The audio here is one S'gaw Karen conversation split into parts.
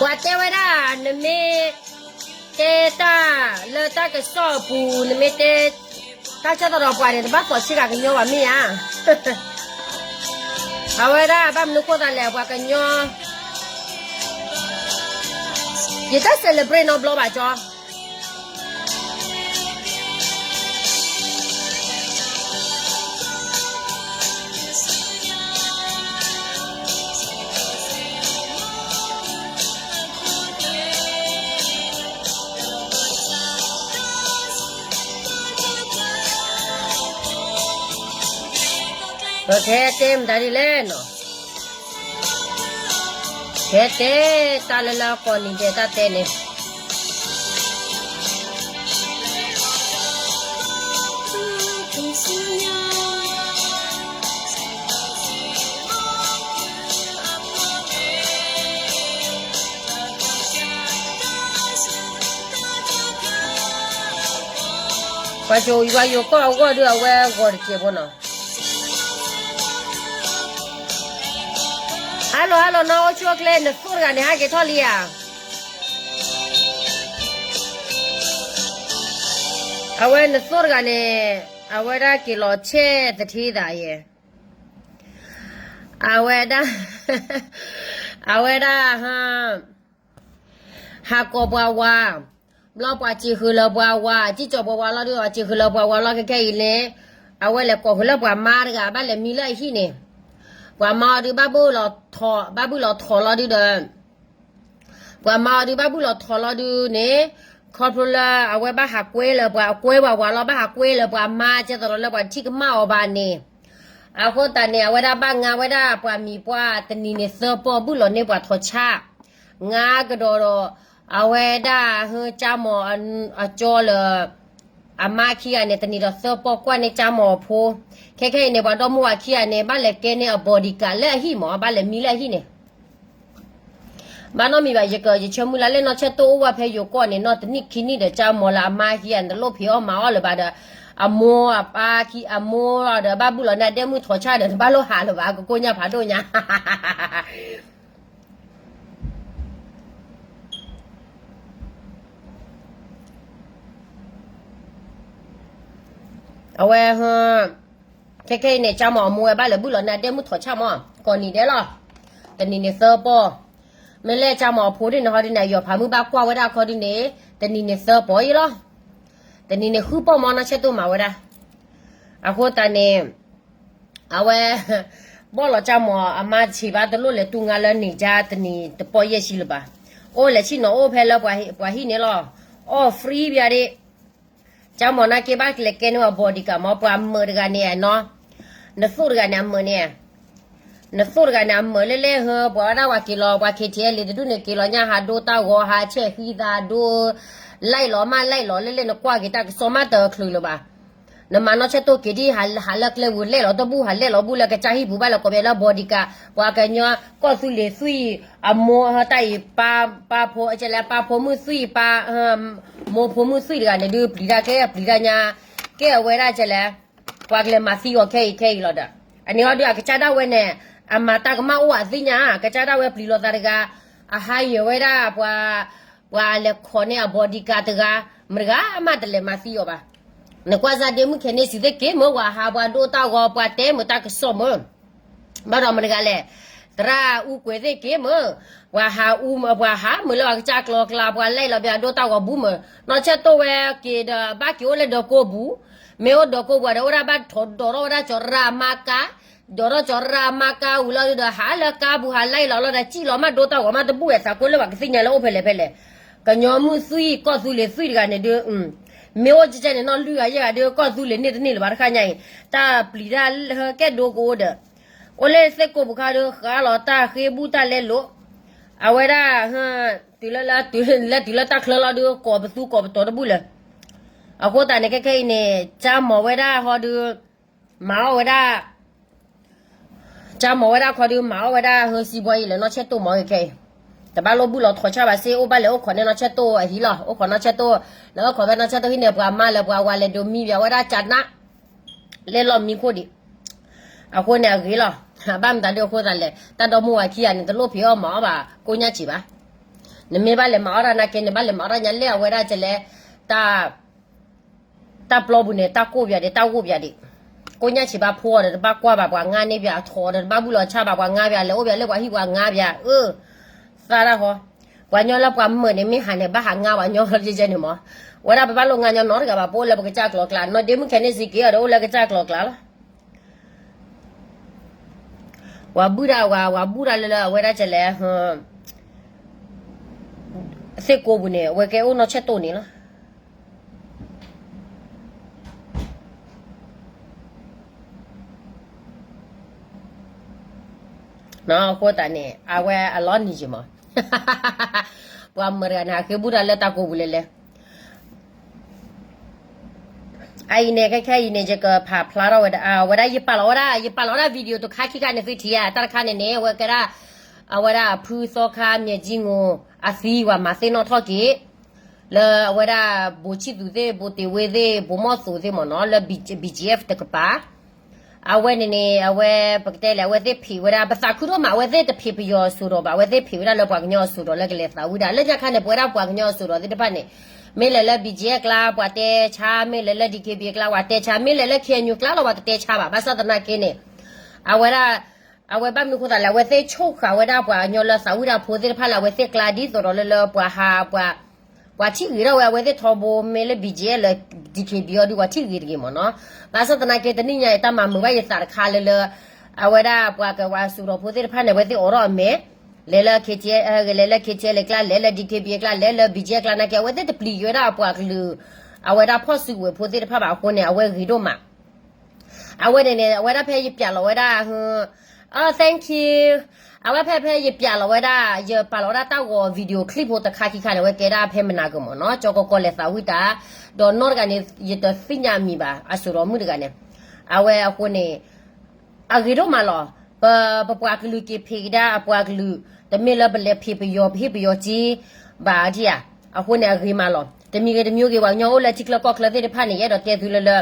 ပှၤတဲဝဲဒၣ် နမ့ၢ်တဲတၢ်လၢတၢ်ကစီၣ်အပူၤ နမ့ၢ်တဲတၢ်ဆၢကတီၢ်ဒီးပှၤန့ၣ် တဘၣ်သီၣ်ဆ့ကၤကညီဘၣ်မ့ၢ်ဧါ. အဝဲဒၣ်ဘၣ်မနုၤဃိသးလဲၣ် ပှၤကညီ ယတ celebrate နီတဘျီဘၣ်ကၠီ ပကဟဲတဲမတၤဒ်လဲၣ်နီၤ, ဟဲတဲတၢ်လၢလၢကိးနံၤဒဲးတၢ်တဲန့ၣ် ပှၤကၠိယွၤယိၤကီၢ်အဂီၢ်ဒုး အဝဲဂီၤတစဲးဖိနီၤ. Hello hello နီၢ်အိၣ်ဆူၣ်အိၣ်ချ့ နသိၣ်တဂၤန့ၣ် ဟဲက့ၤထီၣ်လံဧါ. အဝဲနသိၣ်တဂၤန့ၣ် အဝဲဒၣ်က့ၤလီၤဆဲးသထ့သးယဲၢ် အဝဲဒၣ် အဝဲဒၣ် ဟးကိးပှၤဝၤ, ဘျီပှၤစံးဃုာ်လၢပှၤဝၤ စံၣ်ကၠီၤပှၤဝၤလီၤဒုး စံးဃုာ်လၢပှၤဝၤလီၤ ခဲခဲအံၤန့ၣ် အဝဲလဲၤကိးဃုာ်လၢပှၤမါတဂၤ ဘၣ်လဲၤမံလၢအဟံၣ်န့ၣ်, ပှၤမါအီၤဒုးဘၣ်ဘုၣ်လီၤထီၣ် ဘၣ်ဘုၣ်လီၤထီၣ်လီၤဒုးဒီး ပှၤမါအီၤဒုးဘၣ်ဘုၣ်လီၤထီၣ်လီၤဒုးန့ၣ်, ခီဖျိလၢအဝဲဘၣ်ဟးကွဲလၢပှၤ အကွဲပှၤဝၤလီၤ ဘၣ်ဟးကွဲလၢပှၤမါ ကဲသိးဒီးလၢပှၤတထံၣ်ကမၣ်အီၤဘၣ်န့ၣ်, အဃိသတးန့ၣ် အဝဲဒၣ်ဘၣ်ငါဝဲဒၣ်ပှၤမံၤပှၢ်တနံၤန့ၣ်သၢပီၢ် ဘုၣ်လီၤန့ၢ်ပှၤထီၣ်ဆၣ် ငါကဒီးဒီး အဝဲဒၣ်ဟၢကၠါမီၤအကၠီလၢ အမါခံဂၤန့ၣ် တနံၤဒီးသၢပီၢ်ကွၢ်န့ၢ်ကၠါမီၤအဖိ, ခဲခဲအံၤန့ၣ် ပှၤဒီမါဝၤခံဂၤန့ၣ် ဘၣ်လဲၤကဲန့ၢ်အ bodyguard လၢအဟံၣ်မး ဘၣ်လဲၤမံလၢအဟံၣ်န့ၣ် ဘၣ်နီတမံၤဘၣ် ယက ယဆၢမုၢ်လၢ်လၢနီၢ်ဆဲၣ်တိၣ်အိၣ်ဝဲဖဲယိၤကီၢ်န့ၣ် နီၢ်တနံၣ်ခံနံၣ်ဒီး ကၠါမီၤလၢအမါခံဂၤန့ၣ် တလိၣ်ဖံးအီၣ်မၤအီၣ်လၢၤဘၣ်ဒီး အမိၢ်အပၢ်ခံ အမိၢ်ဒီး ဘၣ်ဘုၣ်လီၤန့ၢ်အဒဲမုၣ်ထီၣ်ဆၣ်ဒီး တဘၣ်လိၣ်ဟးလၢၤဘၣ် ကကိၣ်ညါဖးဒိၣ်ညါ အဝဲ ခဲခဲအံၤန့ၣ် ကၠါမီၤအမိၢ်ဝဲ ဘၣ်လဲၤဘုၣ်လီၤန့ၢ်အဒဲမုၣ်ထီၣ်ဆၣ်မး ကိးနံၤဒဲးလီၤ. တနံၤန့ၣ်သၢပီၢ်, မ့ၢ်လၢကၠါမီၤအဖိဒ်န့ၣ်ဟီဒ်န့ၣ် အယီၤဖးမုၣ်ဘၣ်ကွၢ်ဝဲဒၣ်ခီဒ်န့ၣ် တနံၤန့ၣ်သၢပီၢ်အံၤလီၤ. တနံၤန့ၣ်ဃုပီၢ်မး နီၢ်ဆဲၣ်တိၣ်မၤဝဲဒၣ်. အဃိသတးန့ၣ် အဝဲ ဘီၣ်လီၤကၠါမီၤအမါတဆံးဘၣ် တလိၣ်လဲၤတူၢ်ငါလၢန့ၣ် ကၠါတနံၤတပီၢ်ယဲၢ်ဆံလၢၤဘၣ်. အိၣ်လဲၤဆံၣ်နီၤအိၣ်ဖဲလၢပှၤဟံၣ်န့ၣ်လီၤ. အီၣ် free ဘၣ်ဒ့ၣ်. ကၠါမီၤနာ်က့ဘၣ်လဲၤကဲန့ၢ်ဝဲ bodyguard မး ပှၤမုာ်တဂၤန့ၣ်နီၤ. နသိၣ်တဂၤန့ၣ် အမုာ်န့ၣ် နသိၣ်တဂၤန့ၣ် အမုာ်လၢလဲၣ်ဟၢ ပှၤဝဲဒၣ်ဝဲက့ၤလီၤ ပှၤ KTLA တဒူၣ်န့ၣ် က့ၤလီၤညါဟးဒိတၢ်ဂီၤ ဟးဆဲးဃံသးဒိ လဲၣ်လီၤမးလဲၣ်လီၤ လၢလဲၣ် နကွၢ်က့ၤတၢ်ကစီၣ်မးတချုးလၢၤဘၣ်. နမၤနီၢ်ဆဲၣ်တိၣ်က့ၤဒ်ဟးလၢကျဲဝူၤလဲၣ်လီၤတဘူၣ် ဟးလဲၣ်လီၤဘူၣ်လၢကစၢ်ဟံၣ်ပူၤဘၣ်လၢကိးဘဲလၢ bodyguard ပှၤကညီကီၢ်သူလ့ၤသွံၣ် အမိၢ်ဟၢတၢ်အံၤ ပၢ်ဖိ ကဲလဲၣ် ပၢ်ဖိမုၣ်သွံၣ် ပၢ် မိၢ်ဖိမုၣ်သွံၣ်တဂၤန့ၣ်ဒုး ပျံၤတၢ်ကဲ ပျံၤတၢ်ညါ ကဲအဝဲဒၣ်ကဲလဲၣ် ပှၤကလဲၤမၤသံအီၤခဲအံၤခဲအံၤလီၤဒီး အန့ၣ်ဟီဒုး အကစၢ်ဒၣ်ဝဲန့ၣ် အမၤတၢ်ကမၣ်အိၣ်အသ့ၣ်ညါ ကစၢ်ဒၣ်ဝဲပျံၤလိာ်သးတဂၤ အဟါယဲၤဝဲဒၣ်ပှၤ ပှၤလဲၤခိးန့ၢ်အ bodyguard တဂၤ မတဂၤမးသံအီၤဘၣ်. နကွၢ်စၢ်ဒ့မုၣ်ခဲန့ၣ်စံးသ့ၣ်က့ၤမ့ၢ် ပှၤဟးပှၤဒိတၢ်ဂီၤ ပှၤတဲမ့ၢ်တၢ်ကစီၣ်မ့ၢ် ဘၣ်ဒီးမတဂၤလဲၣ် သရၣ်အူကွဲးသ့ၣ်က့ၤမ့ၢ် ပှၤဟးအူ ပှၤဟးမ့ၢ်လၢပှၤကစၢ်ကျီကျါ ပှၤလဲၣ်လီၤဘၣ်ဒိတၢ်ဂီၤဘူးမ့ၢ် နီၢ်ဆဲၣ်တိၣ်ဝဲက့ၤဒီး ဘၣ်က့ၤအိၣ်လၢဒီကိပူၤ မ့ၢ်အိၣ်ဒီကိပူၤဒီး အိၣ်ဒၣ်ဘၣ်ထီၣ်ဒိးထီၣ်ဝဲဒၣ်ကၠီၤရၣ်မါကါ ဒိးထီၣ်ကၠီၤရၣ်မါကါဝံၤလီၤဒုးဒီး ဟးလၢကါပူၤ ဟးလဲၣ်လီၤလီၤဒီး စံၣ်လီၤမးဒိတၢ်ဂီၤမးတဘူၣ်ဝဲသးကိးလၢပှၤကသ့ၣ်ညါလၢအိၣ်ဖဲလဲၣ်ဖဲလဲၣ် ကညီမုၣ်သွံၣ် ကီၢ်သူလ့ၤသွံၣ်တဂၤန့ၣ်ဒုး မ့ၢ်အိၣ်ကဲကဲန့ၣ် နီၢ်လွံၢ်ဂၤယဲၢ်ဂၤဒုး ကီၢ်သူလ့ၤန့ၢ်တန့ၢ်လၢၤဘၣ်တခါညါအံၤ တၢ်ပျံၤတၢ်ဟၢကဲဒိကအိၣ်ဒီး အိၣ်လၢသ့ၣ်ကိးပူၤခါဒုး ဃးလီၤတၢ်ဃ့ဘူၣ်တၢ်လဲလိာ် အဝဲဒၣ် တုၤလၢ လၢတုၤလၢတၢ်ချၢလီၤဒုး ကိးပသူကိးပတီၤတဘူၣ်လၢၤ အဃိသတးန့ၣ် ခဲခဲအံၤန့ၣ် ကၠါမီၤဝဲဒၣ်ဟီဒုး မၤအီၣ်ဝဲဒၣ် ကၠါမီၤဝဲဒၣ်ခီဒုး မၤအီၣ်ဝဲဒၣ်ဟၢစံးဘီအံၤလၢနီၢ်ဆဲၣ်တိၣ်မီၤခဲခဲအံၤ တဘၣ်လိၣ်ဘုၣ်လီၤထီၣ်ဆၣ်ဘၣ်စ့ အိၣ်ဘၣ်လဲၤအိၣ်ခိးန့ၢ်နီၢ်ဆဲၣ်တိၣ်အဟံၣ်လီၤ အိၣ်ခိးနီၢ်ဆဲၣ်တိၣ် လဲၤအိၣ်ခိးဖဲနီၢ်ဆဲၣ်တိၣ်ဟံၣ်န့ၣ် ပှၤမါလၢပှၤဝၤလဲၤဒိးမံဘၣ်ဝဲဒၣ်ကၠါနး လဲၤလီၤမံခိၣ်ဒံး အဃိန့ၣ်အဂ့ၤလီၤ ဘၣ်မတၤဒုးအဃိသးလဲၣ် တၢ်ဒီမါဝၤခံဂၤန့ၣ် တလိၣ်ဖံးအီၣ်မၤအီၣ်ဘၣ် ကိၣ်ညါစံးဘၣ် နမ့ၢ်ဘၣ်လဲၤမၤအီၣ်တၢ်နာ်က့ နဘၣ်လဲၤမၤအီၣ်တၢ်ညါလဲၣ် အဝဲဒၣ်ကလဲၤ တၢ်ပျီပူၤန့ၣ် တၢ်ကိၢ်ပယီၤဒံး တၢ်ဂိၢ်ပယီၤဒံး, ကိၣ်ညၣ်ဆံးဘၣ်ဖိအီၤဒီး တဘၣ်ကွၢ်ဘၣ် ပှၤငါန့ၢ်ပယီၤအထီဒီး တဘၣ်ဘူၣ်လီၤဆၣ်ဘၣ် ပှၤငါပယီၤ လဲၤအိၣ်ပယီၤလၢပှၤဟံၣ်ပှၤငါပယီၤ အၢ သၣ်တၢ်ဃီ, ပှၤကညီလၢပှၤမုာ်န့ၣ် မ့ၢ်ဟးန့ၣ် ဘၣ်ဟးငါပှၤကညီလီၤ ယဲန့ၣ်မး, ဝဲဒၣ်ပဘၣ်လိာ်ငါကညီနီတဂၤဘၣ် ပအိၣ်လၢပကစၢ်ကျိၤကျါ နီၢ်ဒ့မုၣ်ခဲန့ၣ်စ့က့ၤအီၤဒီး အိၣ်လၢကစၢ်ကျိၤကျါလီၤ. ပှၤဘူၣ်တၢ်ဝဲ ပှၤဘူၣ်တၢ်လၢလၢအဝဲဒၣ်ကလဲၤ သ့ၣ်ကိးပူၤန့ၣ် အဝဲကဲအိၣ်နီၢ်ဆဲၣ်တိၣ်န့ၣ်လီၤ. အဃိသတးန့ၣ် အဝဲအလီၤနံၤယံၤမး, ပှၤမုာ်တဂၤန့ၣ် ဟးဃ့ဘူၣ်တၢ်လၢတၢ်ကိးပူၤလဲၤလဲၤ အအံၤန့ၣ် ခဲခဲအံၤန့ၣ် ယကဖးဖျါထီၣ်ဝဲဒၣ် အဝဲဒၣ်ယပာ်လီၤဝဲဒၣ် ယပာ်လီၤဝဲဒၣ် video တခါခံခါန့ၣ် သုထံၣ်ဧါ တၢ်တခါန့ၣ်န့ၣ် အဝဲကဲဒၣ် အဝဲဒၣ်အဖုသီခါ မၠဲၣ်ကၠံငိၣ် အသံဝဲမၤသ့ၣ်နီၣ်ထီၣ်က့ၤ လၢအဝဲဒၣ် ဘိၣ်ဆံၣ်သူးသ့ၣ် ဘိၣ်တ့ၢ်ဝ့သ့ၣ် ဘိၣ်မီၢ်သိးသ့ၣ်မ့ၢ်နီၤ လၢ ဘီၣ်ကၠံအ့ၣ်ဖ် တကပၤ အဝဲန့ၣ်န့ၣ် အဝဲ ပကတဲလဲၣ် အဝဲသ့ၣ်ဖံးဝဲဒၣ် ပသးခုဒိၣ်မး အဝဲသ့ၣ်တဖံးပယီၤအစိၤဒီးဘၣ် အဝဲသ့ၣ်ဖံးဝဲဒၣ်လၢပှၤကညီအစိၤဒီးလၢကလဲၤသးဝံၣ်တၢ် လၢညါခါန့ၣ် ပဝဲဒၣ်ပှၤကညီအစိၤဒီးသ့ၣ်တဖၣ်န့ၣ် မ့ၢ်လဲၤလၢ ဘီၣ်ကၠံအ့ၣ်ဖ် ကျါ ပှၤတဲဆါ မ့ၢ်လဲၤလၢ ဒံၣ်ခ့ဘံၣ်အ့ၣ်ဖ် ကျါ ပှၤတဲဆါ မ့ၢ်လဲၤလၢ ခ့ၣ်အဲၣ်ယူၣ် ကျါလီၤ ပှၤတတဲဆါဘၣ် ဘၣ်ဆၣ်သနာ်က့န့ၣ် အဝဲဒၣ် အဝဲဘၣ်မနုၤအဃိသတးလဲၣ် အဝဲသ့ၣ်ဆိၣ်ဃာ်ဝဲဒၣ်ပှၤကညီလၢသးဝံၣ်တၢ်ဖိသ့ၣ်တဖၣ်လၢအဝဲသ့ၣ်ကျါ ဒ်သိးဒီးလၢလၢပှၤဟး ပှၤထံၣ်ဂ့ၤထီၣ်ဝဲ အဝဲသ့ၣ်ထီဘိ မ့ၢ်လၢ ဘီၣ်ကၠံအ့ၣ်ဖ် ဒီး ဒံၣ်ခ့ဘံၣ်အ့ၣ်ဖ် ဒီးပှၤထံၣ်ဂ့ၤတဂ့ၤမ့ၢ်နီၤ ဘၣ်ဆၣ်သနာ်က့တနံၣ်ညါအံၤ တၢ်မၤမုာ်ဘၣ်ယသးတခါလၢလၢ အဝဲဒၣ်ပှၤကဝးစူၤထီၣ်ဖိသ့ၣ်တဖၣ်န့ၣ် အဝဲသ့ၣ်အိးထီၣ်အမဲာ် လဲၤလၢ ခ့ၣ်အဲၣ်ယူၣ် လဲၤလၢ ခ့ၣ်အဲၣ်ယူၣ် ကျါ လဲၤလၢ ဒံၣ်ခ့ဘံၣ်အ့ၣ်ဖ် ကျါ လဲၤလၢ ဘီၣ်ကၠံအ့ၣ်ဖ် ကျါ နာ်က့ အဝဲသ့ၣ်တပျံၤက့ၤဝဲဒၣ်အပှၤကလုာ် အဝဲဒၣ်ဖီၣ်စုကဝဲၤဖိသ့ၣ်တဖၣ်ဘၣ်အဃိန့ၣ် အဝဲဂ့ၤဒိၣ်မး အဝဲန့ၣ်န့ၣ် အဝဲဒၣ်ဖဲယပျးလီၤဝဲဒၣ် ဟ thank you အဝဲဖဲဖဲယပျးလီၤဝဲဒၣ် ယပာ်လီၤဝဲဒၣ်တၢ်ဂီၤ video clip ဖိတခါခံခါန့ၣ် အဝဲကဲဒၣ်ဖဲမနၤကမ့ၢ်နီၤ ကၠီကီကီလဲၤသးဝံၣ်တၢ် ဒီးနီၢ်တဂၤန့ၣ် ယတသ့ၣ်ညါအမံၤဘၣ် အစိၣ်ဒီးမုၣ်တဂၤန့ၣ် အဝဲအဃိန့ၣ် အဂ့ၤဒိၣ်မးလီၤ. ပ ပပှၤကလုာ်က့ၤဖံးကဒါအပှၤကလုာ် တမ့ၢ်လၢပလဲၤဖံးပယီၤ ပဟ့ၣ်ပယီၤစ့ ဘၣ်ဒံးဧါ. အဃိန့ၣ် အဂ့ၤမးလီၤ. တမံၤဂ့ၤတမံၤဂ့ၤ ပှၤကညီအိၣ်လၢထံချၢကီၢ်ချၢသ့ၣ်တဖၣ်န့ၣ် ယအဲၣ်ဒိးတဲသုလၢလၢ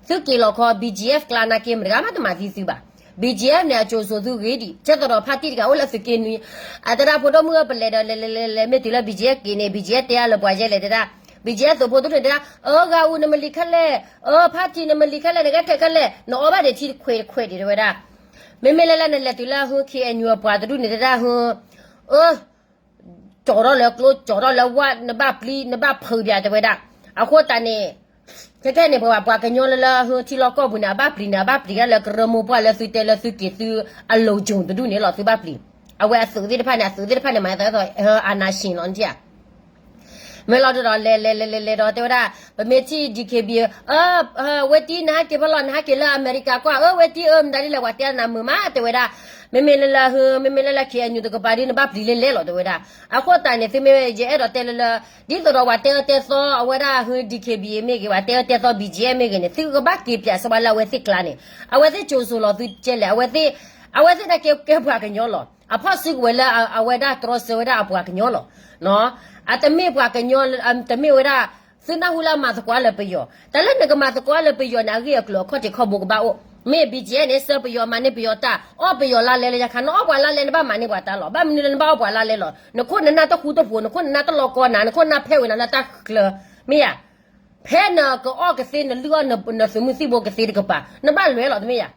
သုက့ၤလီၤခီ ဘံၣ်ကၠံအ့ၣ်ဖ် ကျါနာ်က့ မတဂၤမးတမၤသံသုဘၣ်. ဘံၣ်ကၠံအ့ၣ်ဖ် န့ၣ် အစိၤစိၤသုဂ့ၤဒံး ကဲသိးဒီးဖါတံၢ်တဂၤအိၣ်လၢသုးက့နွံ အတဲဒၣ်ဖိဒိၣ်မုၣ်ဧၢ ပလဲၤဒီးလဲၤလဲၤလဲၤလဲၤ မ့ၢ်တုၤလၢ ဘံၣ်ကၠံအ့ၣ်ဖ် က့ၤန့ၣ် ဘံၣ်ကၠံအ့ၣ်ဖ် တဲအါလၢပှၤယဲလဲၣ်တဲဒၣ် ဘံၣ်ကၠံအ့ၣ်ဖ် သုးဖိတဒူၣ်န့ၣ်တဲဒၣ် အၢ ဂၤအူ နမလံၤခဲလဲၣ် အၢ ဖါတံၢ် နမလံၤခဲလဲၣ် နကဲထဲးခဲလဲၣ် နအီၣ်ဘၣ်ဒံးထံတခွဲးတခွဲးဒံး တဲဝဲဒၣ် မ့မ့ၢ်လၢလၢနလဲၤတုၤလၢဟု ခ့ၣ်အဲၣ်ယူၣ် အပှၤတဒူၣ်န့ၣ်တဲဒၣ်ဟု အၢ ကၠီထီၣ်လၢကျိ ကၠီထီၣ်လၢဝၣ် နဘၣ်ပျံၤ နဘၣ်ဖုးပၠး တဲဝဲဒၣ်. အဃိသတးန့ၣ် ခဲခဲန့ၣ် ပှၤ ပှၤကညီလၢလၢဟုထံလီၢ်ကီၢ်ပူၤန့ၣ် အဘၣ်ပျံၤန့ၣ် အဘၣ်ပျံၤဒၣ်လၢကရၢမိၢ်ပှၢ်လၢသုတဲလၢသုက့ၤသုအလိၤကၠိတဒူၣ်န့ၣ်လီၤ သုဘၣ်ပျံၤ. အဝဲအသုးသ့ၣ်တဖၣ်န့ၣ် အသုးသ့ၣ်တဖၣ်န့ၣ် မၤသးဒ်သိး အာဏာရှင် လီၤ နထံၣ်ဧါ မ့ၢ်လီၤဒီး လဲၤလဲၤလဲၤလဲၤလဲၤဒီး တဲဝဲဒၣ် ပမ့ၢ်ထံၣ် ဒံၣ်ခ့ဘံၣ် အၢ ဝဲတံၢ် နဟဲက့ၤဖဲလဲၣ် နဟဲက့ၤလၢအမဲရကၤကွၢ် အၢ ဝဲတံၢ် အၢ မတၤဒ်လဲၣ် ပှၤတဲနၤမုာ်မး တဲဝဲဒၣ်. မ့မ့ၢ်လၢလၢဟု မ့မ့ၢ်လၢလၢ ခ့ၣ်အဲၣ်ယူၣ် တကပၤဒ် နဘၣ်ပျံၤလဲၤလဲၤလီၤ တဲဝဲဒၣ်. အဃိသတးန့ၣ် သုမ့ၢ် ယအဲၣ်ဒိးတဲလၢလၢ ဒ်သိးဒီးပှၤတဲအၢတဲသီ အဝဲဒၣ်ဟု ဒံၣ်ခ့ဘံၣ်အ့ၣ်ဖ် မ့ၢ်ဂ့ၤ ပှၤတဲအၢတဲသီ ဘံၣ်ကၠံအ့ၣ်ဖ် မ့ၢ်ဂ့ၤန့ၣ် သုကဘၣ်က့ၤပၠးစီဘၣ်လၢအဝဲသ့ၣ်ကျါန့ၣ် အဝဲသ့ၣ်ကၠိၤစိၤလီၤသုကဲလဲၣ် အဝဲသ့ၣ် အဝဲသ့ၣ်နာ်က့ကဲပှၤကညီလီၤ. အဖီၣ်စုကဝဲၤလၢအဝဲဒၣ်တြီဆၢဝဲဒၣ်အပှၤကညီလီၤ. အတမ့ၢ်ပှၤကညီ တမ့ၢ်ဝဲဒၣ် သုနၢ်ဟူလၢအမၤသကိးလၢပယီၤ တၢ်လၢနကမၤသကိးလၢပယီၤန့ၣ် အဂ့ၢ်အကျိၤအခီၣ်ထံးခီၣ်ဘိကဘၣ်အိၣ်. မ့ၢ် ဘံၣ်ကၠံအ့ၣ်ဖ် န့ၣ် ဆှၢပယီၤမၤန့ၢ်ပယီၤတၢ် အီၣ်ပယီၤလါလဲလၢညါခါ နအီၣ်ပှၤလါလဲ နဘၣ်မၤန့ၢ်ပှၤတၢ်လီၤ. ဘၣ်မနုၤလၢနဘၣ်အီၣ်ပှၤလါလဲလီၤ. နခိၣ်နနၢ်တဃူတဖိး နခိၣ်နနၢ်တလီၤကီနၤ နခိၣ်နနၢ်ဖဲဝဲနၤလၢတၢ်ချၢ မ့ၢ်ဧါ. ဖဲနကအီၣ်ကသ့ နလုၢ်အီၣ်နသုးမုၢ်သံၣ်ဘိကသ့တကပၤ နဘၣ်လွဲလီၤ တမ့ၢ်ဧါ.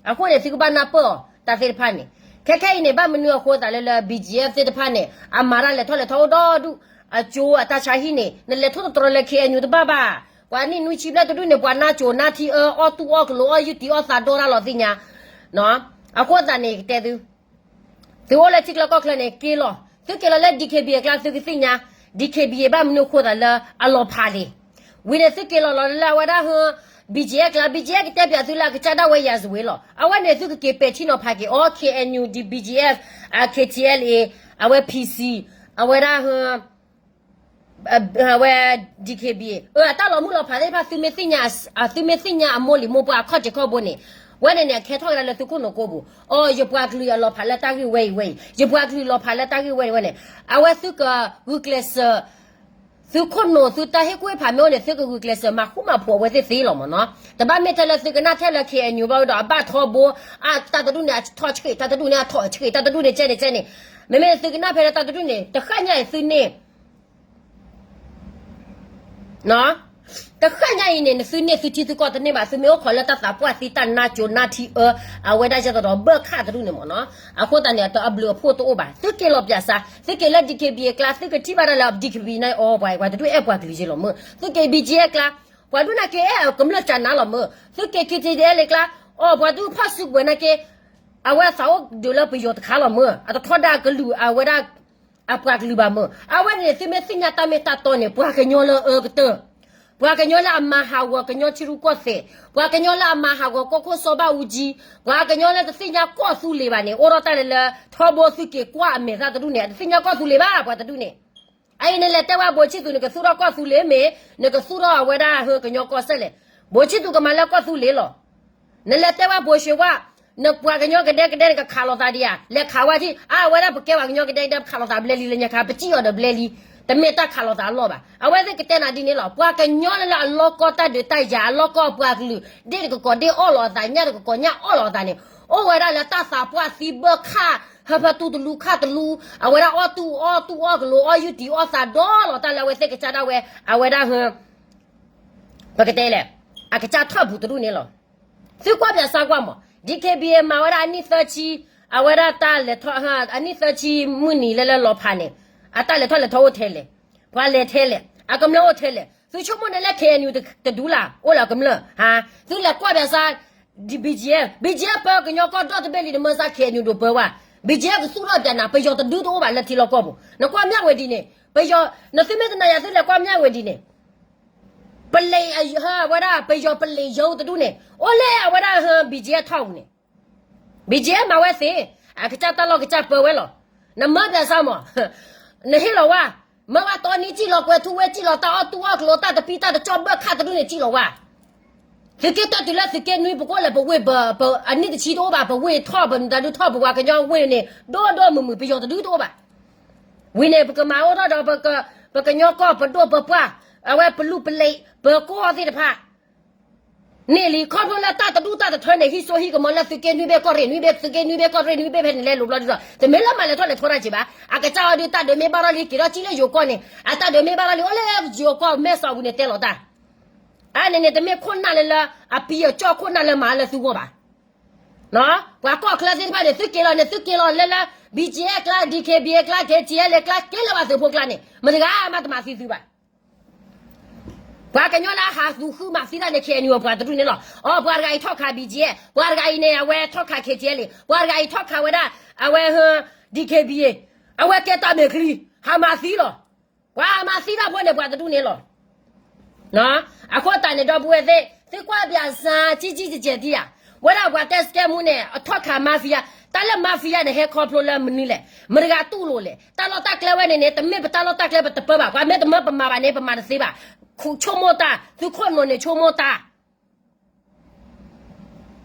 အဃိန့ၣ် သုကဘၣ်နၢ်ပၢၢ်အီၤ တၢ်သ့ၣ်တဖၣ်န့ၣ် ခဲခဲအံၤန့ၣ် ဘၣ်မနုၤအဃိသးလၢလၢ ဘံၣ်ကၠံအ့ၣ်ဖ် သ့ၣ်တဖၣ်န့ၣ် အမၤတၢ်လဲၤထီၣ်လဲၤထီအိၣ်ဒီဒူၣ် အကၠိအတၢ်ဆါဟံၣ်န့ၣ် နလဲၤထီၣ်တတြီလၢ ခ့ၣ်အဲၣ်ယူၣ် တဘၣ်ဘၣ်. ပှၤနံၣ်နွံဆံဘျဲၣ်တဒူၣ်န့ၣ် ပှၤနါကၠိၤနါထံအၢ အီၣ်တူၢ်အီၣ်ကလိၤ အီၣ်ယုၢ်တံၢ်အီၣ်သးဒီတၢ်လီၤသ့ၣ်ညါ အဃိသတးန့ၣ် ယကတဲသု သုအိၣ်လၢထံချၢကီၢ်ချၢန့ၣ် က့ၤလီၤ. သုက့ၤလီၤလၢ ဒံၣ်ခ့ဘံၣ်အ့ၣ်ဖ် ကျါ သုကသ့ၣ်ညါ ဒံၣ်ခ့ဘံၣ်အ့ၣ်ဖ် ဘၣ်မနုၤအဃိသးလၢအလီၤဖးလံ. ဝံၤန့ၣ် သုက့ၤလီၤလီၤလၢအဝဲဒၣ်ဟု ဘံၣ်ကၠံအ့ၣ်ဖ် ကျါ ဘံၣ်ကၠံအ့ၣ်ဖ် ကတဲပၠးသုလၢအကစၢ်ဒၣ်ဝဲ ရာဇဝင် လီၤ. အဝဲန့ၣ် သုကက့ၤပဲာ်ထံနီၤဖးက့ၤအီၤ ခ့ၣ်အဲၣ်ယူၣ် ဒံၣ် ဘံၣ်ကၠံအ့ၣ်ဖ် အ ခ့ၣ်ထံအဲလ်အ့ အဝဲ ဖံၣ်စံၣ် အဝဲဒၣ်ဟု အဝဲ ဒံၣ်ခ့ဘံၣ်အ့ၣ်ဖ် အတၢ်လီၤမုၢ်လီၤဖးသ့ၣ်တဖၣ် သုမ့ၢ်သ့ၣ်ညါ သုမ့ၢ်သ့ၣ်ညါအမိၢ်လံၤမိၢ်ပှၢ်အခီၣ်ထံးခီၣ်ဘိန့ၣ် ဝဲန့ၣ်န့ၣ် အကဲထီၣ်ကဒါလၢသုခိၣ်နူာ်ကိးပူၤ အိ ယပှၤကလုာ်အလီၤဖးလၢတၢ်ဂ့ၢ်ဝဲအံၤဝဲအံၤ ယပှၤကလုာ်လီၤဖးလၢတၢ်ဂ့ၢ်ဝဲအံၤဝဲန့ၣ် အဝဲသုကဂုာ်ကျဲးစၢး သုခိၣ်နူာ်သုတၢ်ဟ့ၣ်ကူၣ်ဟ့ၣ်ဖးမ့ၢ်အိၣ်န့ၣ် သုကဂုာ်ကျဲးစၢးမၤဃူမၤဖိးအဝဲသ့ၣ်သ့လီၤမ့ၢ်နီၤ. တဘၣ်မ့ၢ်ထဲလၢသုကနၣ်ထဲလၢ K N U ဘၣ်ဝဲဒီး အဘၣ်ထီဘိ, အတၢ်တဒူၣ်န့ၣ်အထီၣ်ဆှံး, တၢ်တဒူၣ်န့ၣ်အထီၣ်ဆှံး, တၢ်တဒူၣ်န့ၣ်ကဲန့ၣ်ကဲန့ၣ်, မ့မ့ၢ်သုကနၣ်ဖဲလၢတၢ်တဒူၣ်န့ၣ် တဃၣ်ညါအံၤသုန့ၣ် တဃၣ်ညါအံၤန့ၣ် နသုန့ၢ်သုထံသုကီၢ်တန့ၢ်ဘၣ်, သုမ့ၢ်အိၣ်ခိးလၢတၢ်သးပှၢ်သံတၢ်နါကိၤနါထံအၢ, အဝဲဒၣ်ယဲသိးဒီးဘၢၣ်ခၣ်တဒူၣ်န့ၣ်မ့ၢ်နီၤ. အဃိသတးန့ၣ် အတအဘျုးအဖှိၣ်တအိၣ်ဘၣ်. သုက့ၤလီၤပၠးစါ, သုက့ၤလၢ D K B A အကျါ, သုကထံၣ်ဘၣ်ဒၣ်လၢ D K B A န့ၣ်အီၤ ပှၤတဒူၣ်အဲၣ်ပှၤကလုာ်ယဲလီၤမ့ၢ်, သုက့ၤ B G F အကျါ, ပှၤဒူၣ်နာ်က့ၤအဲၣ်ကမျၢၢ်ကနါလီၤမ့ၢ်, သုက့ၤ K T L အကျါ, အီၤ ပှၤဒူၣ်ဖီၣ်စုကဝဲၤနာ်က့ၤ, အဝဲသးအိၣ်ဒုးလၢပယီၤတခါလီၤမ့ၢ်, အတထီဒါကလုာ်အဝဲဒၣ် အပှၤကလုာ်ဘၣ်မ့ၢ်, အဝဲန့ၣ်သုမ့ၢ်သ့ၣ်ညါတၢ်မ့ၢ်တၢ်တီန့ၣ် ပှၤကညီလၢအအၢကတၢၢ်, ပှၤကညီလၢအမၤဟးဂီၤကညီထံရူၢ်ကီၢ်သဲး, ပှၤကညီလၢအမၤဟးဂီၤကီၢ်ခိၣ်စီၤဘၣ်အူကၠံ, ပှၤကညီလၢတသ့ၣ်ညါကီၢ်သူလ့ၤဘၣ်န့ၣ် အိၣ်ထီၣ်တၢ်လၢလၢ ထီဘိသုက့ၤကွၢ်အမဲာ်သၣ်တဒူၣ်န့ၣ် အတသ့ၣ်ညါကီၢ်သူလ့ၤဘၣ် ပှၤတဒူၣ်န့ၣ်. အအံၤနလဲၤတဲဝဲ ဘိးဆံသူး နကသူၣ်ထီၣ်ကီၢ်သူလ့ၤမ့ၢ် နကသူၣ်ထီၣ်အဝဲဒၣ်ဟၢကညီကီၢ်စဲၣ်လဲၣ်, ဘိးဆံသူးကမၤလၢကီၢ်သူလ့ၤလီၤ. နလဲၤတဲဝဲ ဘိးရှ့ဝါ, နပှၤကညီကဒဲကဒဲနကခးလိာ်သးဒံးဧါ, လဲၤခးဝဲထံၣ်, အဝဲဒၣ်ပကဲပှၤကညီကဒဲကဒဲ ပခးလိာ်သးဘျဲလံ လၢညါခါ ပစံၣ်အီၤဒီးဘျဲလံ, တမ့ၢ်တၢ်ခးလိာ်သးအလီၢ်ဘၣ်. အဝဲသ့ၣ်ကတဲနၤဒ်န့ၣ်လီၤ. ပှၤကညီလၢလၢအလီၢ်ကီၢ်တၢ်ဒုးတၢ်ယၤ အလီၢ်ကီၢ်အပှၤကလုာ် ဒ့ၣ်တကကိးဒ့ၣ်အီၣ်လီၤအသး ညၣ်တကကိးညၣ်အီၣ်လီၤအသးန့ၣ် အိၣ်ဝဲဒၣ်လၢတၢ်သးပှၢ်သံဘၢၣ်ခၣ် ဟၢဖၢတူတလူခၣ်တလူ, အဝဲဒၣ်အီၣ်တူၢ်အီၣ်တူၢ်အီၣ်ကလိၤ အီၣ်ယူၢ်တံၢ်အီၣ်သးဒီလီၤတၢ်လၢအဝဲသ့ၣ်ကစၢ်ဒၣ်ဝဲ အဝဲဒၣ်ဟ ပကတဲလဲၣ်, အကစၢ်ထီၣ်ပူၤတဒူၣ်န့ၣ်လီၤ. သုကွၢ်ပၠးစါကွၢ်မး, D K B A မၤဝဲဒၣ်အနံၣ်သၢဆံ, အဝဲဒၣ်တၢ်လဲၤထီၣ် အနံၣ်သၢဆံမုၢ်နံၤလၢလၢလီၤဖးန့ၣ်, အတၢ်လဲၤထီၣ်လဲၤထီအိၣ်ထဲလဲၣ်, ပှၤလဲၤထဲလဲၣ်, အကမျၢၢ်အိၣ်ထဲလဲၣ်, သုဆိကမိၣ်န့ၣ်လၢ K N U တဒူၣ်လၢ် အိၣ်လၢအကမျၢၢ်, သုလဲၤကွၢ်ပၠးစါ BGF, BGF ပၢကညီကီၢ်ဒီတဘ့ၣ်လံ နမၢစါ K N U ဒိးပၢဝဲ, BGF ကသူၣ်ထီၣ်ပၠးနၤ ပယီၤတဒုတအိၣ်ဘၣ်လၢထံလီၢ်ကီၢ်ပူၤ, နကွၢ်မၠၣ်ဝဲဒ်န့ၣ်, ပယီၤ, နသုမ့ၢ်တနာ်ယၤ သုလဲၤကွၢ်မၠၣ်ဝဲဒ်န့ၣ်, ပလံး, အဝဲဒၣ် ပယီၤပလံးယိတဒူၣ်န့ၣ် အိၣ်လၢအဝဲဒၣ် BGF ထီၣ်ပူၤန့ၣ်, BGF မၤဝဲသ့, အကစၢ်တၢ်လီၢ်ကစၢ်ပၢဝဲလီၤ. နမၢပၠးစါမး, နဟ့ၣ်လီၤဝဲ, မၢဝဲတီနံၤစံၣ်လီၤကွဲၤထူဝ့ စံၣ်လီၤတၢ်အီၣ်တူၢ်အီၣ်ကလိၤ တၢ်တပံတၢ်တကၠီၣ်ဘၢၣ်ခၣ်တဒူၣ်န့ၣ် စံၣ်လီၤဝဲ သုးက့တၢၢ်တုၤလၢသုးက့နွံ ပကအိၣ်လဲၤပဝ့ၢ်, အနံၣ်တဆံတအိၣ်ဘၣ်, ပဝ့ၢ်ထီၣ် ပမတၤဒုထီၣ် ပပှၤကညီဝ့ၢ်န့ၣ် ဒိၣ်ဒိၣ်မုၢ်မုၢ် ပယီၤတဒုတအိၣ်ဘၣ်. ဝံၤန့ၣ် ပကမၤအိၣ်ထီၣ်ဒီး ပကညီကီၢ် ပဒိၣ်ပပှၢ်, အဝဲပလူၢ်ပလံး ပကိးသ့ၣ်တဖၣ် န့ၣ်လံ ခီဖျိလၢတၢ်တဒူၣ်တၢ်တထၢန့ၣ် ဟံးစိဟံးကမီၤလၢသုးက့နွံဘ့ၣ်ကီၢ်ရ့ၣ်နွံဘ့ၣ် သုးက့နွံဘ့ၣ်ကီၢ်ရ့ၣ်နွံဘ့ၣ် ဖဲန့ၣ်လဲၤလိာ်ဘျီဒ်သိး တမ့ၢ်လၢမၤလဲၤထီၣ်လဲၤထီတၢ်က့ၤဘၣ်. အကစၢ်အီၤဒုး တၢ်ဒုးမ့ၢ်ဘၣ်ထီၣ်လံ က့ၤထီၣ်ကံၣ်လၢယိၤကီၢ်န့ၣ် အတၢ်ဒုးမ့ၢ်ဘၣ်ထီၣ်လံ အိၣ်လၢယိၤကီၢ်မဲၢ်စီၤပူၤန့ၣ်တဲလီၤတၢ်. အန့ၣ်န့ၣ် တမ့ၢ်ခိၣ်နၢ်လၢလၢအပံအကၠီၣ်ခိၣ်နၢ်လၢမၤလၢသုဂီၢ်ဘၣ်. ပှၤကီၢ်ချၢသ့ၣ်တဖၣ်န့ၣ် သုက့ၤလီၤန့ၣ် သုက့ၤလီၤလၢလၢ BGF အကျါ DKBA အကျါ KTLA အကျါ က့ၤလၢပှၤသုးဖိကျါန့ၣ် မတၤဂၤမးတမၤသံသုဘၣ်. ပှၤကညီလၢအဟးသူၣ်ဃုမၤသံတၢ်န့ၣ် KNU ပှၤတဒူၣ်န့ၣ်လီၤ. အိ ပှၤတဂၤအံၤထီၣ်ခး BGF, ပှၤတဂၤအံၤန့ၣ် အဝဲထီၣ်ခး KTLA, ပှၤတဂၤအံၤထီၣ်ခးဝဲဒၣ် အဝဲ DKBA, အဝဲကဲတၢ်မဲာ်ချံ ဟးမၤသံလီၤ. ပှၤမၤသံတၢ်ဖိန့ၣ် ပှၤတဒူၣ်န့ၣ်လီၤ. အဃိသတးန့ၣ် ဒီပုၢ်ဝဲၢ်သ့ၣ် သုကွၢ်ပၠးစၢ် ကံကံကဲကဲတံၢ်ဧါ. ဝဲဒၣ်ပှၤတဲစကဲမူန့ၣ် အထီၣ်ခး mafia, တၢ်လၢ mafia န့ၣ် ဟဲခီဖျိလၢမနုၤလဲၣ်, မတၤတဂၤတူၢ်လိာ်လဲၣ်. တၢ်လီၢ်တၢ်ကျဲဝဲန့ၣ်န့ၣ် တမ့ၢ်ပတၢ်လီၢ်တၢ်ကျဲပတပၢဘၣ်. ပှၤမ့ၢ်တမၢပမၤဘၣ်န့ၣ် ပမၤတသ့ဘၣ်. ဆိကမိၣ်တၢ်, သုခိၣ်နူာ်န့ၣ်ဆိကမိၣ်တၢ်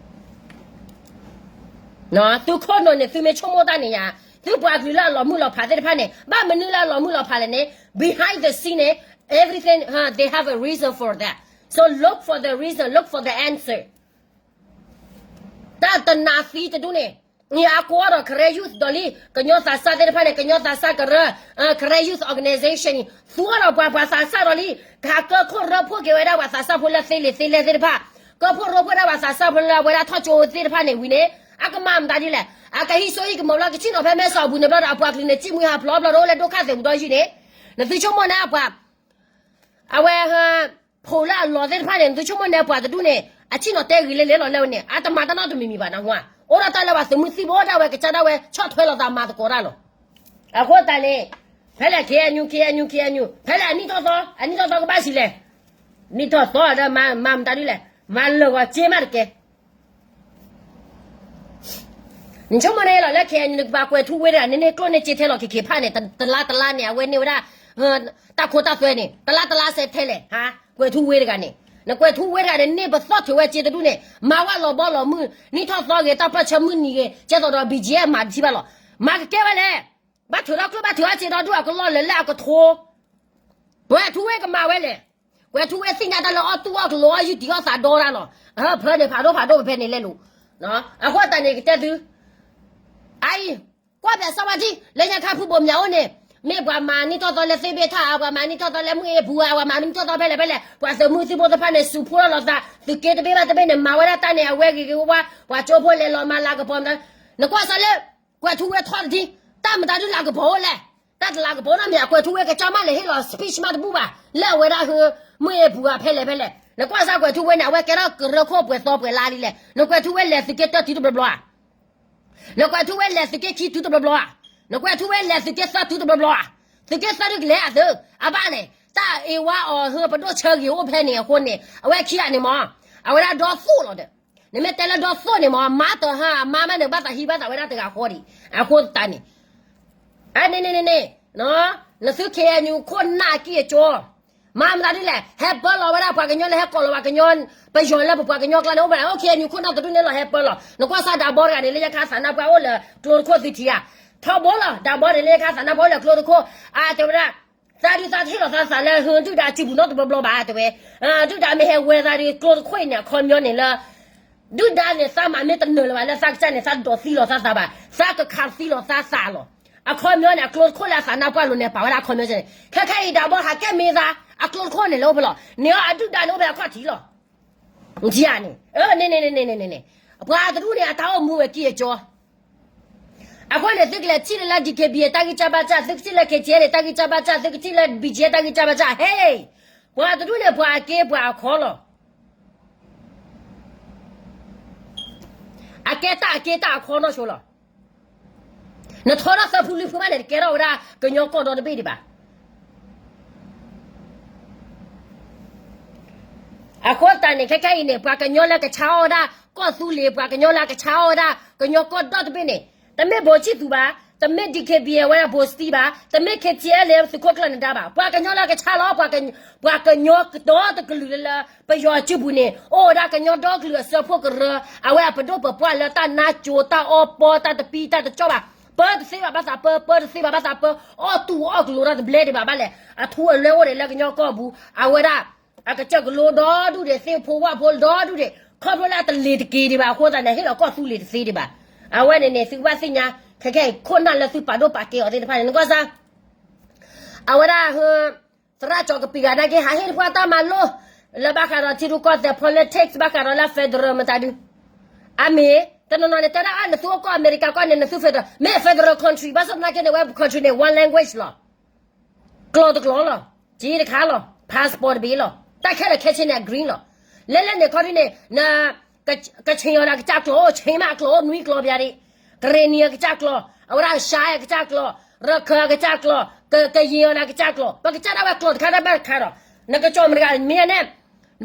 သုခိၣ်နူာ်န့ၣ် သုမ့ၢ်ဆိကမိၣ်တၢ်န့ၣ်ယါ, သုပှၤကလုာ်လၢအလီၤမုၢ်လီၤဖးသ့ၣ်တဖၣ်န့ၣ် ဘၣ်မနုၤလၢအလီၤမုၢ်လီၤဖးလဲၣ်န့ၣ် behind the scene န့ၣ် everything, they have a reason for that. So look for the reason, look for the answer. တၢ်တနးသံတဒူၣ်န့ၣ်, အကိးဒီး Karen Youth ဒီးလံ, ကညီသးစၢ်သ့ၣ်တဖၣ်န့ၣ် ကညီသးစၢ်ကရၢ, Karen Youth Organization န့ၣ် သူဒီးပှၤပှၤသးစၢ်ဒီးလံ, ကဟးကၢဖှိၣ်ရိဖှိၣ်က့ၤဝဲဒၣ်ပှၤသးစၢ်ဖိလၢသ့လံာ်သ့လဲၢ်သ့ၣ်တဖၣ်, ကၢဖှိၣ်ရိဖှိၣ်ဒၣ်ပှၤသးစၢ်ဖိလၢအဝဲဒၣ်ထီၣ်ကၠိသ့ၣ်တဖၣ်န့ၣ်ဝံၤန့ၣ် အကမၤမတၤဒ်လဲၣ်, အကဟံးစိဟံးကမီၤလီၤ ကဆ့ၣ်နီၤဖဲမဲၢ်စီၤအပူၤန့ၣ်ဘျီဒီး အပှၤကလုာ်န့ၣ် စံၣ်မှံဟးဖျိးဘျီဒီး အိၣ်လၢဒိၣ်ခါသဲးပူၤဒီးယုၢ်န့ၣ်, နသုဆိကမိၣ်န့ၣ်အပှၤ အဝဲ ဖိလၢအလီၤသ့ၣ်တဖၣ်န့ၣ် နသုဆိကမိၣ်န့ၣ် ပှၤတဒူၣ်န့ၣ် အဆ့ၣ်နီၤတဲဂ့ၤလဲလဲလီၤလၢဝဲန့ၣ် အတမၤတၢ်နီတမံၤမံၤဘၣ်နၢ်ဟူဧါ. အိၣ်ဒီးတၢ်လၢပှၤသုးမုၢ်သံၣ်ဘိဒၣ်ဝဲ ကစၢ်ဒၣ်ဝဲ ဆီၣ်ထွဲလိာ်သးမၤသကိးတၢ်လီၤ. အဃိသတးန့ၣ် ဖဲလဲၣ် KNU KNU KNU ဖဲလဲၣ်အနံၣ်ထီၣ်သီ အနံၣ်ထီၣ်သီကဘၣ်ဆံးလဲၣ်, နံၣ်ထီၣ်သီဒီးမၤမတၤဒ်လဲၣ်, မၤလၢာ်ဂီၤစ့မးတကဲ နဆိကမိၣ်န့ၣ်လီၤ လၢ KNU နကပၤကွဲၤထူဝ့တဂၤန့ၣ် န့ၢ်ကျိၣ်န့ၢ်စ့ထဲလီၤက့ၤက့ၤဖးန့ၣ် တလါတလါန့ၣ် အဝဲန့ၢ်ဝဲဒၣ် တၢ်ခိတၢ်သွဲန့ၣ် တလါတလါစဲထဲလဲၣ်, ကွဲၤထူဝ့တဂၤန့ၣ် နကွဲၤထူဝ့တဂၤန့ၣ် န့ၢ်ပသီၣ်ထုးဝဲစ့တဒူၣ်န့ၣ် မၤဝဲလီၤဘီလီၤမုၢ် နံၣ်ထီၣ်သီဂ့ၤ တၢ်ပၢၢ်ဆၢမုၢ်နံၤဂ့ၤ ကဲသိးဒီး BGF မၤတထံၣ်ဘၣ်လီၤ. မၤကကဲဝဲလဲၣ်, ဘၣ်ထုးထီၣ်ကျိၣ်ဘၣ်ထုးထီၣ်စ့ဒီဒူၣ်အကလီၢ်လၢလၢအကထိ ကွဲၤထူဝ့ကမၤဝဲလဲၣ်. ကွဲၤထူဝ့သ့ၣ်ညါတၢ်လၢအီၣ်တူၢ်အီၣ်ကလိၤအီၣ်ယုၢ်တံၢ်အီၣ်သးဒီတၢ်လီၤ. အဟၢဖၢန့ၣ်ဖးဒိၣ်ဖးဒိၣ်ပဖဲန့ၣ်လဲၣ်လိၤ. အဃိသတးန့ၣ်ကတဲသု အအံၤ ကွၢ်ဖဲစီၤဝါထံ လၢညါခါဖုဘိၣ်မၠးအိၣ်န့ၣ် မ့ၢ်ပှၤမၤနံၣ်ထီၣ်သီလၢသ့ၣ်ဘ့ၣ်ထၣ်ဧါ, ပှၤမၤနံၣ်ထီၣ်သီလၢမုၢ်အ့ပူၤဧါ, ပှၤမၤနံၣ်ထီၣ်သီဖဲလဲၣ်ဖဲလဲၣ်, ပှၤသုးမုၢ်သံၣ်ဘိသ့ၣ်တဖၣ်န့ၣ် စူၤဖှိၣ်ထီၣ်လိာ်သး, သုးက့တဘ့ၣ်ဘၣ်တဘ့ၣ်န့ၣ် မၤဝဲဒၣ်တၢ်န့ၣ် အဝဲဂ့ၤဂ့ၤဝါဝါ, ပှၤကၠိဖိလဲၤလီၤမၤလၤကပီၤမတၤ, နကွၢ်စၢၤလၢ ကွဲၤထူဝ့ထီၣ်တထံၣ်, တၢ်မတၤဒုးလၤကပီၤအိၣ်လဲၣ်. တၢ်တလၤကပီၤနီတမံၤ အကွဲၤထူဝ့ကစၢ်မးလဲၤဟ့ၣ်လီၤ speech မးတဘူၣ်ဘၣ်, လၢအဝဲဒၣ်ဟၢ မုၢ်အ့ပူၤဧါဖဲလဲၣ်ဖဲလဲၣ်. နကွၢ်စၢၤကွဲၤထူဝ့န့ၣ် အဝဲကဲထီၣ်ကရၢခိၣ်ပှဲၤသီပှဲၤလါလံလဲၣ်. နကွဲၤထူဝ့လဲၤသုးက့တၢတုၤတဘျီဘျီဧါ. နကွဲၤထူဝ့လဲၤသုးက့ခံတုၤတဘျီဘျီဧါ. နကွဲၤထူဝ့လဲၤသုးက့သၢတုၤတဘျီဘျီဧါ. သုးက့သၢဒုကလဲၤအသုး အဘၣ်လဲၣ်. တၢ်အ့ဝါအီၤဟၢပဒိၣ်ဆၢဂ့ၤအိၣ်ဖဲန့ၣ်အဃိန့ၣ် အဝဲခံဂၤန့ၣ်မး အဝဲဒၣ်ဒီသိၣ်လီၤဒီး နမ့ၢ်တဲလၢဒီသိၣ်န့ၣ်မး မါတဟါအမါမးန့ၣ် ဘၣ်သးဟံးဘၣ်သးဝဲဒၣ်တဂၤဃီဒံး. အဃိသတးန့ၣ် အန့ၣ်န့ၣ်န့ၣ်န့ၣ် နသုခ့ၣ်အဲၣ်ယူၣ်ခိၣ်နၢ်အကံၢ်အကၠီ မၤမတၤဒ်လဲၣ် ဟဲပၢလီၤဝဲဒၣ်ပှၤကညီလၢဟဲကိးလီၤပှၤကညီ ပယီၤလၢပပှၤကညီကျါန့ၣ် အိၣ်ဘၣ် အိၣ်ခ့ၣ်အဲၣ်ယူၣ်ခိၣ်နၢ်တဒူၣ်န့ၣ်လီၤ ဟဲပၢလီၤ. နကွၢ်စၢ်ဒးဘီတဂၤန့ၣ်လၢညါခါသးနါပှၢ်အိၣ်လၢကျိတခိၣ်သထံဧါ. ထီဘိလီၤ ဒးဘီန့ၣ်လၢညါခါသးနါပှၢ်အိၣ်လၢကျိတခိၣ် အတဲဝဲဒၣ် သးဒုးသးတဟ့ၣ်လီၤသးသးလၢဟၢဒုၣ်ဒါစုပူၤနီတဘျီဘျီဘၣ်တဲဝဲ ဒုၣ်ဒါမ့ၢ်ဟဲဝဲသးဒီးကျိတခိၣ်အံၤန့ၣ် အခီပညီန့ၣ်လၢ ဒုၣ်ဒါန့ၣ် သးမၤမ့ၢ်တနၢၤလၢၤဘၣ်လၢသးကစၢ်န့ၣ် သးဒိးသံလီၤသးသးဘၣ် သးကခးသံလီၤသးသးလီၤ. အခီပညီန့ၣ် အကျိတခိၣ်လၢအသးနါပှၢ်လိၤန့ၣ် ပာ်ဝဲဒၣ်အခီပညီန့ၣ် ခဲခဲအံၤဒးဘီဟးကဲမ့ၢ်သး အကျိတခိၣ်န့ၣ်လၢအိၣ်ဖဲလီၤ န့ၣ်အီၤအဒုၣ်ဒါန့ၣ်အိၣ်ဖဲအခီၣ်ထံးလီၤ. န့ၣ် န့ၣ် ပှၤတဒူၣ်န့ၣ် အတၢ်အိၣ်မူဝဲကံၢ်အကၠီ အဃိန့ၣ် သုကလဲၤထံၣ်လၢ ဒီးက့ဘံ တၢ်ဂံၢ်စၢ်ဘါစၢ် သုကထံၣ်လၢ ခ့ၣ်ကၠီလ့ တၢ်ဂံၢ်စၢ်ဘါစၢ် သုကထံၣ်လၢ ဘံၣ်ကၠဲ တၢ်ဂံၢ်စၢ်ဘါစၢ် ဟဲ ပှၤတဒူၣ်န့ၣ် ပှၤအက့ပှၤအခီလီၤ. အကဲတၢ်အက့တၢ်အခီနီၢ်ဆိလီၤ. နထီထီၣ်သၢဖုလွံၢ်ဖုမးန့ၣ် တကဲထီၣ်ဝဲဒၣ်ကညီကီၢ်ဒီတဘ့ၣ်ဒံးဘၣ်. အဃိသတးန့ၣ် ခဲခဲအံၤန့ၣ် ပှၤကညီလၢကဆါအီၣ်ဝဲဒၣ် ကီၢ်သူလ့ၤ ပှၤကညီလၢကဆါအီၣ်ဝဲဒၣ် ကညီကီၢ်ဒီတဘ့ၣ်န့ၣ် တမ့ၢ်ဘိးဆံၣ်သူဘၣ်, တမ့ၢ် ဒီးက့ဘံ အဝဲဒၣ်ဘိးစတံဘၣ်, တမ့ၢ် ခ့ၣ်ကၠီလ့ သုးခိၣ်ကျၢၢ်နဒါဘၣ်, ပှၤကညီလၢကဆါလီၤ ပှၤကညီကဒီတကလုာ်လၢ ပယီၤအစုပူၤန့ၣ် အိၣ်ဝဲဒၣ်ကညီဒီကလုာ်အစၢဖှိၣ်ကရၢ, အဝဲအပဒိၣ်ပပှၢ်လၢတၢ်နါကၠိ တၢ်အီပီ တၢ်တပံ တၢ်တကၠီၣ်ဘၣ်, ပၢတသ့ဘၣ်ဘၣ်သးပၢ, ပၢတသ့ဘၣ်ဘၣ်သးပၢ, အီၣ်တူၢ်အီၣ်ကလိၤတၢ်တဘျဲဒံးဘၣ်ဘၣ်လဲၣ်, အထူအလွဲအိၣ်ဒံးလၢကညီကီၢ်ပူၤ, အဝဲဒၣ် အကစၢၢ်ကလိဒီဒူၣ်ဒံး သ့ၣ်ဖိဝၣ်ဖိဒီဒူၣ်ဒံး, ခီဖျိလၢအတလ့ၤတက့ၤဒံးဘၣ်အဃိသတးန့ၣ် ဟ့ၣ်လီၤကီၢ်သူလ့ၤတသ့ဒံးဘၣ်. အဝဲန့ၣ်န့ၣ် သုကဘၣ်သ့ၣ်ညါ ခဲခဲအံၤ ခိၣ်နၢ်လၢသုပာ်ဒိၣ်ပာ်ကဲအီၤသ့ၣ်တဖၣ်န့ၣ် နကွၢ်စၢ် အဝဲဒၣ် သရၣ်ကၠီၤကပံၤဂၤနာ်က့ ဟးဟ့ၣ်တပှၢ်တၢ်မၤလိ လၢဘၣ်ဃးဒီးထံရူၢ်ကီၢ်သဲး politics ဘၣ်ဃးဒီးလၢ federal မတၤဒု အမ့ၢ် တနီၤနီၤန့ၣ် တဲဒၣ်အါ နသုအိၣ်ကီၢ်အမဲရကၤကီၢ်န့ၣ် နသု federal, မ့ၢ် federal country ဘၣ်ဆၣ်သနာ်က့န့ၣ် ဝဲ country န့ၣ် one language လီၤ. ကျိာ်တကျိာ်လီၤ. က့တခါလီၤ. passport တဘ့ၣ်လီၤ. တၢ်ခဲလၢာ်ခဲဆ့န့ၣ် အ green လီၤ. လဲၤလဲၤန့ၣ်ခီဒ်န့ၣ် ကဆ့ၣ်အီၤဒီးကစၢ်ကျိာ်အိၣ် ဆ့ၣ်မးအကျိာ်အိၣ် နွံကျိာ်ပျးဒံး, ကရ့ၣ်နံၤအကစၢ်ကျိာ်, အဝဲဒၣ်ရှါအကစၢ်ကျိာ်, ရခၢၣ်အကစၢ်ကျိာ်, ကယ့ၢ်အီၤဒီးကစၢ်ကျိာ်, ပကစၢ်ဒၣ်ဝဲကျိာ်တခါတၢ်ဘၣ်တခါဒီး နကစီၣ်မတၤတဂၤမ့ၢ်န့ၣ်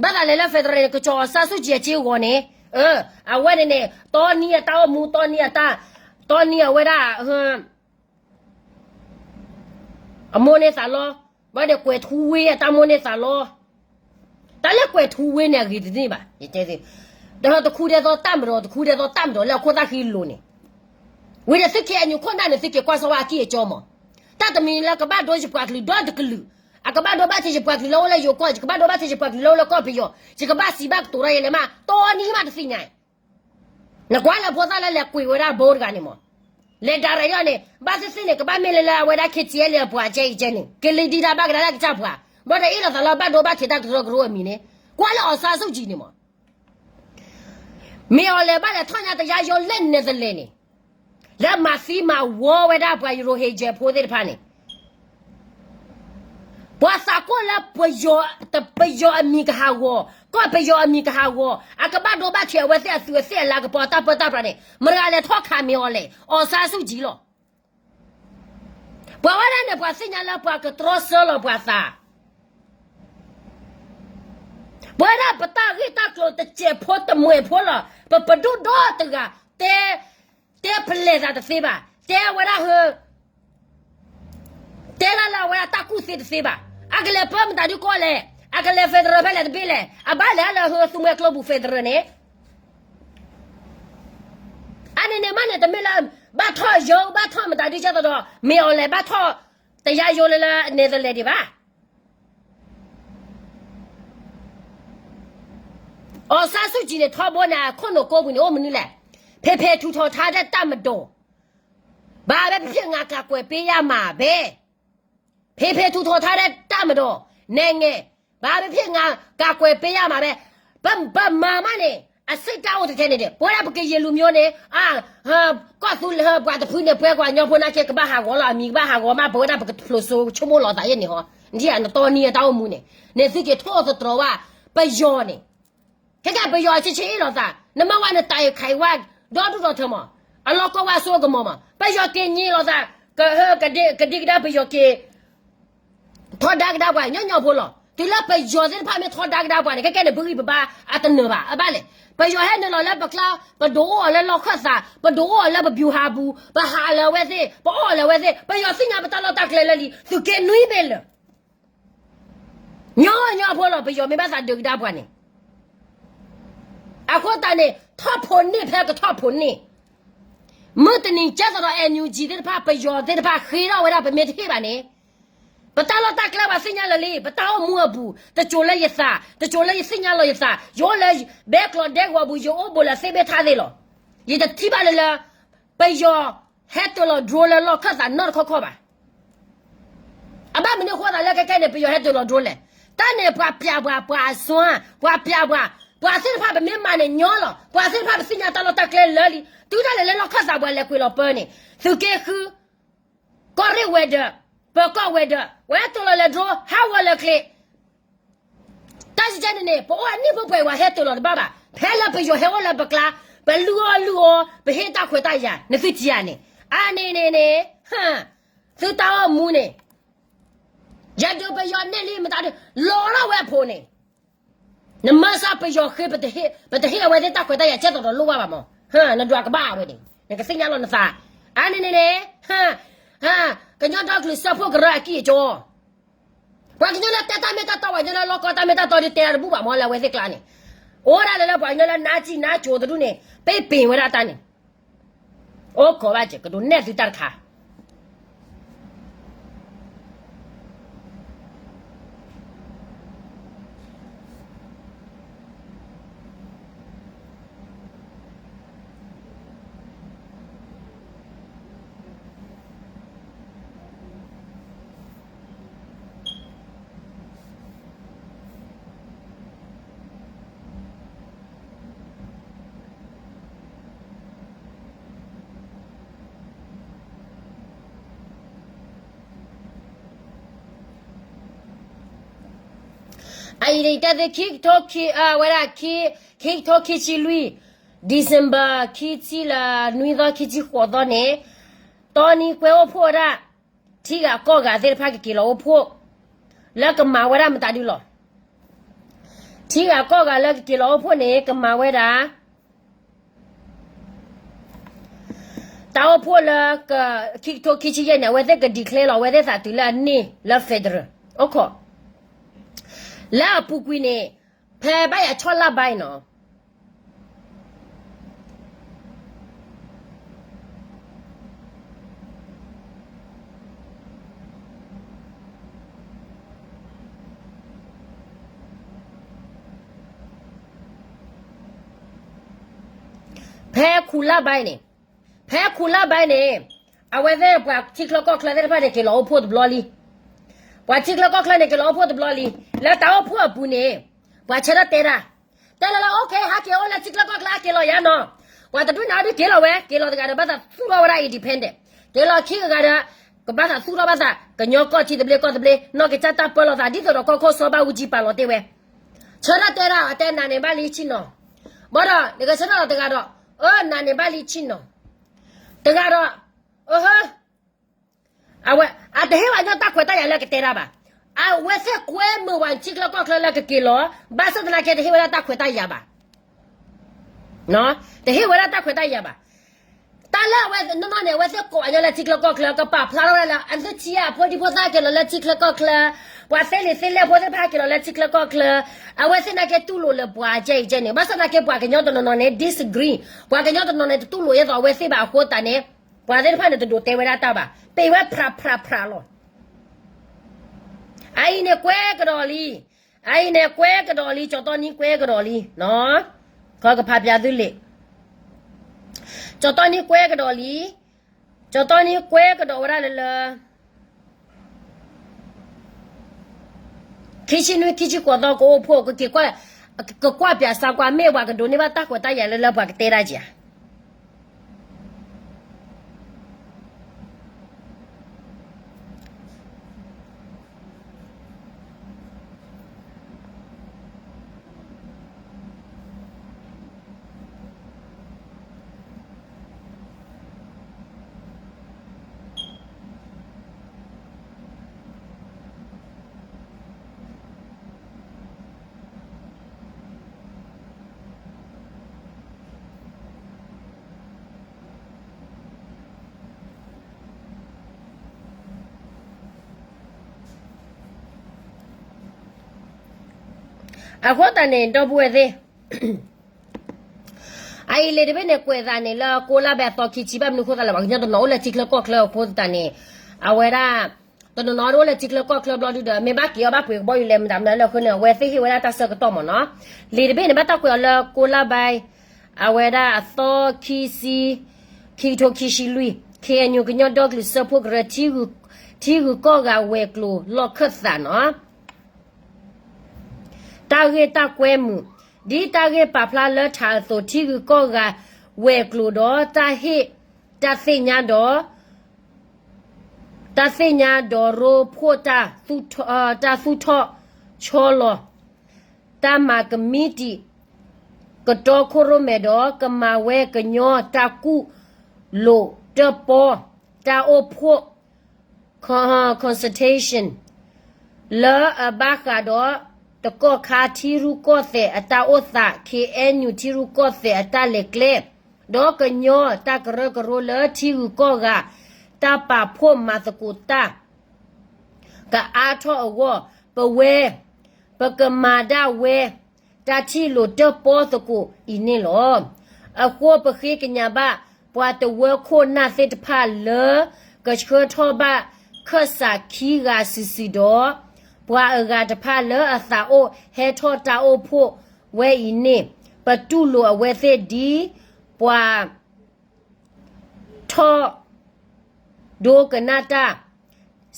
ဘၣ်သးလဲၤလၢ federal န့ၣ် ကစီၣ်အီၤစၢ်ဆူၣ်ကံၤအစ့အဂီၢ်န့ၣ်, အဝဲန့ၣ်န့ၣ် တီနံၤအတၢ်အိၣ်မူ တီနံၤအတၢ်, တီနံၤအဝဲဒၣ် အမိၢ်န့ၢ်သးလီ, ဘၣ်ဒီးကွဲၤထူဝ့အတၢ်မိၢ်န့ၢ်သးလီ, တၢ်လၢကွဲၤထူဝ့န့ၣ် အဂ့ၤတန့ၢ်ဘၣ်, ယတဲသ့, ဒီးတခူဒဲသိးတၢ်မၤဒီး တခူဒဲသိးတၢ်မၤဒီးလၢအခိၣ်သၣ်ဃံလိၤန့ၣ်, ဝံၤဒီးသု ခ့ၣ်အဲၣ်ယူၣ် ခိၣ်နၢ်န့ၣ် သုက့ၤကွၢ်စၢၤဝဲအကံၢ်အကၠီမး, တၢ်တမံၤလၢကဘၣ်ဒိယပှၤကလုာ်ဒီတကလုာ်, အကဘၣ်ဒိဘၣ်ထံးယပှၤကလုာ်လၢအိၣ်လၢယိၤကီၢ်, ယကဘၣ်ဒိဘၣ်ထံးယပှၤကလုာ်လၢအိၣ်လၢကီၢ်ပယီၤ, ယကဘၣ်စံးဘၣ်ကတိၤထီၣ်ယဲလဲၣ်မး, တီနံၤမးတသ့ၣ်ညါ နကွၢ်လၢဖိသၣ်လၢလဲၤကွံာ်ဝဲဒၣ်ဘိတဂၤန့ၣ်မး, လဲၤဒၣ်ရဲၣ်ဒ်န့ၣ် ဘၣ်သ့ၣ်သ့ၣ်န့ၣ် ကဘၣ်မ့ၢ်လၢလၢအဝဲဒၣ် ခ့ၣ်ကၠီလ့ အပှၤကဲအံၤကဲန့ၣ် ကလံၤဒံးတၢ်ဘၣ်ကဒါလၢကစၢ်ပှၤ, ဘၣ်ဒီးအ့ၣ်လိာ်သးလၢဘၣ်ဒိဘၣ်ထံးတၢ်ကရၢကရိအမံၤန့ၣ်, ကွၢ်လၢ အောင်ဆန်းစုကြည် န့ၣ်မး မ့ၢ်အီၤလဲၤဘၣ်လဲၤထီၣ်ညါတယါယိလၢ Netherlands န့ၣ်, လၢမၤသံမၤဝီဝဲဒၣ်ပှၤ Rohingya ဖိသ့ၣ်တဖၣ်န့ၣ် ပှၤသးကိၢ်လၢ ပယီၤအမံၤကဟးဂီၤ, ကီၢ်ပယီၤအမံၤကဟးဂီၤ, အကဘၣ်ဒိဘၣ်ထံးအဝဲသ့ၣ်အသူးအသ့ၣ်အလၤကပီၤအတၢ်ပၢတၢ်ပြးန့ၣ် မတၤတဂၤလဲၤထီၣ်ခးမ့ၢ်အီၤလဲၣ်, အောင်ဆန်းစုကြည် လီၤ. ပှၤဝဲဒၣ်န့ၣ် ပှၤသ့ၣ်ညါလၢပှၤကတြီဆၢလီၤပှၤသး ပဝဲဒၣ်ပတၢ်ဂ့ၢ်တၢ်ကျိၤတစဲးဖိတမှဲးဖိလီၤ. ပပဒိၣ်ဒီတဂၤ တဲ တဲဖျဲးသးတသ့ဘၣ်. တဲဝဲဒၣ်ဟၢ တဲဒၣ်လၢအဝဲဒၣ်တၢ်ကူၣ်သ့တသ့ဘၣ်. အကလဲၤပၢမတၤဒုကီၢ်လဲၣ်. အကလဲၤ federal ဖဲလဲၣ်တဘ့ၣ်လဲၣ်. အဘၣ်လဲၤလၢဟၢသူမှဲကျိပူၤ federal န့ၣ် အန့ၣ်န့ၣ်မးန့ၣ် တမ့ၢ်လၢ ဘၣ်ထီၣ်ယိ ဘၣ်ထီၣ်မတၤဒုကဲသိးဒီး မ့ၢ်အီၤလဲၤဘၣ်ထီၣ် တယါယိလၢလၢ Netherlands ဒံးဘၣ်. အောင်ဆန်းစုကြည်န့ၣ် ထီဘိန့ၣ် အခိၣ်နူာ်ကိးပူၤန့ၣ် အိၣ်မနုၤလဲၣ်. ဖေဖေထူထောင်ထားတဲ့တပ်မတော် ဘာပဲဖြစ်ငါကာကွယ်ပေးရမှာပဲ. ဖေဖေထူထောင်ထားတဲ့တပ်မတော် နိုင်ငံ ဘာပဲဖြစ်ငါကာကွယ်ပေးရမှာပဲ. ပမၤမးန့ၣ် အဆိပ်တန်းအိၣ်တထဲန့ၣ်ဒီး ပဝဲဒၣ်ပကရင်လူမျိုးန့ၣ် ကီၢ်သူလ့ၤပှၤတဖုန့ၣ် ပှဲၤကွၢ်ညီဖိနာ်က့ ကဘၣ်ဟးဂီၤလီၤ အမံၤကဘၣ်ဟးဂီၤမး ပဝဲဒၣ်ပကဖျိးစိကဆိကမိၣ်လီၤသးယဲၢ်န့ၣ်ဟီ. နထံၣ်နတီနံအတၢ်အိၣ်မူန့ၣ် န့ၣ်သုက့ၤထိၣ်သတြီၤဘၣ် ပယီၤန့ၣ် ခဲကဲပယီၤဆံးဆံးအ့ၣ်လိာ်သး နမ့ၢ်ဝဲနတၢ်အံၤခးဝဲ ဒီဒူၣ်ဒီထၢမး အလီၢ်ကီၢ်ဝဲအစိကမီၤမး ပယီၤက့ၤညံလိာ်သး ကဟၢကဒံကဒါပယီၤက့ၤ ထီဒါကဒါပှၤညီညီဖိလီၤ. တုၤလၢပယီၤသ့ၣ်တဖၣ်မ့ၢ်ထီဒါကဒါပှၤန့ၣ် ခဲကဲန့ၣ် ပဂံၢ်ပဘါအတနၢၤဘၣ် အဘၣ်လဲၣ်. ပယီၤဟဲနုာ်လီၤလၢပကျါ ပဒိးအိၣ်အီၤလၢလီၢ်ခၢၣ်သး ပဒိးအိၣ်အီၤလၢပဗျူဟာပူၤ ပဟးလၢအဝဲသ့ၣ် ပအီၣ်လၢအဝဲသ့ၣ် ပယီၤသ့ၣ်ညါပတၢ်လီၢ်တၢ်ကျဲလၢလံ သုးက့နွံဘ့ၣ်လၢာ် ညီညီဖိလီၤ. ပယီၤမ့ၢ်ဘၣ်သးဒုးကဒါပှၤန့ၣ် အဃိသတးန့ၣ် ထီၣ်ဖိန့ၢ်ဖဲကထီၣ်ဖိန့ၢ် မုၢ်တနံၤကဲသိးဒီး NUG သ့ၣ်တဖၣ် ပယီၤသ့ၣ်တဖၣ် ဃ့ထီၣ်ဝဲဒၣ် ပမ့ၢ်တဟ့ၣ်ဘၣ်န့ၣ် ပတၢ်လီၢ်တၢ်ကျဲပှၤသ့ၣ်ညါလၢာ်လံ ပတၢ်အိၣ်မူအပူၤ တစိၤလၢယသး တစိၤလၢယသ့ၣ်ညါလီၤယသး ယအိၣ်လၢဘဲကျိးဒဲကဝီၤပူၤ ယအိၣ်ဘူးလၢသ့ၣ်ဘ့ၣ်ထါသ့ၣ်လီၤ. ယတထံၣ်ဘၣ်လၢလၢ ပယီၤဟဲတ့ၢ်လီၤ drone လၢလီၢ်ခၢၣ်သးနီတခီခီဘၣ်. အဘၣ်မနုၤအဃိသးလၢခဲခဲန့ၣ် ပယီၤဟဲတ့ၢ်လီၤ drone လဲၣ်. တၢ်န့ၣ်ပှၤပျးပှၤ ပှၤအစွမ်း ပှၤပျးပှၤ ပှၤသ့ၣ်တဖၣ်ပမ့ၢ်မၤန့ၣ်ညီလီၤ. ပှၤသ့ၣ်တဖၣ်ပသ့ၣ်ညါတၢ်လီၢ်တၢ်ကျဲလၢာ်လံ. တုၤဒၣ်လဲာ်လၢလီၢ်ခၢၣ်သးပှၤလဲၤကွံာ်လီၤပၢန့ၣ် သုးက့ဃု ကီၢ်ရ့ၣ်ဝဲၤဒၢး ပၢၤကီၢ်ဝဲၤဒၢး ဝဲတ့ၢ်လီၤလဲၤ drone ဟးဂီၤလၢာ်ချ့ တၢ်ယကဲန့ၣ်န့ၣ် ပအိၣ်အနံၣ်ဖိပှဲၤဝဲဟဲတ့ၢ်လီၤတဘၣ်ဘၣ်. ဖဲလၢပယီၤဟဲအိၣ်လၢပကျါ ပလုၢ်အီၣ်လုၢ်အီ ပဟ့ၣ်တၢ်ခွဲးတၢ်ယာ် နသုထံၣ်ဧါန့ၣ် အါန့ၣ်န့ၣ်န့ၣ် သုတၢ်အိၣ်မူန့ၣ် ယဒုးပယီၤန့ၢ်လံမတၤဒုး လီၤထီၣ်ဝဲအဖိန့ၣ် နမၤစၢၤပယီၤဃ့ ပတဟ့ၣ်အဝဲသ့ၣ်တၢ်ခွဲးတၢ်ယာ် ကဲသိးဒီးလိၣ်ဘၣ်ဘၣ်မး. နဒွးကဘၣ်ဝဲန့ၣ် နကသ့ၣ်ညါလီၤနသး အါန့ၣ်န့ၣ်န့ၣ် ကညီဒီကလုာ်စၢဖှိၣ်ကရၢအကံၢ်အကီ ပှၤကညီလၢတဲတၢ်မ့ၢ်တၢ်တီ ပှၤကညီလၢလီၢ်ကီတၢ်မ့ၢ်တၢ်တီဒ်တဲတၢ်တဘူၣ်ဘၣ်မးလၢအဝဲသ့ၣ်ကျါန့ၣ် အိၣ်ဒၣ်လၢလၢပှၤကညီလၢနါစံၣ်နါကိၤတဒူၣ်န့ၣ် ပ့ၢ်ပ့ၢ်ဝဲဒၣ်တၢ်န့ၣ် အိၣ်ခိးဘၣ်က့ၤ ကဒိးနဲၣ်သုတၢ်တခါ အအံၤန့ၣ် တၢ်သ့ၣ်ခံကထိခံ ဝဲဒၣ် ခံကထိခံဆံလွံၢ် December ခံဆံလၢနွံသီ ခံဆံဃိးသီန့ၣ် တီနံၤကွဲအိၣ်ဖှိၣ်ဝဲဒၣ် ထံဂၤကီၢ်ဂၤသ့ၣ်တဖၣ်ကက့ၤလီၤအိၣ်ဖှိၣ် လၢကမၤဝဲဒၣ်မတၤဒုလီၤ. ထံဂၤကီၢ်ဂၤလၢကက့ၤလီၤအိၣ်ဖှိၣ်န့ၣ် ကမၤဝဲဒၣ် တၢ်အိၣ်ဖှိၣ်လၢ ခံကထိခံဆံယဲၢ်န့ၣ် အဝဲသ့ၣ်က declare လီၤ အဝဲသ့ၣ်သးတုၤလၢအန့ၢ်လၢ federal အိၣ်ခိး လၢအပူၤကွံာ်န့ၣ် ဖဲဘၣ်ယၤဆီၣ်လၢ်ဘါအံၤနီၤ ဖဲခူလၢ်ဘါအံၤန့ၣ် ဖဲခူလၢ်ဘါအံၤန့ၣ် အဝဲသ့ၣ်ပှၤထံချၢကီၢ်ချၢသ့ၣ်တဖၣ်န့ၣ် က့ၤလီၤအိၣ်ဖှိၣ်တဘျီလံ. ပှၤထံချၢကီၢ်ချၢန့ၣ် က့ၤလီၤအိၣ်ဖှိၣ်တဘျီလံ. လၢတၢ်အိၣ်ဖှိၣ်အပူၤန့ၣ် ပှၤဆၢထၢၣ်တဲဒၣ် တဲလၢလၢ okay ဟးက့ၤအိၣ်လၢထံချၢကီၢ်ချၢ ဟးက့ၤလီၤယၤနီၤ. ပှၤတဒူၣ်န့ၣ်ဒုးက့ၤလီၤဝဲ က့ၤလီၤတဂၤဒီး ဘၣ်သးသူၣ်ထီၣ်ဝဲဒၣ် independent က့ၤလီၤခံဂၤဒီး ကဘၣ်သးသူၣ်ထီၣ်ဘၣ်သး ကညီကီၢ်ထံသဘျ့ကီၢ်သဘျ့ နီၢ်ကစၢ်တၢ်ပၢလီၤသး ဒ်သိးဒီးကီၢ်ခိၣ်စီၤဘၣ်အူကၠံပာ်လီၤတ့ၢ်ဝဲ ဆၢထၢၣ်တဲဒၣ် အတဲနၤန့ၣ်ဘၣ်လံဆံနီၤ. ဘၣ်ဒီး နကဆၢထၢၣ်လီၤတဂၤဒီး အၢ နၤန့ၣ်ဘၣ်လံဆံနီၤ. တဂၤဒီး အဟၢ အဝဲ အတဟ့ၣ်ဝဲညီတၢ်ခွဲးတၢ်ယာ်လၢကတဲဒၣ်ဘၣ်. အဝဲသ့ၣ်ကွဲမုာ်ဝဲထံချၢကီၢ်ချၢလၢကက့ၤလီၤ ဘၣ်ဆၣ်သနာ်က့တဟ့ၣ်ဝဲဒၣ်တၢ်ခွဲးတၢ်ယာ်ဘၣ်. တဟ့ၣ်ဝဲဒၣ်တၢ်ခွဲးတၢ်ယာ်ဘၣ်. တၢ်လၢအဝဲနီၢ်နီၢ်န့ၣ် အဝဲသ့ၣ်ကိးအညီလၢထံချၢကီၢ်ချၢ ကပာ်ဖျါထီၣ်ဝဲဒၣ်လၢ အသုထံအဖိဒံဖိသၣ်က့ၤလီၤလၢ ထံချၢကီၢ်ချၢ, ပှၤသ့လံာ်သ့လဲၢ်ဖိသ့ၣ်တဖၣ်က့ၤလီၤလၢထံချၢကီၢ်ချၢ, အဝဲသ့ၣ်နာ်က့တူၢ်လိာ်လၢပှၤကဲအံၤကဲန့ၣ်, ဘၣ်ဆၣ်သနာ်က့ပှၤကညီတနီၤနီၤန့ၣ် disagree, ပှၤကညီတနီၤန့ၣ် တတူၢ်လိာ်အသိးအဝဲသ့ၣ်ဘၣ်အဃိသတးန့ၣ်, ပှၤသ့ၣ်တဖၣ်န့ၣ်တဒိးတဲဝဲဒၣ်တၢ်ဘၣ်, ပ့ၢ်ဝဲဖြးဖြးဖြးလီၤ. အအံၤန့ၣ်ကွဲကဒီးလံ. အအံၤန့ၣ်ကွဲကဒီးလံ, ကၠီတီနံကွဲကဒီးလံ, ခီကဖးပၠးသုလံာ်, ကၠီတီနံကွဲကဒီးလံ, ကၠီတီနံကွဲကဒီးဝဲဒၣ်လၢလၢ ခံဆံနွံ ခံဆံဃိးသီ ကအိၣ်ဖှိၣ် ကက့ၤကွၢ်, ကကွၢ်ပၠးစါကွၢ် မ့ၢ်ပှၤကဒိးန့ၢ်ဘၣ်တၢ်ကွဲးတၢ်ယာ်လၢလၢ ပှၤကတဲဒၣ်က့ၤဧါ. အဃိသတးန့ၣ် ဒီပုၢ်ဝဲၢ်သ့ၣ်, အအံၤလံာ်တဘ့ၣ်န့ၣ် ကွဲးသးန့ၣ်လၢကိးလါဘဲအသီခံဆံ ဘၣ်မနုၤအဃိသတးလဲၣ် ပှၤကညီတနီၤအိၣ်လၢထံချၢကီၢ်ချၢအဃိသတးန့ၣ်, အဝဲဒၣ် တနီၤနီၤဒၣ်အိၣ်လၢထံချၢကီၢ်ချၢဘျီဒုဒီး မ့ၢ်ဘၣ်က့ၤအီၣ်ဘၣ်ပှ့ၤကဘီယူၤလဲၣ် မတၤမတၤလၢအဃိန့ၣ် အဝဲသ့ၣ်ဟ့ၣ်ဝဲဒၣ်တၢ်ဆၢကတီၢ်မ့ၢ်နီၤ. လံာ်တဘ့ၣ်န့ၣ် ဘၣ်တၢ်ကွဲးအီၤလၢကိးလါဘဲ အဝဲဒၣ်အသီခံဆံ, ခံကထိခံဆံလွံၢ် ခ့ၣ်အဲၣ်ယူၣ် ကညီဒီကလုာ်စၢဖှိၣ်ကရၢ ထံဂုၤကီၢ်ဂၤဝဲၤကျိၤလီၢ်ခၢၣ်သးနီၤ. တၢ်ဂ့ၢ်တၢ်ကွဲမုာ်, ဒ်တၢ်ဂ့ၢ်ပာ်ဖျါလၢထးအသိး ထံဂုၤကီၢ်ဂၤဝဲၤကျိၤဒီး တၢ်ဟ့ၣ်တၢ်သ့ၣ်ညါဒီး တၢ်သ့ၣ်ညါဒီးရိဖှိၣ် တၢ်သူၣ်ထီၣ်ဆီလီၤ တၢ်မၤကမံးတံာ် ကတီခိၣ်ရိၣ်မဲာ်ဒီး ကမၤဝဲကညီတၢ်ကူၣ်လိာ်တၢၣ်ပီၣ် တၢ်အိၣ်ဖှိၣ် consultation လၢအဘၣ်ဃးဒီး တကီၢ်ခါထံရူၢ်ကီၢ်သဲးအတၢ်အိၣ်သး ခ့ၣ်အဲၣ်ယူၣ် ထံရူၢ်ကီၢ်သဲးအတၢ်လဲၤကျဲ ဒီးကညီတၢ်ကရၢကရိလၢထံဂုၤကီၢ်ဂၤ တၢ်ပာ်ဖှိၣ်မၤသကိးတၢ် ကအါထီၣ်အဂီၢ် ပဝဲ ပကမၤဒၣ်ဝဲ တၢ်ထံၣ်လိာ်တၢၣ်ပီၣ်သကိးအံၤန့ၣ်လီၤ. အဃိပဃ့ကညးဘၣ် ပှၤတဝၢခိၣ်နၢ်သ့ၣ်တဖၣ်လၢ ကဆှၢထီၣ်ဘၣ်ခၢၣ်စးခံဂၤစုာ်စုာ်ဒီး ပှၤအဂၤတဖၣ်လၢအသးအိၣ်ဟဲထီၣ်တၢ်အိၣ်ဖှိၣ်ဝဲအံၤန့ၣ် ပတူၢ်လိာ်အဝဲသ့ၣ်ဒ်ပှၤ ထီၣ် ဒိကနၣ်တၢ်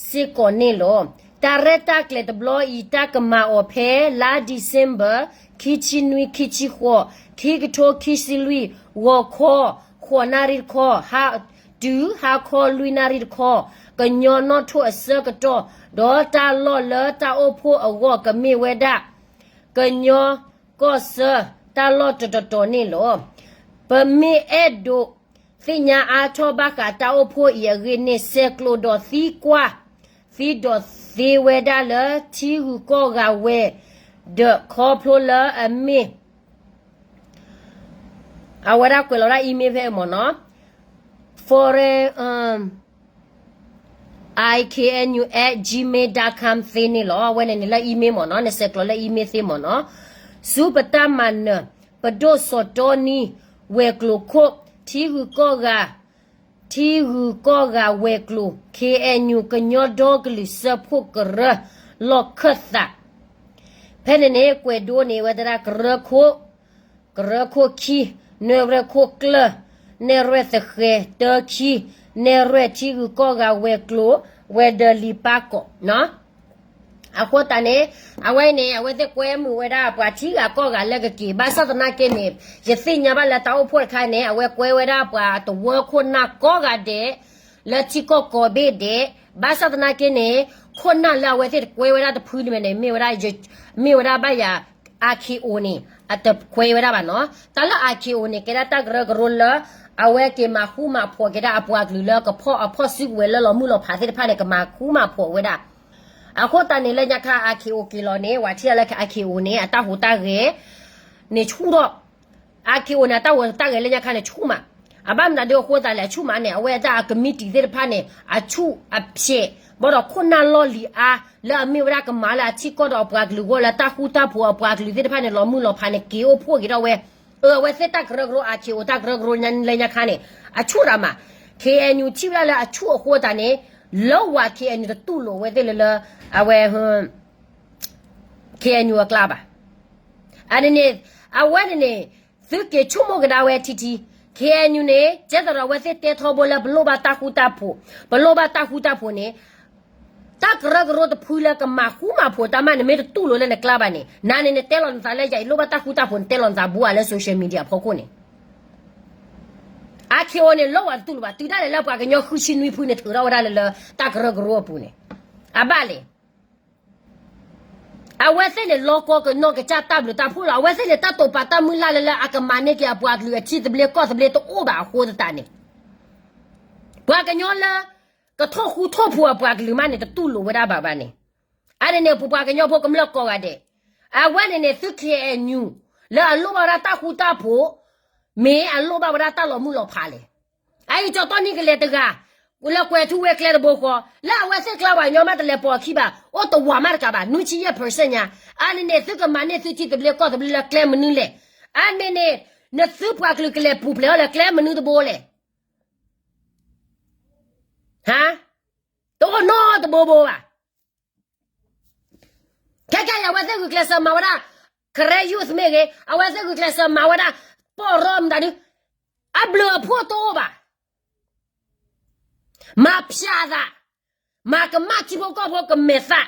စ့ၢ်ကီးန့ၣ်လီၤ. တၢ်ရဲၣ်တၢ်ကျဲၤတဘျီအံၤ တၢ်ကမၤအီၤဖဲလါ December ခံဆံနွံ ခံဆံဃိး ခံကထိခံဆံလွံၢ် ဂီၤခီ ဃိးနၣ်ရံၣ်တခီ တုၤဟါခီလွံၢ်နၣ်ရံၣ်တခီ ကညီနီၣ်ထိၣ်အဆၢကတီၢ် ဒီးတၢ်လီၢ်လၢတၢ်အိၣ်ဖှိၣ်အဂီၢ် ကမ့ၢ်ဝဲဒၣ် ကညီကီၢ်ဆၢ တၢ်လီၢ်တတီၤတီၤန့ၣ်လီၤ. ပမ့ၢ်အဲၣ်ဒိးသ့ၣ်ညါအါထီၣ်ဘၣ်ဃးတၢ်အိၣ်ဖှိၣ်အံၤအဂ့ၢ်န့ၣ် ဆဲးကျိးဒီးသံကွၢ် သံဒိးသ့ဝဲဒၣ်လၢထံဂုၤကီၢ်ဂၤဝဲၤ ဒီးခီဖျိလၢအမ့ၢ် အဝဲဒၣ်ကွဲးလီၤဒၣ် email ဖဲအမ့ၢ်နီၤ foreign I K N U at gmail dot com သ့န့ၣ်လီၤ. အဝဲန့ၣ်န့ၣ်လၢ email မ့ၢ်နီၤ, နဆဲးကျိးလၢ email သ့မ့ၢ်နီၤ. ဆူပတၢ်မၤနၢၤ ပဒိၣ်စီၤတီနံ ဝဲၤကျိၤခိၣ် ထံဂုၤကီၢ်ဂၤ, ထံဂုၤကီၢ်ဂၤဝဲၤကျိၤ K N U ကညီဒီကလုာ်စၢဖှိၣ်ကရၢ လီၢ်ခၢၣ်သး ဖဲန့ၣ်န့ၣ် ကွဲးဒိန့ၢ်ဝဲသရၣ်ကရၢခိၣ်, ကရၢခိၣ်ခံ, နဲၣ်ရွဲၣ်ခိၣ်ကျၢၢ်, နဲၣ်ရွဲၣ်သဃဲၤ, တၢခံ, နဲၣ်ရွဲၣ်ထံဂုၤကီၢ်ဂၤဝဲၤကျိၤ, ဝဲၤဒၢးလံာ်ပၢ်ကီးနီၤ. အဃိသတးန့ၣ် အဝဲအံၤန့ၣ် အဝဲသ့ၣ်ကွဲမုာ်ဝဲဒၣ်ပှၤထံဂၤကီၢ်ဂၤလၢကက့ၤ, ဘၣ်ဆၣ်သနာ်က့န့ၣ် ယသ့ၣ်ညါဘၣ်လၢတၢ်အိၣ်ဖှိၣ်တခါန့ၣ် အဝဲကွဲဝဲဒၣ်ပှၤတဝၢခိၣ်နၢ်ကိးဂၤဒဲး လၢထံကီၢ်ကိးဘ့ၣ်ဒဲး, ဘၣ်ဆၣ်သနာ်က့န့ၣ် ခိၣ်နၢ်လၢအဝဲသ့ၣ်တကွဲဝဲဒၣ်တဖုန့ၣ်မ့ၢ်န့ၣ် မ့ၢ်ဝဲဒၣ်, မ့ၢ်ဝဲဒၣ်ဘၣ်ယၤ R K O န့ၣ် အတကွဲဝဲဒၣ်ဘၣ်နီၤ. တၢ်လၢ R K O န့ၣ် ကဲဒၣ်တၢ်ကရၢကရိလၢ အဝဲက့ၤမၤဃူမၤဖိးက့ၤဒၣ်အပှၤကလုာ်လၢကဖီၣ်အဖီၣ်စုကဝဲၤလၢလီၤမုၢ်လီၤဖးသ့ၣ်တဖၣ်န့ၣ် ကမၤဃူမၤဖိးဝဲဒၣ်. အဃိသတးန့ၣ် လၢညါခါ R K O က့ၤလီၤန့ၣ် ဝဲထံၣ်လၢ R K O န့ၣ် အတၢ်ဟူးတၢ်ဂဲၤန့ၣ်ဆူၣ်ထီၣ် R K O န့ၣ် အတၢ်ဟူးတၢ်ဂဲၤလၢညါခါန့ၣ်ဆူၣ်မး. အဘၣ်မနုၤဒ်အဃိသတးလဲၣ် အဆူၣ်မးန့ၣ် အဝဲအတၢ်အကမံးတံာ်သ့ၣ်တဖၣ်န့ၣ် အဆူၣ်အဖျဲး ဘၣ်ဒီးခိၣ်နၢ်လီၢ်လံၤအါ လၢအမ့ၢ်ဝဲဒၣ်ကမၤလၢအထံကီၢ်ဒီးအပှၤကလုာ်အဂီၢ်လၢတၢ်ဃူတၢ်ဖိးအပှၤကလုာ်သ့ၣ်တဖၣ်န့ၣ် လီၤမုၢ်လီၤဖးန့ၣ် က့ၤအိၣ်ဖှိၣ်က့ၤထီၣ်ဝဲ. အဝဲသ့ၣ်တၢ်ကရၢကရိ R K O တၢ်ကရၢကရိလၢညါခါန့ၣ် အဆူၣ်ရၤမး. K N U ထံၣ်ဝဲဒၣ်လၢအဆူၣ်အဃိသတးန့ၣ် လၢဝၤ K N U တတူၢ်လိာ်ဝဲသ့ၣ်လၢလၢ အဝဲ K KNU အကျါဘၣ်. အန့ၣ်န့ၣ် အဝဲန့ၣ်န့ၣ် သုက့ၤဆိကမိၣ်ကဒါဝဲထံထံ, KNU န့ၣ် ကဲသးဒီးအဝဲသ့ၣ်တဲထီဘိလၢပလိၣ်ဘၣ်တၢ်ဃူတၢ်ဖိး, ပလိၣ်ဘၣ်တၢ်ဃူတၢ်ဖိးန့ၣ် တၢ်ကရၢကရိတဖုလၢကမၤဃူမၤဖိးတၢ်မး နမ့ၢ်တတူၢ်လိာ်လၢနကျါဘၣ်န့ၣ် နန့ၣ်နတဲလီၤနသးလၢယၤအံၤလိၣ်ဘၣ်တၢ်ဃူတၢ်ဖိး နတဲလီၤနသးဘူးဧါလၢ social media အဖီခိၣ်န့ၣ် အါခ့အိန့ၣ် လီၤဝဲတတူၢ်လိာ်ဘၣ် တုၤဒၣ်လဲာ်လၢပှၤကညီဃုဆံနွံဖုန့ၣ် ထုးထီၣ်ဝဲဒၣ်လၢလၢတၢ်ကရၢကရိအပူၤန့ၣ် အဘၣ်လဲၣ်. အဝဲသ့ၣ်န့ၣ် လီၤကီကနီၢ်ကစၢ်တၢ်ဘျုးတၢ်ဖှိၣ်လီၤ. အဝဲသ့ၣ်န့ၣ် တၢ်တိာ်ပာ်တၢ်မုၢ်လၢ်လၢလၢအကမၤန့ၢ်က့ၤအပှၤကလုာ်အထံသဘျ့ကီၢ်သဘျ့တအိၣ်ဘၣ်အဃိသတးန့ၣ် ပှၤကညီလၢ ကထိၣ်ဃူထိၣ်ဖိးအပှၤကလုာ်မးန့ၣ် တတူၢ်လိာ်ဝဲဒၣ်ဘၣ်ဘၣ်န့ၣ် အန့ၣ်န့ၣ် ပပှၤကညီဖိကမျၢၢ်ကိးဂၤဒဲး အဝဲန့ၣ်န့ၣ် သု KNU လၢအလိၣ်ဘၣ်ဝဲဒၣ်တၢ်ဃူတၢ်ဖိး မ့ၢ်အလိၣ်ဘၣ်ဝဲဒၣ်တၢ်လီၤမုၢ်လီၤဖးလဲၣ်. အအံၤကၠီတီနံကလဲၤတဂၤ လၢကွဲၤထူဝ့ကျဲတဘိဃီ လၢအဝဲသ့ၣ်ကျါပှၤကညီမးတလဲၤပိာ်အခံဘၣ် အိၣ်တဝးမးတကးဘၣ် နွံဆံယဲၢ် percent ညါ အန့ၣ်န့ၣ် သုကမၤန့ၢ်သုထံသဘျ့ကီၢ်သဘျ့လၢကျဲမနုၤလဲၣ်. အန့ၣ်န့ၣ် နသုပှၤကလုာ်ကလဲၤပူၤဖျဲးအီၤလၢကျဲမနုၤတဘိလဲၣ်. ဟါ တအိၣ်နီတဘိဘိဘၣ်. ခဲကနံၣ်အံၤ အဝဲသ့ၣ်ဂုာ်ကျဲးစၢးမၤဝဲဒၣ် Karen Youth မ့ၢ်ဂ့ၤ အဝဲသ့ၣ်ဂုာ်ကျဲးစၢးမၤဝဲဒၣ် ပီၣ်ရီမတၤဒု အဘျုးအဖှိၣ်တအိၣ်ဘၣ်. မၤဖျးသး, မၤကမၣ်ထံဖိကီၢ်ဖိကမဲာ်သၣ်,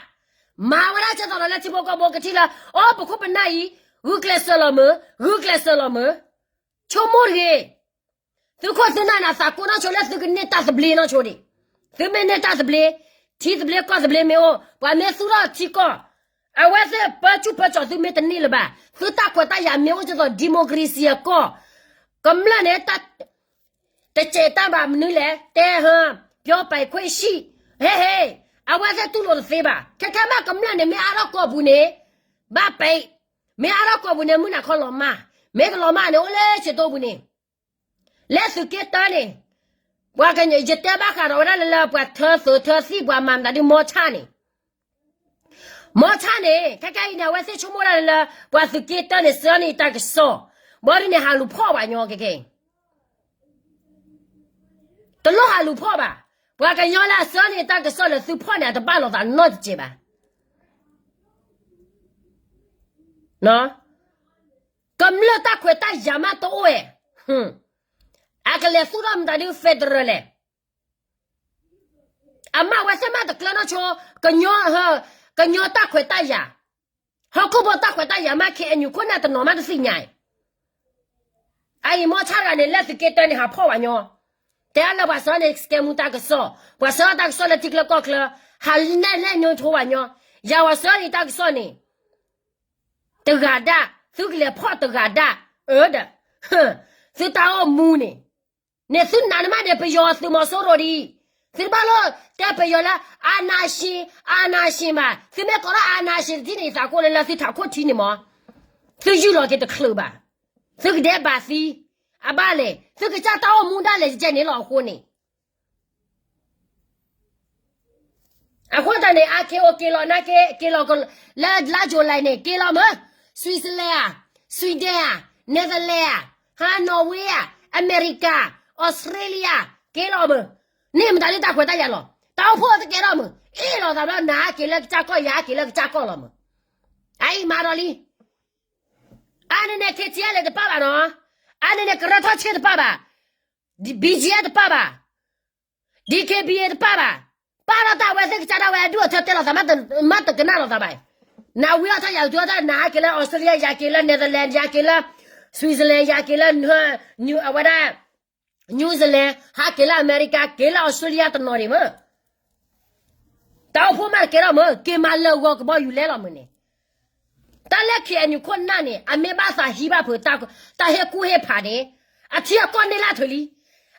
မၤဝဲဒၣ်ကဲသးဒီးလၢထံဖိကီၢ်ဖိကထံၣ်လၢ အိ ပခိၣ်ပနၢ်အံၤ ဂုာ်ကျဲးစၢးလီၤမုာ်, ဂုာ်ကျဲးစၢးလီၤမုာ်, ဆိကမိၣ်တဂ့ၤ သုခိၣ်သုနၢ်န့ၣ် သးကိးနီၢ်ဆိလၢသုကန့ၢ်တၢ်သဘျ့နီၢ်ဆိဒံး, သုမ့ၢ်န့ၢ်တၢ်သဘျ့, ထံသဘျ့ကီၢ်သဘျ့မ့ၢ်အိၣ်, ပှၤမ့ၢ်သူၣ်ထီၣ်ထံကီၢ်, အဝဲသ့ၣ်ပၢဆူၣ်ပၢကၠီၤသုမ့ၢ်တန့ၢ်လၢၤဘၣ်, သုတၢ်ခွဲးတၢ်ယာ်မ့ၢ်အိၣ်ကဲသိး democracy အကီၢ်, ကမျၢၢ်န့ၣ် တစဲးတၢ်ဘၣ်မနုၤလဲၣ်, တဲဟၢ, ပြောပိုင်ခွင့်ရှိ, ဟ့ၣ်ဟ့ၣ်, အဝဲသ့ၣ်တူၢ်လိာ်တသ့ဘၣ်, ခဲခဲမးကမျၢၢ်န့ၣ် မ့ၢ်အါထီၣ်ကီၢ်ပူၤန့ၣ်, ဘၣ်ပဲ, မ့ၢ်အါထီၣ်ကီၢ်ပူၤန့ၣ် မုၢ်နၤခီလီၤမၢ်, မ့ၢ်တလီၤမၢ်န့ၣ် အိၣ်လၢဆံးတိပူၤန့ၣ် လၢသုးက့တၢန့ၣ်, ပှၤကညီ ယတဲဘၣ်ဃးဒီးဝဲဒၣ်လၢလၢပှၤထၢသုးထၢသံၣ်ပှၤမၤမတၤဒု မီဆၣ်န့ၣ်, မီဆၣ်န့ၣ် ခဲကနံၣ်အံၤန့ၣ် အဝဲသ့ၣ်ဆိကမိၣ်ဒၣ်လၢလၢ ပှၤသုးက့တၢန့ၣ် စၢန့ၢ်တၢ်ကစီၣ်, ဘီဒုန့ၣ် ဟးလူၤဖီၣ်ပှၤညီကကဲ တလိၣ်ဟးလူၤဖီၣ်ဘၣ်, ပှၤကညီလၢအစၢန့ၢ်တၢ်ကစီၣ်လၢသုဖီၣ်န့ၣ် အတဘၣ်လိာ်သးနီတစဲးဘၣ်. ကမျၢၢ်တၢ်ခွဲးတၢ်ယာ်မးတအိၣ်ဝဲ, အကလဲၤသူၣ်ထီၣ်မတၤဒု federal လဲၣ်. အမ့ၢ်ဝဲသ့ၣ်မးတကျၢၤနီၢ်ဆိ, ကညီ, ကညီတၢ်ခွဲးတၢ်ယာ်, ဟီၣ်ခိၣ်ဖိတၢ်ခွဲးတၢ်ယာ်မး KNU ခိၣ်နၢ်တနီၤမးတသ့ၣ်ညါအံၤ, အအံၤမီဆၣ်တဂၤန့ၣ် လၢသုးက့တၢန့ၣ် ဟးဖီၣ်ပှၤညီ, တဲလၢပှၤစၢန့ၢ်စကဲမူတၢ်ကစီၣ်, ပှၤစၢတၢ်ကစီၣ်လၢထံချၢကီၢ်ချၢ, ဟးနဲၣ်နဲၣ်ညိထိပှၤညီ, ယၤပှၤစၢန့ၢ်တၢ်ကစီၣ်န့ၣ် တဂၤဒၣ်, သုကလဲၤဖီၣ်တဂၤဒၣ်, အၢဒီး, သုတၢ်အိၣ်မူန့ၣ်, န့ၣ်သုနးန့ၣ်မးန့ၣ် ပယီၤသုးမီၤစိရိၤဒ်အံၤ, သုတဘၣ်လိာ်တဲပယီၤလၢ အာဏာရှင်, အာဏာရှင် ဘၣ်, သုမ့ၢ်ကိးထီၣ် အာဏာရှင် တထံၣ်န့ၣ် ယသးကိၢ်လၢလၢသုထးခိၣ်ထံန့ၣ်မး, သုယုၢ်လီၤက့ၤတချုးဘၣ်, သုကဒဲးဘးသံ, အဘၣ်လဲၣ်, သုကစၢ်တၢ်အိၣ်မူဒၣ်လဲာ်ယကဲန့ၣ်လီၤအဃိန့ၣ် အဃိသတးန့ၣ် အါခ့အိၣ်က့ၤလီၤနာ်က့ က့ၤလီၤလၢ လါ July န့ၣ် က့ၤလီၤမး, Switzerland ဧါ, Sweden ဧါ, Netherlands ဧါ, ဟါ Norway ဧါ, America, Australia က့ၤလီၤမး, န့ၢ်မတၤဒ်တၢ်ခွဲးတၢ်ယာ်လီၤ, တၢ်အိၣ်ဖှိၣ်တကဲထီၣ်မး, အ့ၣ်လိာ်သးဘျီ နဟးက့ၤလၢကစၢ်ကီၢ် ယဟးက့ၤလၢကစၢ်ကီၢ်လီၤမး, အအံၤမၤဒီးလံ အါန့ၣ်န့ၣ် KTLA တပၣ်ဘၣ်နီၤ, အါန့ၣ်န့ၣ် ကရၢထီၣ်ဆ့တပၣ်ဘၣ်, BGF တပၣ်ဘၣ်, DKBA တပၣ်ဘၣ်, ပၣ်ထီၣ်တၢ်အဝဲသ့ၣ်ကစၢ်ဒၣ်ဝဲအဒူၣ်အထၢတဲလိာ်သး မ့ၢ်တကနၣ်လိာ်သးဘၣ်, နဝံအီၣ်ထီၣ်ယၤကတုၤအီၣ်ထီၣ် နဟးက့ၤလၢ Australia ယၤက့ၤလၢ Netherlands ယၤက့ၤလၢ Switzerland ယၤက့ၤလၢ အဝဲဒၣ် New Zealand ဟးက့ၤလၢ America က့ၤလၢ Australia တနီၤဒံးမး တၢ်အိၣ်ဖှိၣ်မးတကဲထီၣ်မး က့ၤမၤလၢာ်ဂီၤကဘီယူၤလဲလီၤမးန့ၣ်, တၢ်လၢ KNU ခိၣ်နၢ်န့ၣ် အမ့ၢ်ဘၣ်သးဟံးဘၣ်ဖုး တၢ်ဟ့ၣ်ကူၣ်ဟ့ၣ်ဖးန့ၣ်, အထံအကီၢ်န့ၢ်လၢထုးလံ,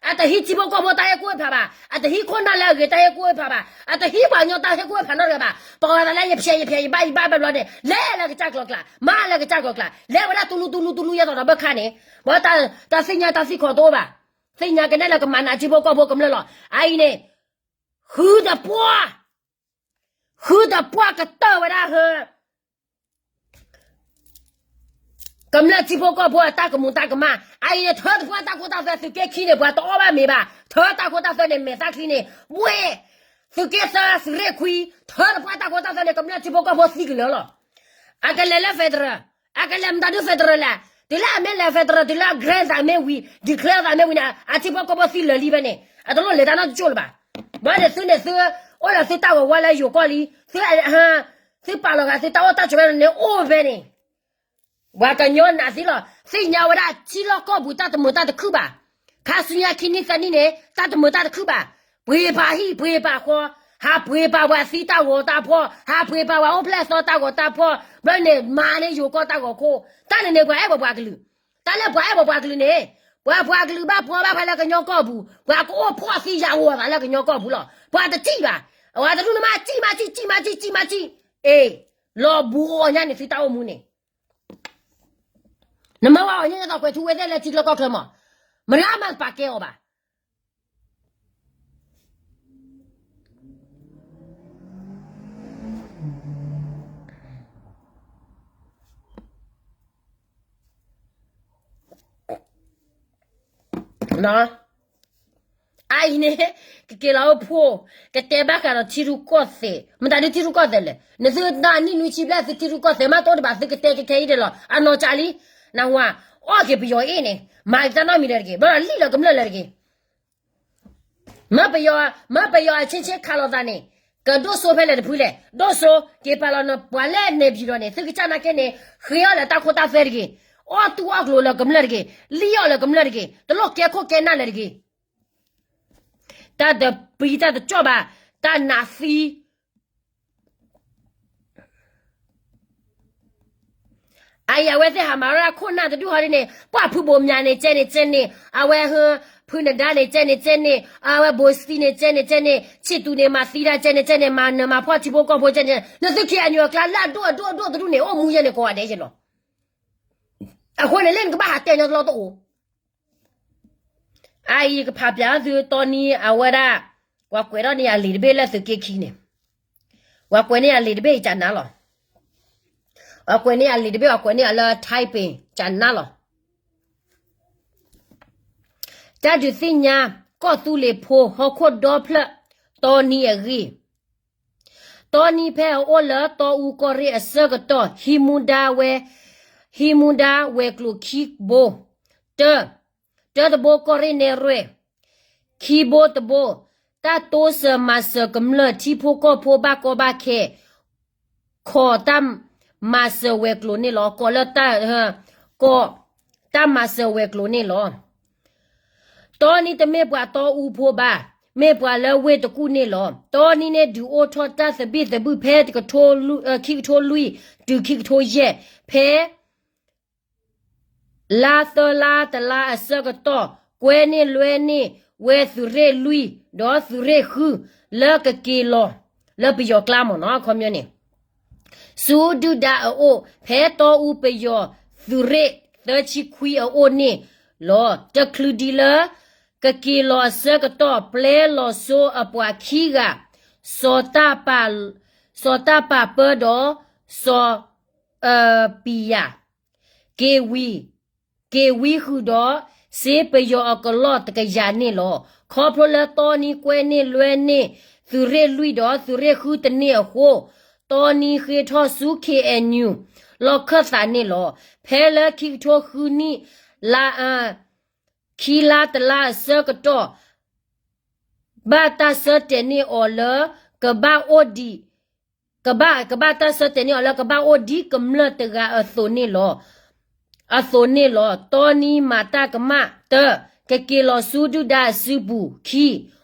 အတဟံးထံဖိကီၢ်ဖိတၢ်ဟ့ၣ်ကူၣ်ဟ့ၣ်ဖးဘၣ်, အတဟံးခိၣ်နၢ်လၢအဂ့ၤတၢ်ဟ့ၣ်ကူၣ်ဟ့ၣ်ဖးဘၣ်, အတဟံးပှၤကညီတၢ်ဟ့ၣ်ကူၣ်ဟ့ၣ်ဖးနီတဂၤဘၣ်, ပှၤဂၤသးလၢယဖျဲးယဖျဲးယဘၣ်ယဘၣ်ဘၣ်ဘျီန့ၣ် လဲၤလၢကစၢ်ကျီၤကျါ, မၤလၢကစၢ်ကျီၤကျါ, လဲၤဝဲဒၣ်တူလူတူလူတူလူယဲသိးဒီးဘၣ်ခါန့ၣ်, ဘၣ်တၢ်သ့ၣ်ညါတၢ်သံၣ်ခီၣ်တအိၣ်ဘၣ်, သ့ၣ်ညါကနဲၣ်လၢကမၤနးထံဖိကီၢ်ဖိကမျၢၢ်လီၤ, အအံၤန့ၣ် ဃုတပှၢ်, ဃုတပှၢ်ကတၢၢ်ဝဲဒၣ်ဟၢ ကမျၢၢ်ထံဖိကီၢ်ဖိအတၢ်ကမူၤတၢ်ကမၣ်, အအံၤန့ၣ် ထၢတပှၢ်တၢ်ခိတၢ်သွဲ သုးက့ခံန့ၣ် ပှၤတအီၣ်ဘၣ်မ့ၤဘၣ်, ထၢတၢ်ခိတၢ်သွဲန့ၣ် မဲာ်သၣ်ချံန့ၣ်, ဝ့ၢ်, သုးက့သၢသုးရ့ၣ်ခွံ, ထၢတပှၢ်တၢ်ခိတၢ်သွဲန့ၣ် ကမျၢၢ်ထံဖိကီၢ်ဖိသံကလၢာ်လီၤ. အကလဲၤလၢ federal, အကလဲၤမတၤဒု federal လဲၣ်, တုၤလၢအမ့ၢ်လဲၤ federal တုၤလၢအ grant သးမ့ၢ်ဝံၤ declare သးမ့ၢ်ဝံၤန့ၣ် အထံဖိကီၢ်ဖိသံလၢာ်လံဖဲန့ၣ် အတလိၣ်လဲၤတၢ်နီတကၠိၢ်လၢၤဘၣ်. ဘၣ်ဒီးသုန့ၣ်သု အိၣ်ဒီးသုတၢ်ဂီၤဝါလၢယိၤကီၢ်လံ, သု သုပာ်လီၤဂာ်သုတၢ်အိၣ်တၢ်ဆိးဝဲန့ၣ်အိၣ်ဖဲန့ၣ် ပှၤကညီနာ်သ့လီၤ. သ့ၣ်ညါဝဲဒၣ်ထံလီၢ်ကီၢ်ပူၤတၢ်တမုာ်တၢ်တခုၣ်ဘၣ်. ခါဆူညါခံနံၣ်သၢနံၣ်န့ၣ် တၢ်တမုာ်တၢ်တခုၣ်ဘၣ်. ပှ့ၤပာ်ဟံၣ်ပှ့ၤပာ်ဃီ, ဟးပှ့ၤပာ်ပှၤသံတၢ်ဂီၤတၢ်ဖီၣ်, ဟးပှ့ၤပာ်ပှၤအိၣ်ဖျဲၣ်သီတၢ်ဂီၤတၢ်ဖီၣ်, ဘျီန့ၣ်မၤန့ၢ်ယိၤကီၢ်တၢ်ဂီၤခိၣ်, တၢ်န့ၣ်န့ၣ် ပှၤအဲၣ်ပှၤပှၤကလုာ်, တၢ်လၢပှၤအဲၣ်ပှၤပှၤကလုာ်န့ၣ် ပှၤပှၤကလုာ်ဘၣ်ဖှီဘၣ်ဖးလၢကညီကီၢ်ပူၤ, ပှၤကအိၣ်ဖှီၣ်သံယၤဂီၤသးလၢကညီကီၢ်ပူၤလီၤ. ပှၤတစံၣ်ဘၣ်. အဝဲတရူၢ်နမး စံၣ်မးစံၣ် စံၣ်မးစံၣ် စံၣ်မးစံၣ်, အ့ၣ်, လီၤဘှီညါန့ၣ်သုတၢ်အိၣ်မူန့ၣ် နမ့ၢ်ဝဲအီၤန့ၣ်နသးကွဲးထူဝဲသ့ၣ်လၢထံလီၢ်ကီၢ်ချၢမး, မတၤမၤတပာ်ကဲအီၤဘၣ်. အအံၤန့ၣ် ကက့ၤလီၤအိၣ်ဖှိၣ်, ကတဲဘၣ်ဃးဒီးထံရူၢ်ကီၢ်သဲး, မတၤဒုထံရူၢ်ကီၢ်သဲးလဲၣ်, နသုနံၣ်နွံဆံဘျဲၣ်သုထံရူၢ်ကီၢ်သဲးမးတအိၣ်တဘၣ် သုကတဲကဲခဲအံၤဒဲးလီၤ. အနီၢ်ကၠးလံ, နဟူဧါ, အီၣ်က့ၤပယီၤအ့ၣ်န့ၣ် မၤက့ၤတၢ်နီတမံၤလၢၤတဂ့ၤ, ဘၣ်ဒီးလံၣ်လီၤကမျၢၢ်လၢၤတဂ့ၤ. မ့ၢ်ပယီၤ, မ့ၢ်ပယီၤအဆ့ဆ့ခးလိာ်သးန့ၣ်, ကဒိၣ်စိဖဲလဲၣ်တဖုလဲၣ်, ဒိၣ်စိ, က့ၤပာ်လီၤနပှၤလၢနဲၣ်ပျံၤဒီးန့ၣ် သုကစၢ်နာ်က့န့ၣ် ဃ့အီၣ်လၢတၢ်ခိတၢ်သွဲတဂ့ၤ, အီၣ်တူၢ်အီၣ်ကျိၤလၢကမျၢၢ်တဂ့ၤ, လံၣ်အီၣ်လၢကမျၢၢ်တဂ့ၤ, တလိၣ်ကဲခိၣ်ကဲနၢ်လၢၤတဂ့ၤ. တၢ်တပျံၤတၢ်တကီၢ်ဘၣ်, တၢ်နးသံ အအံၤအဝဲသ့ၣ်ဟးမၤဝဲဒၣ်ခိၣ်နၢ်တဒူၣ်ဟီဒ်န့ၣ် ပှၤဖုဘိးမၠးန့ၣ် ကဲန့ၣ်ကဲန့ၣ်, အဝဲဟၢ ဖုနဒါန့ၣ် ကဲန့ၣ်ကဲန့ၣ်, အဝဲဘိးစံန့ၣ် ကဲန့ၣ်ကဲန့ၣ်, ဆံၣ်တူၤန့ၣ် မၤသံဒၣ် ကဲန့ၣ်ကဲန့ၣ်, မၤနၢၤမၤဖှီၣ်ထံဖိကီၢ်ဖိ ကဲန့ၣ်, နသုခံအညိအကျါလၢအဒိၣ်အဒိၣ်အဒိၣ်တဒူၣ်န့ၣ် အိၣ်မူယဲန့ၣ်ကိးဂၤဒဲးယဲလီၤ. အဃိန့ၣ်လၢနကဘၣ်ဟးတဲညီတလီတအိၣ် အအံၤကဖးပၠးသုတီနံအဝဲဒၣ်, ပှၤကွဲးထီၣ်န့ၢ်ယၤလံာ်တဘ့ၣ်လၢသုးက့ခံန့ၣ်, ပှၤကွဲးန့ၢ်ယၤလံာ်တဘ့ၣ်ကနါလီၤ. ပှၤကွဲးန့ၢ်ယၤလံာ်တဘ့ၣ် ပှၤကွဲးန့ၢ်ယၤလၢ typing ကနါလီၤ. တၢ်ဒုးသ့ၣ်ညါ, ကီၢ်သူလ့ၤဖိဟီၣ်ခိၣ်ဒီဖျၢၣ်, တီနံအဂ့ၢ် တီနံဖဲအအိၣ်လၢတီအူကီၢ်ရ့ၣ်အဆၢကတီၢ် ဟံးမူဒါဝဲ, ဟံးမူဒါဝဲၤကျိၤခံဘိ, တၢ, တၢတဘိကီၢ်ရ့ၣ်နဲၣ်ရွဲၣ်, ခံဘိတဘိ, တၢ်တိစၢၤမၤစၢၤကမျၢၢ်ထံဖိကီၢ်ဖိဘၣ်ကီဘၣ်ခဲ, ခိးတၢ်မၤစၢၤဝဲၤကျိၤန့ၣ်လီၤ. ကိးလၢတၢ်, ကိးတၢ်မၤစၢၤဝဲၤကျိၤန့ၣ်လီၤ. တီနံတမ့ၢ်ပှၤတီအူဖိဘၣ်, မ့ၢ်ပှၤလၢဝ့ၢ်တကူၣ်န့ၣ်လီၤ. တီနံန့ၣ်ဒုးအိၣ်ထီၣ်တၢ်သဘံၣ်သဘုၣ်ဖဲ ခံကထိလွံၢ်တုၤခံကထိယဲၢ်, ဖဲ လါသၢလါတလါအဆၢကတီၢ်, ကွဲန့ၢ်လွဲန့ၢ်ဝဲသုးရ့ၣ်လွံၢ် ဒီးသုးရ့ၣ်ဃု လၢကက့ၤလီၤ, လၢပယီၤကျါမ့ၢ်နီၤ အခီပညီန့ၣ် ဆူဒုၣ်ဒါအအိၣ် ဖဲတီအူပယီၤသုးရ့ၣ်သၢဆံခွံအအိၣ်န့ၣ်လီၤ. တချုးဒံးလၢ ကက့ၤလီၤအဆၢကတီၢ် ပျဲလီၤစိအပှၤခံဂၤ, စီၤတၢ်ပာ်, စီၤတၢ်ပာ်ပၢဒီး စီၤ, အၢ, ပံၤယၤ က့ၤဝံ, က့ၤဝံဃုာ်ဒီး စ့ပယီၤအကလီၢ်တကယၤန့ၣ်လီၤ. ခီဖျိလၢတီနံကွဲန့ၢ်လွဲန့ၢ် သုးရ့ၣ်လွံၢ်ဒီးသုးရ့ၣ်ဃုတန့ၢ်အဃိ, တီနံဃ့ထီၣ်ဆူ ခ့ဢၣ်ယူၣ် လီၢ်ခၢၣ်သးန့ၣ်လီၤ. ဖဲလၢခံကထိဃုနံၣ် လါအၢ ခံလါတလါအဆၢကတီၢ် ဘၣ်တၢ်ဆၢတဲာ်န့ၢ်အီၤလၢ ကဘၣ်အိၣ်ဒံး, ကဘၣ်, ကဘၣ်တၢ်ဆၢတဲာ်န့ၢ်အီၤလၢ ကဘၣ်အိၣ်ဒ်ကမျၢၢ်တဂၤအသိးန့ၣ်လီၤ. အသိးန့ၣ်လီၤ. တီနံမၤတၢ်ကမၣ်, တၢ, ကက့ၤလီၤဆူဒုၣ်ဒါအစုပူၤ, ခံ,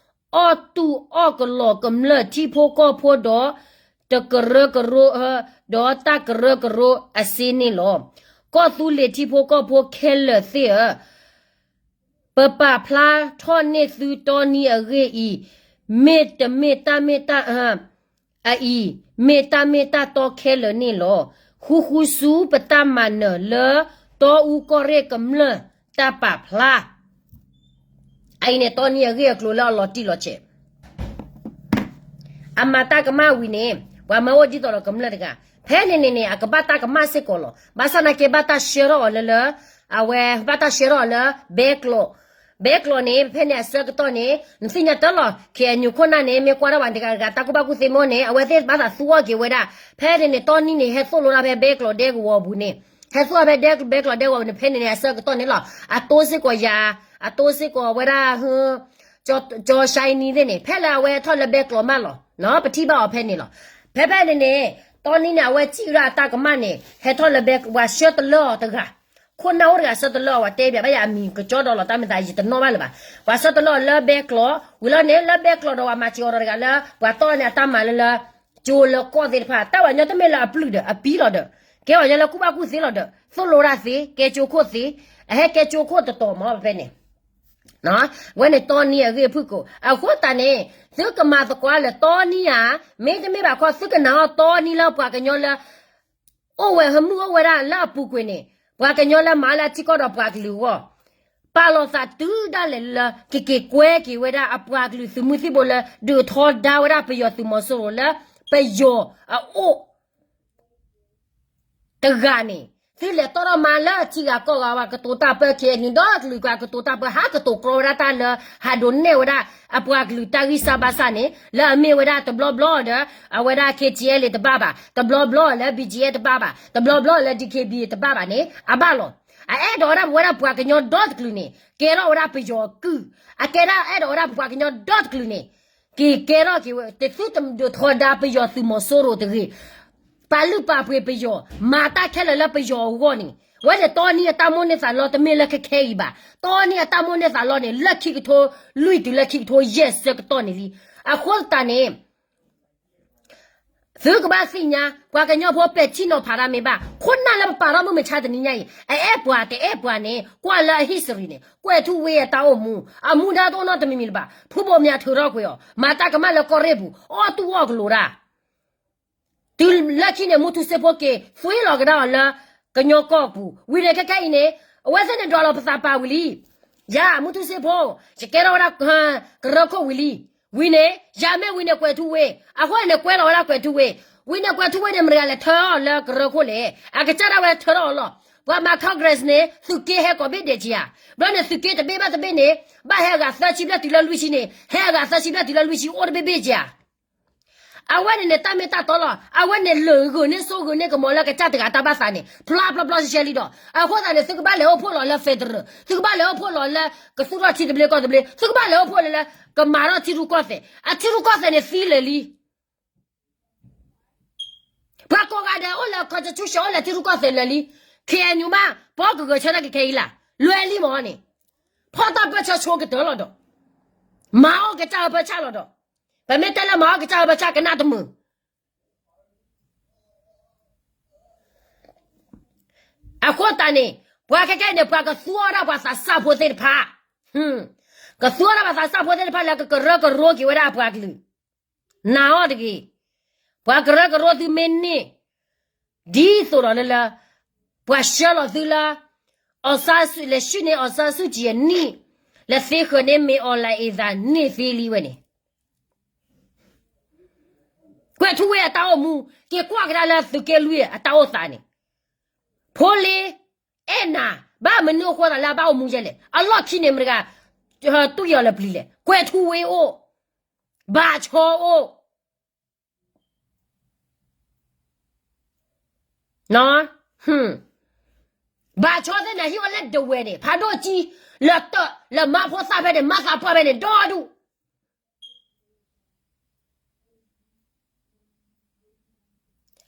အီၣ်တူၢ်အီၣ်ကလီၤကမျၢၢ်ထံဖိကီၢ်ဖိဒီး တကရၢကရိ, ဒီးတၢ်ကရၢကရိအစ့န့ၣ်လီၤ. ကီၢ်သူလ့ၤထံဖိကီၢ်ဖိခဲလၢာ်သ့ၣ်ဧၢ, ပပာ်ဖျါထီၣ်န့ၢ်သုတီနံအဂ့ၢ်အံၤ, မ့တမ့ၢ်တၢ်မ့ၢ်တၢ်, အအံၤ, မ့ၢ်တၢ်မ့ၢ်တၢ်တီခဲလၢာ်န့ၣ်လီၤ. ဃူဃူဆူပတၢ်မၤနၢၤလၢ တီအူကီၢ်ရ့ၣ်ကမျၢၢ်တၢ်ပာ်ဖျါ အအံၤန့ၣ် တီနံအဂ့ၢ်အကျိၤလၢအလီၤတံၢ်လီၤဆဲး အမၤတၢ်ကမၣ်ဝံၤန့ၣ် ပှၤမၢအိၣ်ဒ်သိးဒီးကမျၢၢ်တဂၤ, ဖဲန့ၣ်န့ၣ်န့ၣ် အကဘၣ်တၢ်ကမၣ်စ့ၢ်ကီးလီၤ. ဘၣ်ဆၣ်နာ်က့ဘၣ်တၢ်ဆှၢထီၣ်အီၤလၢလၢ, အဝဲဘၣ်တၢ်ဆှၢထီၣ်အီၤလၢ ဘဲကျိး, ဘဲကျိးန့ၣ် ဖဲန့ၣ်အဆၢကတီၢ်န့ၣ် နသ့ၣ်ညါတၢ်လီၤ ခ့ၣ်အဲၣ်ယူၣ်ခိၣ်နၢ်န့ၣ် မ့ၢ်ကွၢ်ထီၣ်ဘၣ်တဂၤတဂၤ တၢ်ကူၣ်ဘၣ်ကူၣ်သ့မ့ၢ်န့ၣ် အဝဲသ့ၣ်ဘၣ်သးသူအီၤက့ၤဝဲဒၣ် ဖဲန့ၣ်န့ၣ် တီနံန့ၣ် ဟဲသိၣ်လိဒၣ်ဖဲဘဲကျိးဒဲကဝီၤပူၤန့ၣ် ဟဲသိၣ်ဖဲဒဲဘဲကျိးဒဲကဝီၤပူၤန့ၣ် ဖဲန့ၣ်န့ၣ် အဆၢကတီၢ်န့ၣ်လီၤ အတိစ့ၢ်ကီးယၤ အတိစ့ၢ်ကီးဝဲဒၣ် ကၠီရှါနံသ့ၣ်န့ၣ် ဖဲလၢအဝဲထီၣ်လၢဘဲကျိးမးလီၤ ပထံၣ်ဘၣ်အီၤဖဲန့ၣ်လီၤ. ဖဲဖဲန့ၣ်န့ၣ် တီနံန့ၣ် အဝဲစံၣ်ဝဲဒၣ်အတၢ်ကမၣ်န့ၣ် ဟဲထီၣ်လၢဘဲ ပှၤဆှၢတလၢအီၤတဂၤ ခိၣ်နၢ်အိၣ်တဂၤဆှၢတလၢအီၤ ပှၤတဲဘၣ်ယၤအမံၤကကၠီဒီးလီၤ တၢ်မ့ၢ်သးယတနီၣ်ဘၣ်လၢၤဘၣ် ပှၤဆှၢတလၢအီၤလၢဘဲကျိး ဝံၤလီၤန့ၣ် လၢဘဲကျိးဒီးပှၤမၤစၢၤအီၤဒီးတဂၤလၢ ပှၤတီန့ၣ်အတၢ်မၤလၢလၢ ကၠိလၢကီၢ်သ့ၣ်တဖၣ် တၢ်ပှၤကညီတမ့ၢ်လၢအပျုၢ်ဒီး အပံလီၤဒီး ကဲပှၤကညီလၢကူၣ်ဘၣ်ကူၣ်သ့လီၤဒီး သိၣ်လိဒၣ်သ့ ကဲကၠိခိၣ်သ့ အဟဲကဲကၠိခိၣ်တတီၤမးဖဲန့ၣ် ဝဲန့ၣ်တီနံအဂ့ၢ်ဖုၣ်ကိာ် အဃိသတးန့ၣ် သုကမၤသကိးလၢတီနံဧါ မ့တမ့ၢ်ဘၣ်ခီ သုကနာ်အီၤတီနံလၢပှၤကညီလၢ အိၣ်ဝဲဟမုၢ်အိၣ်ဝဲဒၣ်လၢအပူၤကွံာ်န့ၣ် ပှၤကညီလၢမၤလၢထံကီၢ်ဒီးပှၤကလုာ်အဂီၢ် ပာ်လီၤသးတုၤဒၣ်လဲာ်လၢ ကက့ၤကွဲက့ၤဝဲဒၣ်အပှၤကလုာ်သုးမုၢ်သံၣ်ဘိလၢ ဒုးထီဒါဝဲဒၣ်ပယီၤသုးမီၤစိရိၤလၢ ပယီၤအအိၣ် တဂၤန့ၣ် သုလဲၤတီၢ်ထီၣ်မၤလၢထံဂၤကီၢ်ဂၤဝဲ ကတိၤတၢ်ပၢ ခ့ၣ်အဲၣ်ယူၣ်ဒီတကလုာ် ပှၤကတိၤတၢ်ပၢ ဟးကတိၤကြီဝဲဒၣ်တၢ်လၢ ဟးဒိးနဲၣ်ဝဲဒၣ် အပှၤကလုာ်တၢ်ဂံၢ်စၢ်ဘါစၢ်န့ၣ် လၢအမ့ၢ်ဝဲဒၣ်တဘျီဘျီဒီး အဝဲဒၣ် ခ့ၣ်ထံၣ်အဲၣ်လ့ၣ် တဘၣ်ဘၣ်, တဘျီဘျီလၢ ဘံၣ်ကၠံၣ်အဲၣ် တဘၣ်ဘၣ်, တဘျီဘျီလၢ ဒံၣ်ခ့ၣ်ဘံၣ် တဘၣ်ဘၣ်န့ၣ် အဘၣ်လီၤ. အအဲၣ်ဒိးဝဲဒၣ်ပဝဲဒၣ်ပှၤကညီဒီတကလုာ်န့ၣ် ကဲထီၣ်ဝဲဒၣ်ပယီၤအကုၢ်, အကဲဒၣ်အဲၣ်ဒိးဝဲဒၣ်ပပှၤကညီဒီတကလုာ်န့ၣ် က့ၤကဲထီၣ်က့ၤဝဲ တသုတဒုးထီဒါပယီၤသုးမီၤစိရိၤတဂ့ၤ. ပာ်လုၢ်ပာ်ပှ့ၤပယီၤ, မၤတၢ်ခဲလၢာ်လၢပယီၤအဂီၢ်န့ၣ်, အဝဲန့ၣ်တီနံအတၢ်မိၣ်န့ၢ်သးလီတမ့ၢ်လၢခဲခဲအံၤဘၣ်. တီနံအတၢ်မိၣ်န့ၢ်သးလီန့ၣ် လၢခံကထိလွံၢ်တုၤလၢခံကထိယဲၢ်ဆၢကတီၢ်န့ၣ်လံ. အဃိသတးန့ၣ် သုကဘၣ်သ့ၣ်ညါ ပှၤကညီဖိပဲာ်ထံနီၤဖးတၢ်မ့ၢ်ဘၣ်, ခိၣ်နၢ်လၢပပာ်ထီၣ်မုၢ်မဆါတနံၤညါအံၤ အအဲၣ်ပှၤတအဲၣ်ပှၤန့ၣ် ကွၢ်လၢအ history န့ၣ် ကွဲၤထူဝ့အတၢ်အိၣ်မူ, အမူဒါတအိၣ်နီတမံၤမံၤလၢၤဘၣ်. ဖုဘိၣ်မၠးထုးထီၣ်ကွံာ်အီၤ, မၤတၢ်ကမၣ်လၢကီၢ်ရ့ၣ်ပူၤ, အီၣ်တူၢ်အီၣ်ကလိာ်ဒၣ် တုၤလၢခံန့ၣ် မူထူစ့ဖိက့ၤ သွံလီၤကဒါအီၤလၢ ကညီကီၢ်ပူၤ, ဝံၤန့ၣ်ခဲခဲအံၤန့ၣ် အဝဲသ့ၣ်န့ၣ်ဒွးလီၤပသးပာ်ဝံၤလံ. ယၤ မူထူစ့ဖိ, ယကဲထီၣ်ဝဲဒၣ် ကရၢခိၣ်ဝံၤလံ. ဝံၤန့ၣ် ယၤမ့ၢ်ဝံၤန့ၣ် ကွဲၤထူဝ့, အဃိန့ၣ် ကွဲလီၤဝဲဒၣ်ကွဲၤထူဝ့, ဝံၤန့ၣ် ကွဲၤထူဝ့န့ၣ် မတၤတဂၤလဲၤထၢအီၤလၢကရၢခိၣ်လဲၣ်. အကစၢ်ဒၣ်ဝဲထၢထီၣ်အီၤလီၤ. ပှၤမၤ Congress န့ၣ် သုးက့ဟဲကိးဘ့ၣ်ဒဲးက့ၤဧါ. ဘျီန့ၣ် သုးက့တဘ့ၣ်ဘၣ်တဘ့ၣ်န့ၣ် ဘၣ်ဟဲအဂၤသၢဆံဘျဲၣ်တုၤလၢလွံၢ်ဆံန့ၣ်, ဟဲအဂၤသၢဆံဘျဲၣ်တုၤလၢလွံၢ်ဆံ အိၣ်တဘ့ၣ်ဘ့ၣ်က့ၤဧါ. အဝဲန့ၣ်န့ၣ် တၢ်မ့ၢ်တၢ်တီလီၤ. အဝဲန့ၣ်လၢာ်ဂုာ်န့ၢ်စိဂုာ်န့ၢ်ကမီၤလၢကစၢ်တဂၤတၢ်ဘၣ်သးန့ၣ် ဖျါဖျါဖျါရှဲရှဲလံဒီး အဃိသတးန့ၣ် သုကဘၣ်လဲၤအိၣ်ဖှိၣ်လီၤလၢ federal, သုကဘၣ်လဲၤအိၣ်ဖှိၣ်လီၤလၢ ကသူၣ်ထီၣ်ထံသဘျ့ကီၢ်သဘျ့, သုကဘၣ်လဲၤအိၣ်ဖှိၣ်လၢ လၢ ကမၤထီၣ်ထံရူၢ်ကီၢ်သဲး, အထံရူၢ်ကီၢ်သဲးန့ၣ်သံလၢာ်လံ. ပှၤကိးဂၤဒဲးအိၣ်လၢ constitution အိၣ်လၢထံရူၢ်ကီၢ်သဲးလၢာ်လံ. ခ့ၣ်အဲၣ်ယူၣ်မး ပကဂဲၤဆၢထၢၣ်ကခဲအံၤလၢ လွဲလံမးန့ၣ်, ဖီၣ်တၢ်ပၢၢ်ဆၢဆိကတၢၢ်လီၤဒီး မၤအီၣ်ကစၢ်အၢပၢဆၣ်လီၤဒီး, ပမ့ၢ်တဲလၢမၤအီၣ်ကစၢ်အၢပၢဆၣ်ကနၣ်တမုာ် အဃိသတးန့ၣ် ပှၤခဲခဲအံၤန့ၣ် ပှၤကသူအီၤဒၣ်ပှၤသးစၢ်ဖိသ့ၣ်တဖၣ်, ကသူအီၤဒၣ်ပှၤသးစၢ်ဖိသ့ၣ်တဖၣ်လၢကကရၢကရိက့ၤဝဲဒၣ်အပှၤကလုာ်, နာ်အီၤတဂ့ၤ. ပှၤကရၢကရိသုမ့ၢ်န့ၢ် ဒ်သိးဒီးလၢလၢ ပှၤဆှၢလီၤသုလၢ အောင်ဆန်းစုကြည် လဲၤဆှၢန့ၢ် အောင်ဆန်းစုကြည် အနံၣ် လဲၤသ့ဃၢၤန့ၢ် မင်းအောင်လှိုင် အသးန့ၢ်သ့လံဝဲန့ၣ်, ကွဲၤထူဝ့အတၢ်အိၣ်မူ က့ၤကွၢ်ကဒါလၢသုးက့လွံၢ်အတၢ်အိၣ်သးန့ၣ်, ဖိလ့ အဲၣ်နၤ ဘၣ်မနုၤအဃိသးလၢအဘၣ်အိၣ်မူယဲလဲၣ်. အလီၢ်ခံန့ၣ်မတၤတဂၤ တူၢ်ယီၤလၢပျံၤလဲၣ်. ကွဲၤထူဝ့အိၣ်, ဘၣ်ဆီအိၣ် ဘၣ်ဆီသ့ၣ်န့ၣ် ဟံၣ်ဝဲလၢဒဝဲၢ်န့ၣ် ဖးဒိၣ်ကံ လၢတၢ် လၢမါဖိသၣ်ဖဲန့ၣ် မါသးပှၢ်ဖဲန့ၣ် ဒီဒူၣ်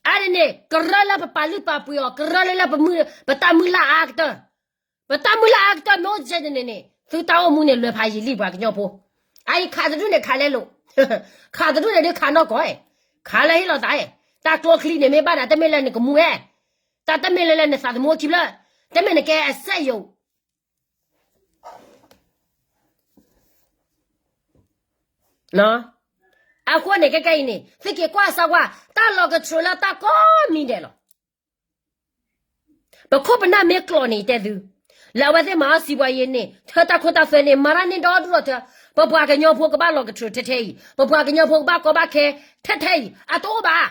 အါန့ၣ်န့ၣ် ကရၢလၢပပာ်လုၢ်ပာ်ပှ့ၤအီၤ ကရၢလၢလၢပမုၢ် ပတၢ်မုၢ်လၢ်အါကတၢၢ်, ပတၢ်မုၢ်လၢ်အါကတၢၢ်မ့ၢ်အိၣ်ကဲန့ၣ်န့ၣ် သုတၢ်အိၣ်မူန့ၣ် လွဲၤဖးယံာ်လံပှၤကညီဖိ, အအံၤခးတဒူၣ်န့ၣ်ခးလဲလိာ်, ခးတဒူၣ်န့ၣ်ဒုးခးနီၢ်ကီၢ်, ခးလၢဟ့ၣ်လီၤသး, ခးလၢဟ့ၣ်လီၤသး, တၢ်ကျိချံန့ၣ်မ့ၢ်ဘၣ်နၤ တမ့ၢ်လၢနကမူအဲ, တၢ်တမ့ၢ်လၢလၢနသးသမူခံဖျၢၣ်, တမ့ၢ်နကဲအစက်ရုပ် အဃိန့ၣ်ခဲခဲအံၤန့ၣ် သုက့ၤကွၢ်စၢ်ကွၢ် တၢ်လီၤကတြူာ်လၢတၢ်ကိးမံၤဒဲးလီၤ. ပခိၣ်ပနၢ်မ့ၢ်ကျိးန့ၣ်တဲသု, လၢအဝဲသ့ၣ်မၤအီၣ်စံးပှၤယံၤန့ၣ် ထၢတၢ်ခိတၢ်သွဲန့ၣ် မၤတၢ်န့ၢ်ဒီဒူၣ်ဒီထၢ, ပပှၤကညီဖိကဘၣ်လီၤကတြူာ်ထဲထဲအံၤ, ပပှၤကညီဖိကဘၣ်ကီဘၣ်ခဲထဲထဲအံၤ အတအိၣ်ဘၣ်.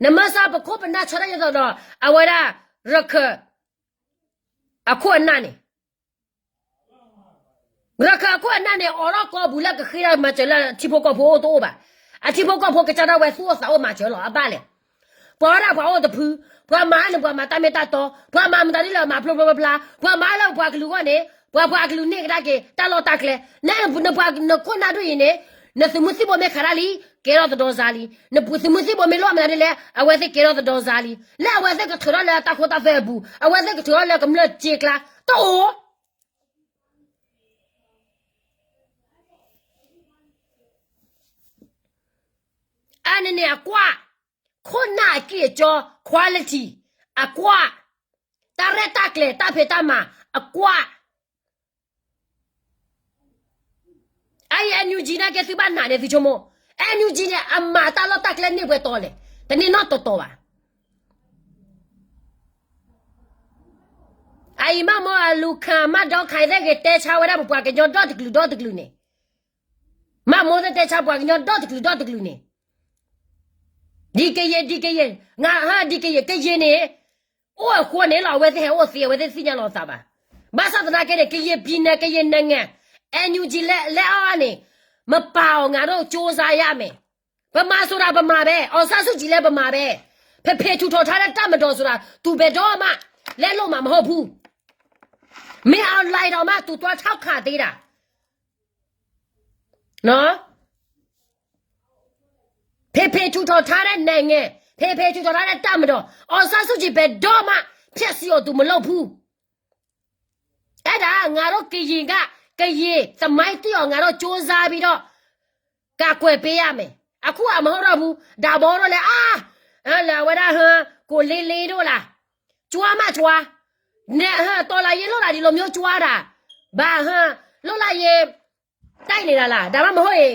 နမ့ၢ်စၢ်ပခိၣ်ပနၢ်ဆၢထၢၣ်ယသိးဒီး အဝဲဒၣ် ရခၢၣ် အခိၣ်အနၢ်န့ၣ် ရခၢၣ်ခိၣ်အနၢ်န့ၣ် အိးထီၣ်ကီၢ်ပူၤလၢကဃ့ထီၣ်မၤစၢၤလၢထံဖိကီၢ်ဖိအိၣ်တအိၣ်ဘၣ်. အထံဖိကီၢ်ဖိကစၢ်ဒၣ်ဝဲသူၣ်အိၣ်သးအိၣ်မၤစၢၤလီၤ အဘၣ်လဲၣ်. ပှၤဝဲဒၣ်ပှၤအိၣ်တဖု, ပှၤမၤန့ၣ်ပှၤမၤတၢ်မ့ၢ်တၢ်တီ, ပှၤမၤမတၤဒ်လဲၣ်မၤဖျိဖျိဖျါဖျါ, ပှၤမၤလၢပပှၤကလုာ်အဂီၢ်န့ၣ် ပှၤပှၤကလုာ်န့ၢ်ကဒါက့ၤ တၢ်လီၢ်တၢ်ကျဲ, နနပှၤနခိၣ်နၢ်ဒိၣ်အံၤန့ၣ် နသုးမုၢ်သံၣ်ဘိမ့ၢ်ခးတၢ်လံ, ကဲထီၣ်သဒီစါလံ, နသုးမုၢ်သံၣ်ဘိမ့ၢ်လိၣ်မတၤဒ်လဲၣ် အဝဲသ့ၣ်ကဲထီၣ်သဒီစါလံ, လၢအဝဲသ့ၣ်ကထုးထီၣ်လၢတၢ်ခိတၢ်သွဲအပူၤ, အဝဲသ့ၣ်ကထုးထီၣ်လၢကမျၢၢ်စ့ကျါ, တအိၣ် အန့ၣ်န့ၣ်အကွၢ်, ခိၣ်နၢ်အကံၢ်အစီ, quality, အကွၢ်, တၢ်ရဲၣ်တၢ်ကျဲၤတၢ်ဖံးတၢ်မၤ, အကွၢ်. အအံၤ NUG နာ်က့သုဘၣ်နာ်န့ၣ်သုဆိကမိၣ်, NUG န့ၣ် အမၤတၢ်လီၢ်တၢ်ကျဲန့ၢ်ပှဲၤတီၤလဲၣ်, တန့ၢ်နီတတီၤဘၣ်. အအံၤမးမ့ၢ်အလူၤခးမးဒီးခးအံၤသ့ၣ်ဂ့ၤ တဲဆါဝဲဒၣ်ပပှၤကညီဒီတကလုာ်ဒီတကလုာ်န့ၣ်, မးမ့ၢ်သ့ၣ်တဲဆါပှၤကညီဒီတကလုာ်ဒီတကလုာ်န့ၣ်, ဒ်ကယဲၢ် ဒ်ကယဲၢ်, ငါဟါ ဒ်ကယဲၢ် ကယဲၢ်န့ၣ်, အိၣ်အဃိန့ၣ်လီၤ အဝဲသ့ၣ်ဟဲအိၣ်သ့ အဝဲသ့ၣ်သ့ၣ်ညါလီၤသးဘၣ်. ဘၣ်ဆၣ်သနာ်က့န့ၣ် ကယဲၢ် ပြည်နယ် ကယဲၢ် နိုင်ငံ, NUG လဲအီၤန့ၣ်, မပာ်အီၤ ငါတို့ ကြိုးစားရမယ်, ပမၤဆိုတာ ဗမာပဲ, အောင်ဆန်းစုကြည်လည်း ဗမာပဲ, ဖယ်ဖယ်ထူထောင်ထားတဲ့ တပ်မတော်ဆိုတာ သူဘယ်တော့မှ လက်လွှတ်မှာမဟုတ်ဘူး, မင်းအောင်လှိုင်တောင်မှ သူသွားထောက်ခံသေးတာ နော်, ဖေဖေထူထောင်ထားတဲ့နိုင်ငံ, ဖေဖေထူထောင်ထားတဲ့တပ်မတော်, အောင်ဆန်းစုကြည် ဘယ်တော့မှ ဖျက်ဆီးအောင် သူမလုပ်ဘူး. အဲ့ဒါ ငါတို့ကရင်က ကရင်သမိုင်းသိအောင် ငါတို့ကြိုးစားပြီးတော့ ကာကွယ်ပေးရမယ်. အခုကမဟုတ်တော့ဘူး. ဒါဘီတို့လည်း အာ, လၢအဝဲဒၣ်ဟၢ ကိုလေးလေးတို့လား, ကြွားမှကြွား, နဲ့ဟၢ တော်လှန်ရေးလုပ်တာ ဒီလိုမျိုးကြွားတာ, ဘာဟၢ လွတ်လပ်ရေး တိုက်နေတာလား, ဒါမှမဟုတ်ရင်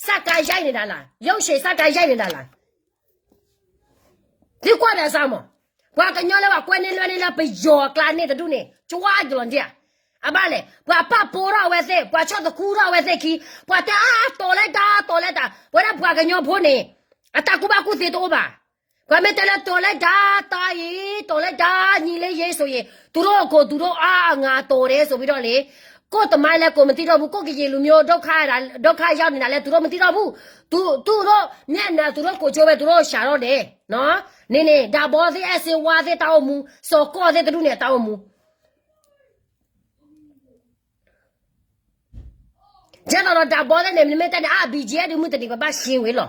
စကစ ရိုက်နေတာလား, ရုပ်ရှင် စကစ ရိုက်နေတာလား. သုကွၢ်ဒီးစၢ်မး, ပှၤကညီလၢပှၤကွဲန့ၢ်လွဲန့ၢ်လၢပယီၤအကျါန့ၣ်တဒူၣ်န့ၣ် ကၠွါကလီၤဒံးဧါ. အဘၣ်လဲၣ်, ပှၤပာ်ပိာ်ထီၣ်အဝဲသ့ၣ်, ပှၤဆီၣ်သခူထီၣ်အဝဲသ့ၣ်ခံ, ပှၤတဲအါ တီၤလဲတၢ် တီၤလဲတၢ်, ပဝဲဒၣ်ပှၤကညီဖိန့ၣ် အတၢ်ကူၣ်ဘၣ်ကူၣ်သ့တအိၣ်ဘၣ်. ပှၤမ့ၢ်တဲလၢ တီၤလဲတၢ် တီၤအံၤ, တီၤလဲတၢ် ညီလေးရေဆိုရင် သူတို့အကို သူတို့အငါ တီၤတယ်ဆိုပြီးတော့လေ, ကိုယ့်သမိုင်းလည်း ကိုယ်မသိတော့ဘူး, ကိုယ့်ကရင်လူမျိုး ဒုက္ခ ဒုက္ခရောက်နေတာလည်း သူတို့မသိတော့ဘူး, သူ, သူတို့မျက်နှာ သူတို့ကိုယ်ကျိုးပဲ သူတို့ရှာတော့တယ်, နော်. န့ၣ်န့ၣ် ဒါဘီသ့ၣ် အဲၣ်စ့ဝါသ့ၣ် တၢ်အိၣ်မူ, စီၤကီၢ်သ့ၣ်တဒူၣ်န့ၣ် အတၢ်အိၣ်မူ ကဲသိးဒီး ဒါဘီသ့ၣ်န့ၣ် မ့မ့ၢ်တဲန့ၣ် အါ BGF ဒုးမုၢ်တနံၤ ပဘၣ်ရှင်းဝဲလီၤ.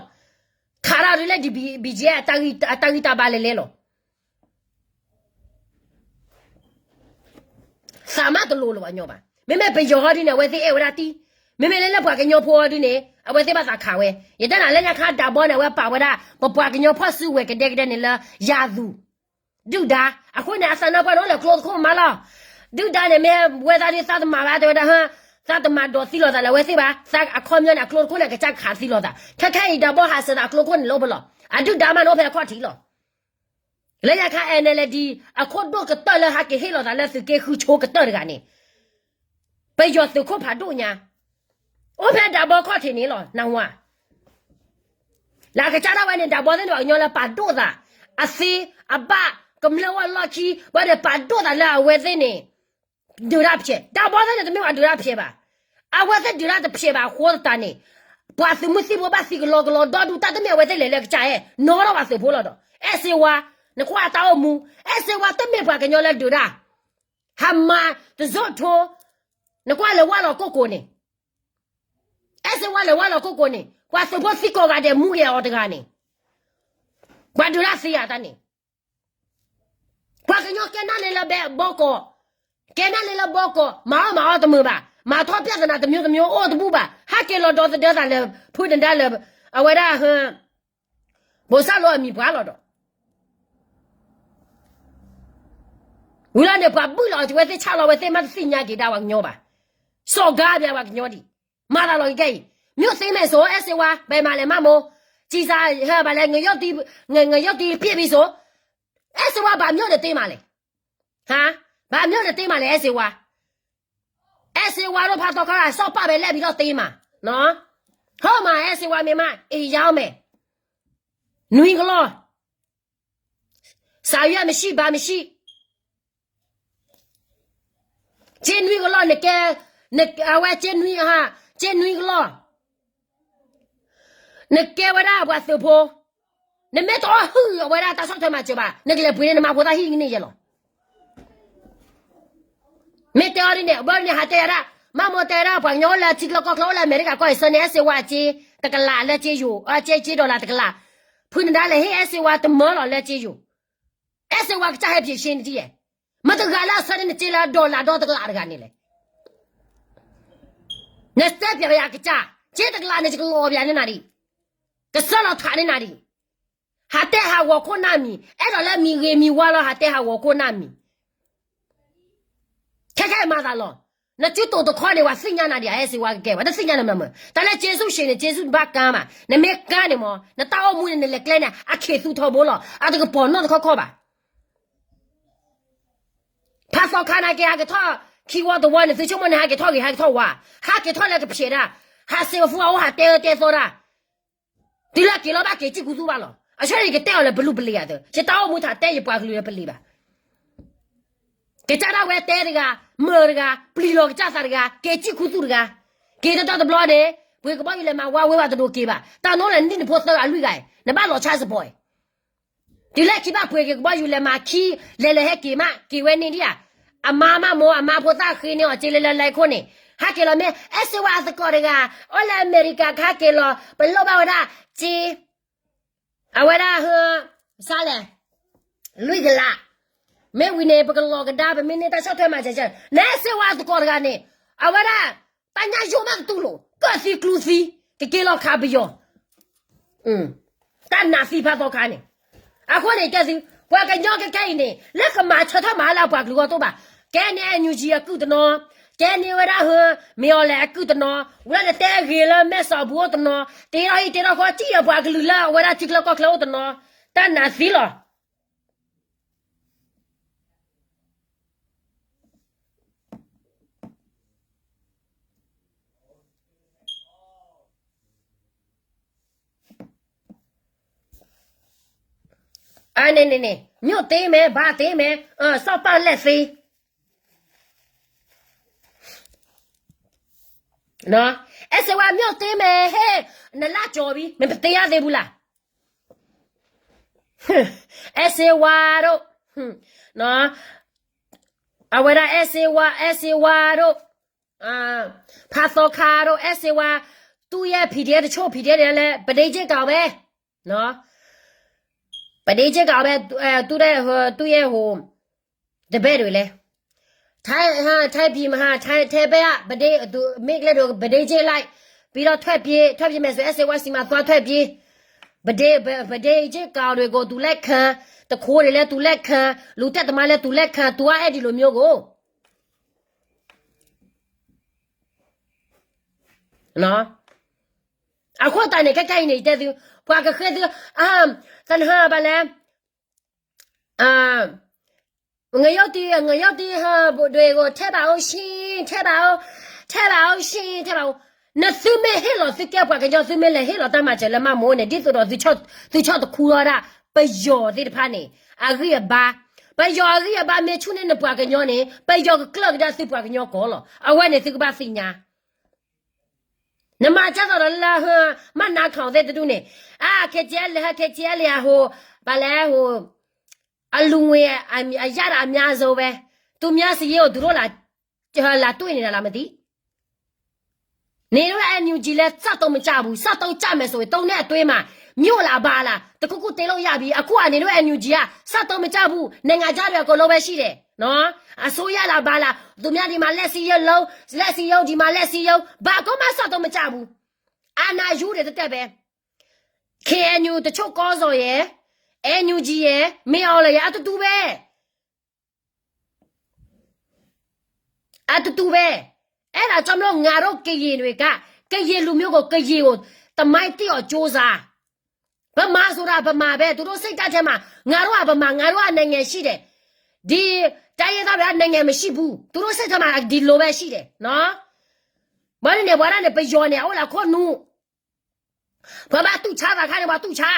ခးတၢ်ဒုးလၢ BGF အတၢ်ဂံၢ်တၢ်ဘါလဲၤလဲၤလီၤ. သးမးတလိၤလၢၤဘၣ်ညီဘၣ်. မ့မ့ၢ်ပယီၤဟီဒုးန့ၣ် အဝဲသ့ၣ်အဲၣ်ဝဲဒၣ်တံၢ်, မ့မ့ၢ်လၢလၢပှၤကညီဖိဟီဒုးန့ၣ် အဝဲသ့ၣ်ဘၣ်သးခးဝဲ. ယတဲနၤလၢညါခါ ဒါဘီန့ၣ် အဝဲပာ်ဝဲဒၣ် ပပှၤကညီဖီၣ်စုကဝဲၤကဒဲကဒဲန့ၣ်လၢ ယၤသူၣ် ဒုၣ်ဒါ, အဃိန့ၣ် အသးနါပှၢ်န့ၣ် အိၣ်လၢကျိတခိၣ်မးလီၤ. ဒုၣ်ဒါန့ၣ် မ့ၢ်ဝဲသးဒုးသးတမၤဘၣ် တဲဝဲဒၣ်ဟၢ, သးတမၤဒိးသံလိာ်သးလၢအဝဲသ့ၣ်ဘၣ်, သးအခီပညီန့ၣ် အကျိတခိၣ်န့ၣ် ကစၢ်ခးသံလိာ်သး, ခဲခဲအံၤ ဒါဘီဟးစၢၤသးအကျိတခိၣ်န့ၣ်လၢအိၣ်ဖဲလီၤ. အဒုၣ်ဒါမးန့ၣ် အိၣ်ဖဲအခီၣ်ထံးလီၤ. လၢညါခါ NLD အခိၣ်ဒိၣ်ကတၢၢ်လၢဟးက့ၤဟ့ၣ်လီၤသးလၢသုးက့ဃုဆိကတၢၢ်တဂၤန့ၣ် ပယီၤသုးခိၣ်ဖးဒိၣ်ညါ အိၣ်ဖဲဒါဘီခီၣ်ထံးန့ၣ်လီၤ နၢ်ဟူဧါ. လၢအကစၢ်ဒၣ်ဝဲန့ၣ် ဒါဘီသ့ၣ်န့ၣ် ပှၤကညီလၢပာ်ဒိၣ်သး, အသ့, အဘၣ်, ကမျၢၢ်ဝဲလီၢ်ခံ, ဝဲန့ၣ်ပာ်ဒိၣ်သးလၢအဝဲသ့ၣ်န့ၣ် ဒုးတၢ်ဖျဲး, ဒါဘီသ့ၣ်န့ၣ် တမ့ၢ်ပှၤဒုးတၢ်ဖျဲးဘၣ်. အဝဲသ့ၣ်ဒုးတၢ်တဖျဲးဘၣ်အဃိသတးန့ၣ်, ပှၤသုးမုၢ်သံၣ်ဘိဘၣ်သံကလီကလီဒီဒူၣ် တၢ်တမ့ၢ်အဝဲသ့ၣ်လဲၤလၢကစၢ်အဲၣ်, နီၢ်ထီၣ်ပှၤသုးဖိလီၤဒီး, အဲၣ်စ့ဝါ, နကွၢ်အတၢ်အိၣ်မူ, အဲၣ်စ့ဝါတမ့ၢ်ပှၤကညီလၢဒုးတၢ် ဟးမၤတစိၢ်ထိ, နကွၢ်လဲၤဝါလီၤကိၢ်ကိၢ်န့ၣ်, အဲၣ်စ့ဝါလဲၤဝါလီၤကိၢ်ကိၢ်န့ၣ်, ပှၤသုးဖိသံကိးဂၤဒဲးမူဂ့ၤအီၤတဂၤန့ၣ်, ပှၤဒုးတၢ်သ့ဧါတၢ်န့ၣ်, ပှၤကညီကဲနၣ်လ့လၢဘီကီး, ကဲနၣ်လ့လၢဘီကီး, မၤအီၣ်မၤအီတမုာ်ဘၣ်, မၤထီၣ်ပြဿနာတမျိုးတမျိုးအိၣ်တဘူၣ်ဘၣ်, ဟဲက့ၤလီၤဒီသဒၢသးလၢ, ဖုနဒါလၢ, အဝဲဒၣ်ဟၢ ဘိးစၢ်လိအမံၤပှၤလီၤဒီး, ဝံၤလီၤန့ၣ် ပှၤဘုၣ်လီၤအီၤ ဝဲသ့ၣ်ဆၣ်လီၤ ဝဲသ့ၣ်မးတသ့ၣ်ညါက့ၤဒၣ်ပှၤကညီဘၣ်, စီၤကါဘၣ်ပှၤကညီဒံး, မၤသးလီၤက့ၤခဲအံၤ, မြို့သိမ်းမယ်ဆို အဲၣ်စ့ဝါ ဘယ်မှာလဲ မမိုး, ကျည်ဆံ ဟဲ ဘာလဲ ငရုတ်သံ, ငရုတ်သံပစ်ပြီဆို, အဲၣ်စ့ဝါ ဘာမြို့နဲ့သိမ်းမှာလဲ, ဟါ, ဘာမြို့နဲ့သိမ်းမှာလဲ အဲၣ်စ့ဝါ အဲၣ်စ့ဝါတို့ ဖားသော်ခါ စောက်ပာ်ပဲ လက်ပြီးတော့ သိမ်းမှာနော်, ဟုတ်မှာ အဲၣ်စ့ဝါ မြန်မာ အေး ရောက်မယ်, နွံကလီၢ်, စာရွက်မရှိ ဘာမရှိ, ခြေနွံကလီၢ် နကဲ အဝဲက့နွံ, က့နွံကလီၢ်, နကဲဝဲဒၣ်ပှၤသုးဖိ, နမ့ၢ်တအီၣ်ဟုၣ်အဝဲဒၣ်တၢ်ဆီၣ်ထွဲမၤစၢၤဘၣ် နကလဲၤပှ့ၤန့ၢ်နမါဖိသၣ်ဟံၣ်ကန့ၢ်ယဲလီၤ. မ့ၢ်တဲအီၤဒ်န့ၣ် ဘၣ်န့ၣ်ဟးတဲဒၣ်, မၤမိၢ်တဲဒၣ် ပှၤကညီအိၣ်လၢထံချၢကီၢ်ချၢ အိၣ်လၢအမဲရကၤကီၢ်အံၤ ဆှၢန့ၢ်အဲၣ်စ့ဝါအစ့ တကလးလၢစ့ယိၤ, အစ့ စ့ dollar တကလး, ဖုနဒါလဲၤဟ့ၣ်အဲၣ်စ့ဝါတမၢလီၤလၢစ့ယိၤ, အဲၣ်စ့ဝါကစၢ်ဟဲဖံးရှ့နတံၢ်ယဲ, မတဂၤလၢအဆှၢန့ၢ်နစ့လၢ dollar ဒီတကလးတဂၤန့ၣ်လဲၣ်. နတဲပျးယၤကစၢ်, စ့တကလးန့ၣ် ယကလီၤပျးန့ၢ်နၤဒံး, ကစၢ်လီၤထးန့ၢ်နၤဒံး, ဟးတဲဟးဂီၤခိၣ်နၢ်မံၤ, အဲၣ်ဒိးလၢမံၤဂ့ၤမံၤဝါလီၤ ဟးတဲဟးဂီၤခိၣ်နၢ်မံၤ, ခဲခဲအံၤမၤသးလီၤ. နစုတိာ်တခီန့ၣ် ပှၤသ့ၣ်ညါနၤဒံး အဲၣ်စ့ဝါကကဲဝဲ တသ့ၣ်ညါနမၤမုာ်, တၢ်လၢက့ဆူၣ်ရှ့န့ၣ် က့ဆူၣ်တဘၣ်ကါမး, နမ့ၢ်ကါန့ၣ်မး နတၢ်အိၣ်မူန့ၣ် နလဲၤကျဲန့ၣ် အခ့သူထီဘိလီၤ, အတကပီၤနီၣ်တခီခီဘၣ်. ဖးသီခါန့ၣ် က့ၤဟးက့ၤထီၣ်ခံဝီတဝီန့ၣ် သုဆိကမိၣ်န့ၣ် ဟးက့ၤထီၣ်ဂ့ၤ ဟးက့ၤထီၣ်ဝါ, ဟးက့ၤထီၣ်လၢကဖျဲးဒၣ်, ဟးစ့ဝဲဖူအအိၣ် ဟးတဲအၢတဲသီဒၣ်, တုၤလၢက့ၤလီၤဘၣ်က့ၤစံၣ်ခူသူၣ်ဘၣ်လီၤ. အဆၢန့ၣ် ယကတဲအီၤလၢပလူပလံၤယၤသၢ, ယတၢ်အိၣ်မူထးတဲ ယပှၤကလုာ်လၢပလံၤဘၣ်. ကစၢ်ဒၣ်ဝဲတဲတဂၤ, မၢတဂၤ, ပျံၤလီၤကစၢ်သးတဂၤ, က့ၤစံၣ်ခူသူၣ်တဂၤ, က့ၤတတီၢ်တဘျီန့ၣ် ပှ့ၤကဘီယူၤလဲၤမၤဝါဝဲဘၣ်တဒိးက့ၤဘၣ်, တၢ်နီၢ်လဲၣ်နံၣ်နဖိသၢဂၤလွံၢ်ဂၤအံၤ နဘၣ်လီၤဆါစပီၤအံၤ တုၤလၢခံဘၣ်ပှ့ၤက့ၤကဘီယူၤလဲၤမၤခံ, လဲၤလၢဟဲက့ၤမး က့ၤဝဲန့ၣ်ဒံးဧါ, အမါမးမိၢ် အမါဖိသၣ်ဃ့န့ၢ်အီၤ က့ၤလၢလၢလၢခိၣ်န့ၣ်, ဟဲက့ၤလီၤမ့ၢ် အဲၣ်စ့ဝါအသကိးတဂၤ, အိၣ်လၢအမဲရကၤ ကဟဲက့ၤလီၤ ပလိၣ်ဘၣ်ဝဲဒၣ်, က့, အဝဲဒၣ်ဟၢ, စးလဲၣ်, လွံၢ်ကလး, မ့ၢ်ဝံၤန့ၣ် ပကလီၤကဒါ ပမ့ၢ်န့ၢ်တၢ်ဆီၣ်ထွဲမၤစၢၤ, နအဲၣ်စ့ဝါအသကိးတဂၤန့ၣ်, အဝဲဒၣ်, တၢ်ညၣ်ယိၣ်မးကတူၢ်လိာ် ကၢၣ်သံကျူသံ, ကက့ၤလီၤခးပယီၤ တၢ်နးသံဖးသီခါန့ၣ်, အဃိန့ၣ်တဲသု, ပှၤကညီခဲခဲအံၤန့ၣ် လၢကမၤဆၢထၢၣ်မၤလၢအပှၤကလုာ်ဂီၢ်တအိၣ်ဘၣ်, ကဲန့ၢ် NUG အကုၢ်တနီၤ, ကဲန့ၢ်ဝဲဒၣ်ဟၢ, မ့ၢ်အီၤလဲၣ်အကုၢ်တနီၤ, ဝံၤလၢနတဲဂ့ၤလၢမဲၢ်စီၤဘူအိၣ်တနီၤ, တ့ထီၣ်ဟံၣ်တ့ထီၣ်ဃီ စံၣ်ဒီးပှၤကလုာ်လၢအဝဲဒၣ်ထံချၢကီၢ်ချၢအိၣ်တနီၤ, တၢ်နးသံလီၤ. အန့ၣ်န့ၣ်န့ၣ် မြို့သေးမယ် ဘာသေးမယ် စီၣ်ပၢ်လက်သေး အဲၣ်စ့ဝါ မြို့သေးမယ် ဟဲ နလါကၠီၤဘံ မ့ၢ်ပသ့ၣ်ညါသ့ဘူးလၢ် အဲၣ်စ့ဝါတို့ အဝဲဒၣ် အဲၣ်စ့ဝါ အဲၣ်စ့ဝါတို့ ဖးသီခါတို့ အဲၣ်စ့ဝါ သူ့ရဲ့ PDF တချို့ PDF တွေလည်း ပဒိၣ်ကၠ့ကီးပဲ ပဒိၣ်ကၠ့ကီးပဲ သူ့ရဲ့ ဟို တပည့်တွေလည်း ထိုင်း ထိုင်းပြည်မဟာ ထိုင်း ထိုင်းဘက်က ပဒိၣ် သူ မ့ၢ်ကလဲၤဒိး ပဒိၣ်ကၠ့လိုက် ပြီးတော့ ထွက်ပြေး ထွက်ပြေးမယ်ဆို အဲၣ်စ့ဝါ ဆီမှာ သွားထွက်ပြေး ပဒိၣ် ပဒိၣ်ကၠ့ကီးတွေကို သူလက်ခံ သူခိုးတွေလည်း သူလက်ခံ လူသတ်သမားလည်း သူလက်ခံ သူက အဲဒီလိုမျိုးကို အဃိသတးန့ၣ် ခဲခဲအံၤန့ၣ် တဲသု ပှၤကဃ့သု သနဟၢဘၣ်လဲၣ် ငရုတ်သီး ငရုတ်သီး ဟို တွေကို ထည့်ပါဦးရှင် ထည့်ပါဦး ထည့်ပါဦးရှင် ထည့်ပါဦး နသုမ့ၢ်ဟ့ၣ်လီၤသုကဲပှၤကညီ သုမ့ၢ်လဲၤဟ့ၣ်လီၤတၢ်မၤစၢၤလၢမးမိၢ်န့ၣ် ဒ်သိးဒီး သုဆီၣ်တခူထီၣ်ဒၣ် ပယီၤသ့ၣ်တဖၣ်န့ၣ် အဂံၢ်အဘါ ပယီၤအဂံၢ်အဘါမ့ၢ်ဆူၣ်န့ၢ်နပှၤကညီန့ၣ် ပယီၤကကျၢၢ်ကဒါသုပှၤကညီကီးလီၤ. အဝဲန့ၣ်သုကဘၣ်သ့ၣ်ညါ နမၤကဲသိးဒီးလၢ မၤနးခီၣ်သ့ၣ်တဒူၣ်န့ၣ် အ KTLA ဟဲ KTLA ဟို ဘၣ်လဲၣ်ဟို အလူငွေ အရတာအများဆုံးပဲ သူများစာရင်းကို သူတို့လာ လာတွေ့နေတာလား မသိ နေတို့ NUG လည်း စက်သုံးမကျဘူး စက်သုံးကျမယ်ဆိုရင် သုံးနှစ်အတွင်းမှာ မြို့လာဘာလာ တစ်ခုခုတင်လို့ရပြီ အခုက နေတို့ NUG က စက်သုံးမကျဘူး နိုင်ငံခြားတွေ အကုန်လုံးပဲရှိတယ် နော် အစိုးရလာဘာလာ သူများဒီမှာ လက်စည်းရုံးလုံး လက်စည်းရုံး ဒီမှာ လက်စည်းရုံး ဘာမှ စက်သုံးမကျဘူး အာဏာယူတယ် တသက်ပဲ KNU တချို့ ကောင်းဆောင်ရယ် NUG ရယ် မင်းအောင်လှိုင်ရယ် အတူတူပဲ အတူတူပဲ အဲ့ဒါကြောင့်မလို့ ငါတို့ ကရင်တွေက ကရင်လူမျိုးကို ကရင်ကို သမိုင်းသိအောင်ကြိုးစား ဗမာဆိုတာ ဗမာပဲ သူတို့စိတ်ဓာတ်ထဲမှာ ငါတို့က ဗမာ ငါတို့က နိုင်ငံရှိတယ် ဒီတိုင်းရင်းသားတွေက နိုင်ငံမရှိဘူး သူတို့စိတ်ထဲမှာ ဒီလိုပဲရှိတယ် နော် ဘာလို့လဲ ဘာလို့လဲ ပယီၤန့ၣ် အအိၣ်လၢခိၣ်နူာ် ပှၤဘၣ်တူၢ်ဆါသးခါန့ၣ် ပှၤတူၢ်ဆါ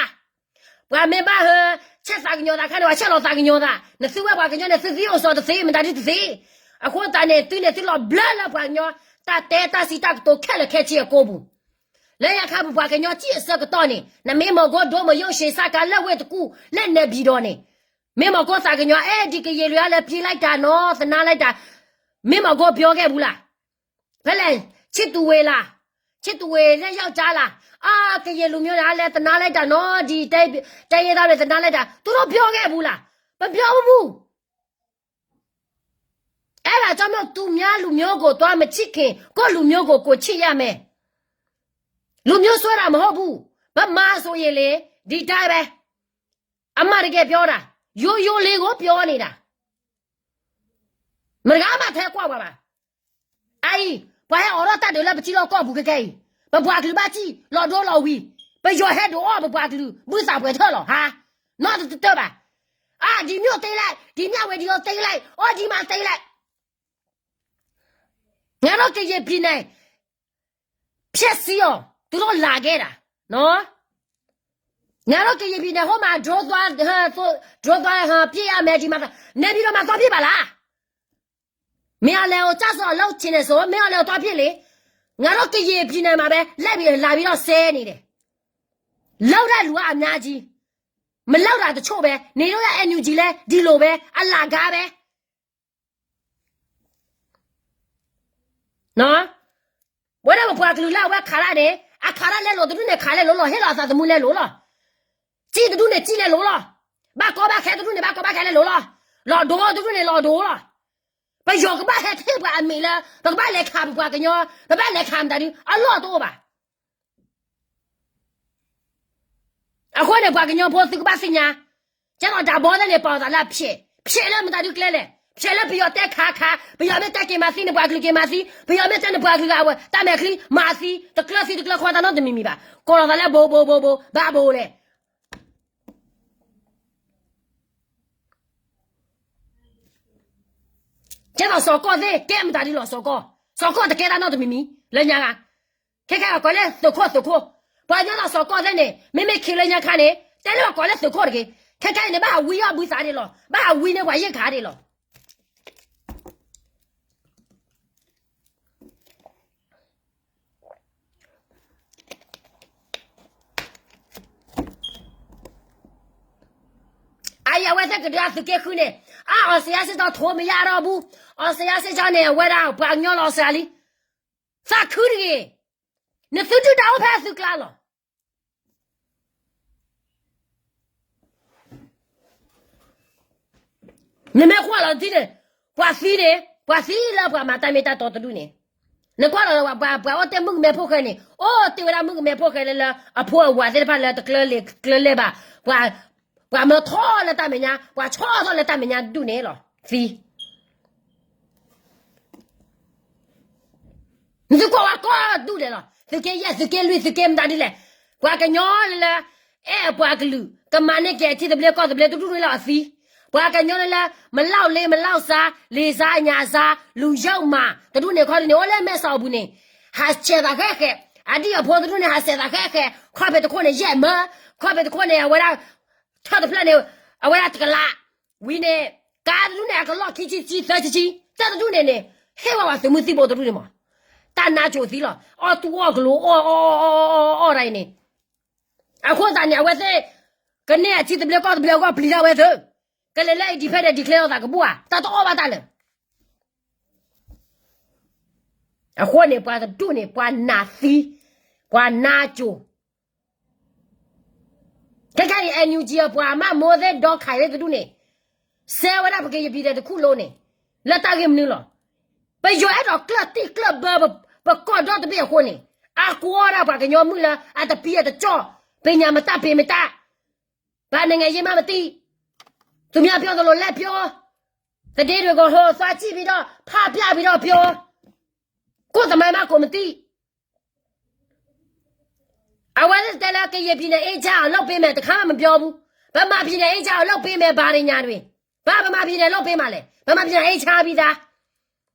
ပှၤမ့ၢ်ဘၣ်ဟဲ ဆဲးသးကညီၤသးခါန့ၣ် ပှၤဆဲးလီၤသးကညီၤသး နသုဝဲပှၤကညီန့ၣ် သုသံအိၣ်စီတသ့ မတၤဒ်တသ့ အဃိသတးန့ၣ် သုန့ၣ်သုလီၤဘျၢလၢပှၤကညီ တၢ်တဲတၢ်စံးတၢ်ကတိၤခဲလၢာ်ခဲဆ့အကိးပူၤ, လၢညါခါပပှၤကညီစံးအဆၢကတီၢ်န့ၣ် နမ့ၢ်မီၤကိဒိၣ်မယိၣ်ရှ့စၢ်ကါလၢဝ့ၢ်တကူၣ်လၢနဲဘံၤဒီးန့ၣ်, မ့ၢ်မီၤကိသးကညီ အဲ ဒ်ကယံာ်လွံၢ်အါလဲၤဖံးလိုက်တာနီၤ သနားလိုက်တာ, မ့ၢ်မီၤကိပြောခဲ့ဘူးလား, ဖဲလဲၣ်, ချစ်သူဝေလား, ချစ်သူဝေနဲ့ယောက်ျားလား, အါ ကရင်လူမျိုးနဲ့ အလဲသနားလိုက်တာနော်, ဒီတိုင်းရင်းသားတွေသနားလိုက်တာ, သူတို့ပြောခဲ့ဘူးလား, မပြောဘူး. အဲ့ဒါကြောင့်မို့ သူများလူမျိုးကို သွားမချစ်ခင် ကိုယ့်လူမျိုးကို ကိုယ်ချစ်ရမယ်. လူမျိုးစွဲတာမဟုတ်ဘူး. ဗမာဆိုရင်လေ ဒီတိုင်းပဲ. အမှန်တကယ်ပြောတာ. ရိုးရိုးလေးကိုပြောနေတာ. မတဂၤမထဲကွၢ်ပှၤဘၣ်. အအံၤ ပှၤဟဲအိးထီၣ်တၢ်ဒုးလၢပထံလီၢ်ကီၢ်ပူၤခဲခဲအံၤ, ပပှၤကလုာ်ဘၣ်စံၣ်လီၤဒိလီၤဝံၤ, ပယီၤဟဲဒုးအီၣ်ပပှၤကလုာ် ဘုသးပှဲၤထၢၣ်လီၤဟါ, နီတတၢၢ်ဘၣ်. အါ ဒီမြို့သိမ်းလိုက်, ဒီမြဝတီကိုသိမ်းလိုက်, အါ ဒီမှာသိမ်းလိုက်. ငါတို့ကရင်ပြည်နယ် ဖျက်ဆီးအောင် သူတို့လာခဲ့တာနော်. ငါတို့ကရင်ပြည်နယ်ဟိုမှာ drone သွား ဟို drone သွား ဟို ပစ်ရမယ် ဒီမှာ နေပြည်တော်မှာ သွားပစ်ပါလား. မင်းအောင်လှိုင်ကို ကျစော်လုပ်ချင်တယ်ဆို မင်းအောင်လှိုင်ကို သွားပစ်လေ. ငါတို့ကရင်ပြည်နယ်မှာပဲ လိုက်ပြီး လာပြီးတော့ စဲနေတယ်. လုပ်တဲ့လူကအများကြီး, မလုပ်တာတချို့ပဲ. နေလို့ရ NUG လဲ ဒီလိုပဲ အလကားပဲ. ဝဲဒၣ်ပပှၤကလုာ်လၢအဝဲခးတၢ်န့ၣ် အခးတၢ်လဲလိာ်တဒူၣ်န့ၣ် ခးလဲလိာ်လီၤ, ဟ့ၣ်လီၤအသးသမူလဲလိာ်လီၤ, စံၣ်တဒူၣ်န့ၣ် စံၣ်လဲလိာ်လီၤ, ဘၣ်ကီဘၣ်ခဲတဒူၣ်န့ၣ် ဘၣ်ကီဘၣ်ခဲလဲလိာ်လီၤ, လီၤဒိတဒူၣ်န့ၣ် လီၤဒိလီၤ. ပယီၤကဘၣ်ဟဲထ့ၣ်ပှၤအမံၤလၢ ပကဘၣ်လဲၤခးပပှၤကညီ, ပဘၣ်လဲၤခးမတၤဒု အလီၢ်တအိၣ်ဘၣ်. အဃိန့ၣ် ပှၤကညီဖိသုကဘၣ်သ့ၣ်ညါ, ကဲသိးတၢ်ဘီသ့ၣ်န့ၣ် ပာ်အသးလၢအဖျဲး, ဖျဲးလၢမတၤဒုကျဲလဲၣ်, ဖျဲးလၢပယီၤတဲခးခး, ပယီၤမ့ၢ်တဲက့ၤမၤသံန့ၣ် ပှၤကလုာ်က့ၤမၤသံ, ပယီၤမ့ၢ်တဲန့ၣ် ပှၤကလုာ်က့ၤအဝဲ တၢ်မဲာ်ချံမၤသံ, တကျၢၤသံတကျၢၤခွါတၢ်နီတမံၤမံၤဘၣ်, ကိးလီၤသးလၢဘိးဘိးဘိးဘိး ဘၣ်ဘိးလဲၣ်. ကဲသိးစီၤကီၢ်သ့ၣ် ကဲမတၤဒုလီၤစီၤကီၢ်, စီၤကီၢ်တကဲတၢ်နီတမံၤမံၤ လၢညါဂၤ, ခဲခဲအကိးလၢသုးခိၣ်သုးခိၣ်, ပှၤကညီသိးစီၤကီၢ်သ့ၣ်န့ၣ် မ့မ့ၢ်ခံလၢညါခါန့ၣ် တဲလၢပှၤကိးလၢသုးခိၣ်တဂ့ၤ, ခဲခဲအံၤန့ၣ် ဘၣ်ဟးဝံအီၣ်ဘုသးဒ်လီၤ, ဘၣ်ဟးဝံန့ၢ်ပှၤယ့ၣ်ခါဒ်လီၤ. အအံၤ အဝဲသ့ၣ်ကဒုးအသုးက့ဃုန့ၣ်, အါ အောင်ဇေယျစစ်ကြောင်း ထိုးမရတော့ဘူး, အောင်ဇေယျစစ်ကြောင်းန့ၣ် အဝဲဒၣ်ပှၤကညီလီၤစှၤလံ, သးခုတဂ့ၤ, နသုဒုၣ်တၢ်အိၣ်ဖဲအသုကျါလီၤ. နမ့ၢ်ကွၢ်လီၤတထံၣ်န့ၣ်, ပှၤသံန့ၣ်, ပှၤသံလၢပှၤမၤတၢ်မ့ၢ်တၢ်တီတဒူၣ်န့ၣ်, နကွၢ်လီၤပှၤအိၣ်တ့ၢ်မုၣ်ကမဲဖိဃဲန့ၣ်, အိၣ်တ့ၢ်ဝဲဒၣ်မုၣ်ကမဲဖိဃဲလၢလၢ အဖိအဝၤသ့ၣ်တဖၣ်လၢတကျၢၤလၢၤဘၣ်, ပှၤမၢထီၣ်လၢတၢ်မဲာ်ညါ, ပှၤဆီၣ်ထီၣ်လၢတၢ်မဲာ်ညါဒူၣ်န့ၣ်လီၤ, သံ နသုကွၢ်ဝဲကိးဒူၣ်ဒဲးလီၤ, သုးက့ယဲၢ် သုးက့လွံၢ် သုးက့မတၤဒ်လဲၣ်, ပှၤကညီလၢလၢ အဲၣ်အပှၤကလုာ် ကမၤန့ၢ်က့ၤအထံသဘျ့ကီၢ်သဘျ့တဒူၣ်န့ၣ်လီၤအသံ, ပှၤကညီလၢလၢ မလောက်လေး မလောက်စား လေးစား ညစာ လူယုတ်မး တဒူၣ်န့ၣ်ခီဒ်န့ၣ် အိၣ်လၢမဲာ်စီၣ်အပူၤန့ၣ်, ဟးဆဲးသးဃဲးဃဲး, အဒံၣ်အဖိတဒူၣ်န့ၣ် ဟးဆဲးသးဃဲးဃဲး, ခီၣ်ဖံးတခိၣ်န့ၣ် ယဲၢ်မၢ, ခီၣ်ဖံးတခိၣ်န့ၣ် အဝဲဒၣ် ထၢၣ်တဖျၢၣ်န့ၣ် အဝဲဒၣ်တကလး, ဝံၤန့ၣ် ကါတဒူၣ်န့ၣ် အကလီၢ်ခံဆံဆံ သၢဆံဆံ, တၢ်တဒူၣ်န့ၣ်န့ၣ် ဟ့ၣ်ဝဲပှၤသုးမုၢ်သံၣ်ဘိတဒူၣ်န့ၣ်မး, တၢ်နါစိၤသံလီၤ, အီၣ်တူၢ်အီၣ်ကလိ အီၣ်အီၣ်အီၣ်အီၣ်အီၣ်ဒ်အံၤန့ၣ်, အဃိသတးန့ၣ် အဝဲသ့ၣ် ကန့ၢ်အထံသဘျ့ကီၢ်သဘျ့အဂီၢ်ပျံၤဒၣ်ဝဲသ့ၣ်, ကလဲၤလၢ independent declare အသးကဘူၣ်ဧါ, တၢ်တအီၣ်ဘၣ်တၢ်လၢ အဃိန့ၣ် ပှၤတဒူၣ်န့ၣ် ပှၤနးသံ, ပှၤနါစိၤ, ခဲခဲအံၤ NUG အပှၤမၢ်မိၢ်သ့ၣ်ဒီခးသ့ၣ်တဒူၣ်န့ၣ်, စဲဝဲဒၣ်ပကရင်ပြည်နယ်တခုလုံးန့ၣ်, လၢတၢ်ဂ့ၢ်မနုၤလီၤ. ပယီၤအဲၣ်ဒိးကျၢၢ်တံၢ်ကျၢၢ်ဘၢ ပကီၢ်ဒီတဘ့ၣ်အဃိန့ၣ်, အါကွီၢ်ဒၣ်ပှၤကညီမုၣ်လၢအတပံအတကၠီၣ်, ပညာမတတ် ပ့ၤမတတ်, ဘာနိုင်ငံရေးမှန်းမသိ, သူများပြောသလိုလိုက်ပြော, သတင်းတွေကို ဟိုသွားကြည့်ပြီးတော့ ဖတ်ပြပြီးတော့ပြော, ကိုယ့်သမိုင်းမှကိုယ်မသိ. အဝဲသ့ၣ်တဲလၢ ကရင်ပြည်နယ် အေးချမ်းအောင်လုပ်ပေးမယ် တခါမှမပြောဘူး. ဗမာပြည်နယ် အေးချမ်းအောင်လုပ်ပေးမယ် ဘာတွေညာတွေ. ဘာဗမာပြည်နယ် လုပ်ပေးမှာလဲ. ဗမာပြည်နယ် အေးချမ်းပြီးသား.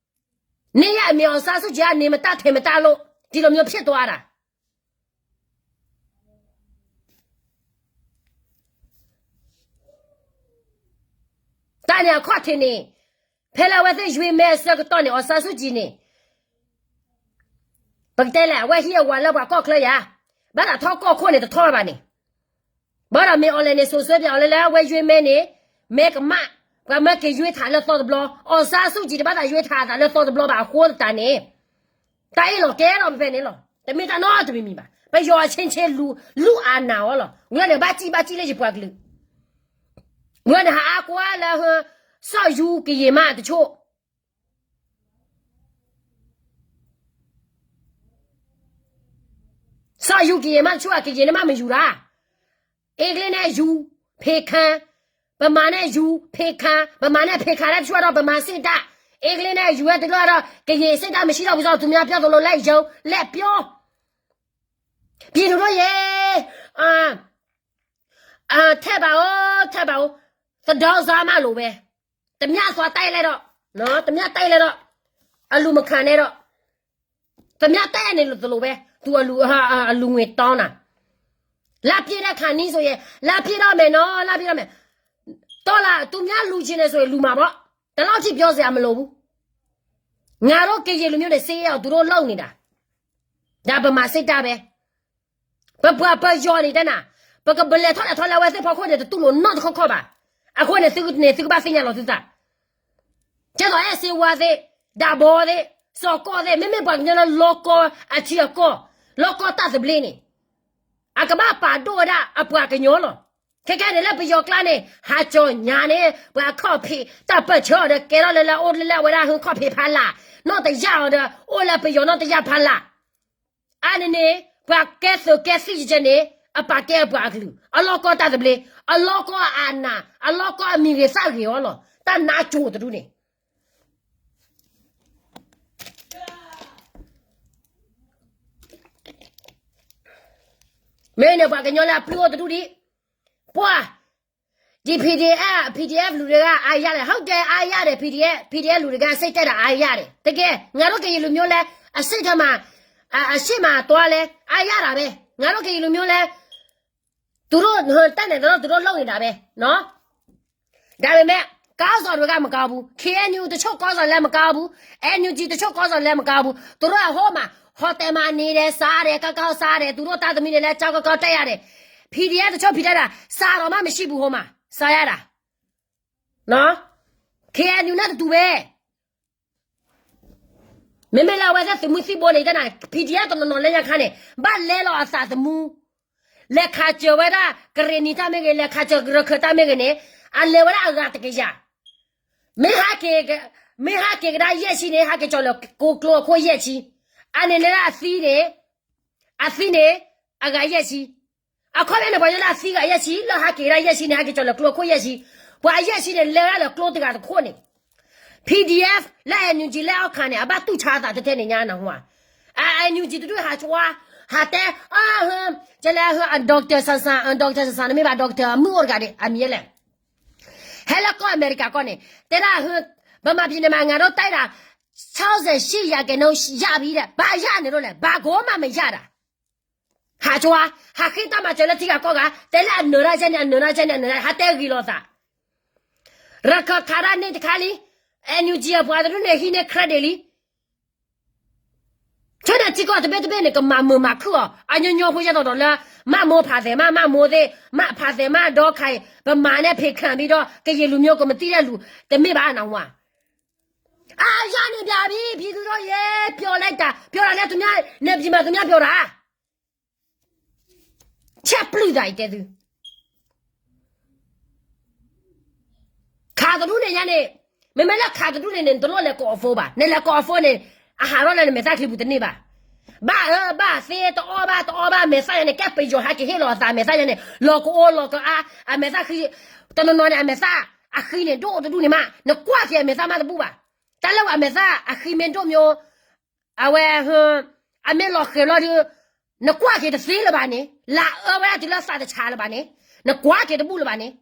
နေရအမေအောင်ဆန်းစုကြည်ကနေ မတတ်ထင်မတတ်လို့ ဒီလိုမျိုးဖြစ်သွားတာ. တၢ်န့ၣ်အခီၣ်ထံးန့ၣ်, ဖဲလၢအဝဲသ့ၣ်ရွေးမဲအဆၢကတီၢ်န့ၣ် အောင်ဆန်းစုကြည်န့ၣ်, ပကတဲလဲၣ် အဝဲဟံးအဝၤလၢပှၤကီၢ်ချၢယၤ, ဘၣ်တၢ်ထီကီၢ်ခိၣ်န့ၣ်တထီၣ်ဘၣ်န့ၣ်, ဘၣ်ဒီးမ့ၢ်အီၤလဲၣ်န့ၣ် စိၤဆၢပၠးအီၤလၢလၢအဝဲယွ့မဲန့ၣ်, မဲကမၣ်, ပှၤမၢက့ၤယွ့ထးလၢသီတဘျီ, အီၣ်စါဆူၣ်ကံၤတဘၣ်သးယွ့ထးအသးလၢသီတဘျီဘၣ်အဃိသတးန့ၣ်, တၢ်အ့ၣ်လိာ်ကဲထီၣ်ဖဲန့ၣ်လီၤ. တမ့ၢ်တၢ်နီတမံၤမံၤဘၣ်. ပယီၤအဆ့ဆ့လူၤ, လူၤအနၢ်အီၤလီၤ. ဝဲန့ၣ်ဘၣ်စံၣ်ဘၣ်စံၣ်လၢယပှၤကလုာ်, ဝဲန့ၣ်ဟးအါကွၢ်လၢ စီၣ်ယူကယံာ်မးတဆိၣ် စီၣ်ယူကယံာ်မးတဆိၣ် အကယံာ်န့ၣ်မးမယူၤတၢ်, အ့ကျ့န့ၣ်ယူၤ, ဖ့ခါ, ပမၤန့ၣ်ယူၤ, ဖ့ခါ, ပမၤန့ၣ်ဖ့ခါလၢတဆိၣ်ဒီး ပမၤစ့ၢ်တၢ်, အ့ကျ့န့ၣ်ယူၤဝဲတကျိဒီး ကယံာ်စ့ၢ်တၢ်မံၤဆံးထီၣ်ပူၤစီၤ သူများပြောသလိုလိုက်ယုံ, လက်ပြော, ပြည်သူတို့ရေ, ထဲပါဦး, ထဲပါဦး, သဒီစါမးလိာ်ဝဲ, တမ့ၢ်သွါတဲလဲၣ်ဒီး, တမ့ၢ်တဲလဲၣ်ဒီး, အလူၤမခါန့ၣ်ဒီး, တမ့ၢ်တဲန့ၣ်လိာ်သလိာ်ဝဲ, သူအလူၤ, အလူၤငွေတောင်းနၤ, လာပြည့်တဲ့ခါနီးဆိုရင်, လာပြည့်တော့မယ်နော်, လာပြည့်တော့မယ်, တော်လာ သူများလူချင်တယ်ဆိုရင် လူမှာပေါ့, ဒီလောက်ထိပြောစရာမလိုဘူး, ငါတို့ကရင်လူမျိုးတွေ စင်းရဲအောင် သူတို့လုပ်နေတာ, ဒါဗမာစစ်တပ်ပဲ. ပပှၤပယီၤန့ၣ်တဲနၤ, ပကဘလဲၤထီၣ်လဲၤထီလၢအဝဲသ့ၣ်ဖီခိၣ်န့ၣ် တတူၢ်လိာ်နီတခီခီဘၣ်. အဃိန့ၣ် သုန့ၣ် သုကဘၣ်သ့ၣ်ညါလီၤသုသး, ကဲသိးအဲၣ်စ့ဝါသ့ၣ်, ဒၣ်ဘီသ့ၣ်, စီၤကီၢ်သ့ၣ်, မ့မ့ၢ်ပှၤကညီလၢလီကီအထံအကီၢ်, လီကီတၢ်သဘျ့န့ၣ်, အကဘၣ်ပာ်ဒိၣ်ဝဲဒၣ်အပှၤကညီလီၤ. ခဲကဲန့ၣ်လၢပယီၤကျါန့ၣ် ဟးကၠီၤညါန့ၣ် ပှၤခီၣ်ဖံးတၢ်ပၢၢ်ဆၢအီၤဒီး ကဲထီၣ်လၢလၢအိၣ်လၢလၢအဝဲဒၣ်ဟၢခီၣ်ဖံးဖးလာ်, နီၢ်တယၢ်အီၤဒီး အိၣ်လၢပယီၤနီၢ်တယၢ်ဖးလာ် အါန့ၣ်န့ၣ် ပှၤကဲသုးကဲသံၣ်ကဲန့ၣ် အပာ်ကဲအပှၤအကလုာ် အလီၢ်ကီၢ်တၢ်သဘျ့ အလီၢ်ကီၢ်အနၢ် အလီၢ်ကီၢ်အမံၤဂ့ၤသၣ်ဂ့ၤအီၤလီၤ. တၢ်နါကိၤတဒူၣ်န့ၣ် မ့ၢ်န့ၣ် ပှၤကညီလၢအပျုၢ်အိၣ်တဒူၣ်ဒံး ပှၤ ဒီ PDF, PDF လူၤတဂၤ အါယၤဒီး ဟုတ်တယ် အါယၤဒီး PDF, PDF လူၤတဂၤ စိတ်တက်တာ အါယၤဒီး တကယ် ငါတို့ကရင်လူမျိုးလည်း အစိတ်ထဲမှာ အရှေ့မှာသွားလဲ အါယၤတာပဲ ငါတို့ကရင်လူမျိုးလည်း သူတို့ တတ်နိုင်သလောက် သူတို့လုပ်နေတာပဲနော်. ဒါပေမဲ့ ခေါင်းဆောင်တွေက မကောင်းဘူး, KNU တချို့ခေါင်းဆောင်လည်း မကောင်းဘူး, NUG တချို့ခေါင်းဆောင်လည်း မကောင်းဘူး, သူတို့က ဟိုမှာ ဟိုတယ်မှာ နေတယ် စားတယ် ကောင်းကောင်းစားတယ်, သူတို့သားသမီးတွေလည်း ကျောင်းကောင်းကောင်းတက်ရတယ်, PDF တချို့ ဖီဒဲတာ စာတော်မှ မရှိဘူး ဟိုမှာ စားရတာနော်. KNU နဲ့ တူတူပဲ. မ့မ့ၢ်လၢအဝဲသ့ၣ်သုးမုၢ်သံၣ်ဘိန့ၣ် တနၤ PDF တနီၤနီၤလၢညါခါန့ၣ် ဘၣ်လဲလီၤအသးသမူ, လဲၤခးစၢၤဝဲဒၣ် ကရ့ၣ်နံၤတၢ်မ့ၢ်ဂ့ၤ, လဲၤခးစၢၤရခၢၣ်တၢ်မ့ၢ်ဂ့ၤန့ၣ် အလဲၤဝဲဒၣ်အဂၤတကယၤ, မ့ၢ်ဟးက့ၤ, မ့ၢ်ဟးက့ၤကဒါယဲၢ်ဆံန့ၣ် ဟးက့ၤကၠီၤလၢကျိအခိၣ်ယဲၢ်ဆံ, အန့ၣ်လၢအသံန့ၣ်, အသံန့ၣ် အဂၤယဲၢ်ဆံ အခီပညီန့ၣ် ပှၤကညီလၢအသံဂၤယဲၢ်ဆံ လၢဟးက့ၤဒၣ်ယဲၢ်ဆံန့ၣ် ဟဲက့ၤကၠီၤလၢကျိအခိၣ်ယဲၢ်ဆံ, ပှၤယဲၢ်ဆံန့ၣ် လဲၤဒၣ်လၢကျိတဂၤတခိၣ်န့ၣ်, PDF လၢ NUG လၢအခါန့ၣ် အဘၣ်တူၢ်ဆါသးထဲထဲန့ၣ်ညါနဟူဧါ, NUG တဒူၣ်ဟးဆှါ, ဟးတဲ, ကလဲၤဟး doctor ဆဆ, doctor ဆဆ နမ့ၢ်ဘၣ် doctor အမုၢ်အိၣ်တဂၤဒီး အမံၤလဲၣ် ဟဲလၢကီၢ်အမဲရကၤကီၢ်န့ၣ် တဲဒၣ် ဗမာပြည်မှာ ငါတို့တိုက်တာ ခြောက်ဆယ့်ရှစ်ရာခိုင်နှုန်း ရပြီတဲ့, ဘာရနေလို့လဲ, ဘာကိုမှ မရတာ. ဟးကၠိဧါ, ဟးဃ့တၢ်မၤစၢၤလၢထံဂၤကီၢ်ဂၤ, တဲလၢအနၢၤတၢ်ယဲၢ်န့ၣ် အနၢၤတၢ်ယဲၢ်န့ၣ် အနၢၤတၢ် ဟးတဲဂ့ၤလိာ်သး, ရခၢၣ်ခးတၢ်န့ၣ်တခါလံ, NUG အပှၤတဒူၣ်န့ၣ် ဟံးန့ၢ် credit လံ ဆိန့ၣ်ထံကီၢ်တဘ့ၣ်တဘ့ၣ်န့ၣ် ကမၤမုာ်မၤခုၣ်အီၤ အညီညီဖိယဲၢ်တီၤတီၤလၢ မးမိၢ်ဖးသဲးမး မးမိၢ်သ့ၣ် မးဖးသဲးမးဒီးခါအံၤ ပမၤန့ၢ်ဖံးခၢၣ်ဘံဒီး ကယံာ်လူၤမျိုးကမၤသံတၢ်လူၤ တမ့ၢ်ဘၣ်နဟူဧါ. အါယၤန့ၣ် ဗျာဘံ ဖံသူထီၣ်ယဲ ပျီၤလၢတၢ် ပျီၤတၢ်လၢသူများ နဘံမၤသူများပျီၤတၢ် ဆဲးပျုၢ်သးအံၤတဲသု ခးတဒူၣ်န့ၣ်ညါန့ၣ်, မ့မ့ၢ်လၢခးတဒူၣ်န့ၣ်န့ၣ် နတလိၣ်လဲၤကိးအ phone ဘၣ်, နလဲၤကိးအ phone န့ၣ် အဟးထီၣ်လၢနမဲာ်သၣ်ချံပူၤတန့ၢ်ဘၣ်. ဘၣ်အၢဘၣ်သ့ တအီၣ်ဘၣ်တအီဘၣ်မဲာ်သၣ်ညါန့ၣ် ကဲပယီၤဟဲက့ၤဟ့ၣ်လီၤအသးမဲာ်သၣ်ညါန့ၣ် လီၤကအိလီၤကအါ အမဲာ်သၣ်ဃံ, တနီၤနီၤန့ၣ် အမဲာ်သၣ်အဃံန့ၣ် ဒိၣ်တဒူၣ်န့ၣ်မး နကွၢ်က့ၤအမဲာ်သၣ်မးတဘူၣ်ဘၣ်. တၢ်လၢအမဲာ်သၣ်အဃံမ့ၢ်ဒိၣ်မျိုး အဝဲ အမ့ၢ်လီၤဃဲၤဘျီဒီး နကွၢ်က့ၤတသ့လၢၤဘၣ်န့ၣ်, လၢအအၢဝဲဒၣ်တုၤလၢသးတဆါလၢၤဘၣ်န့ၣ်, နကွၢ်က့ၤတဘူၣ်လၢၤဘၣ်န့ၣ်.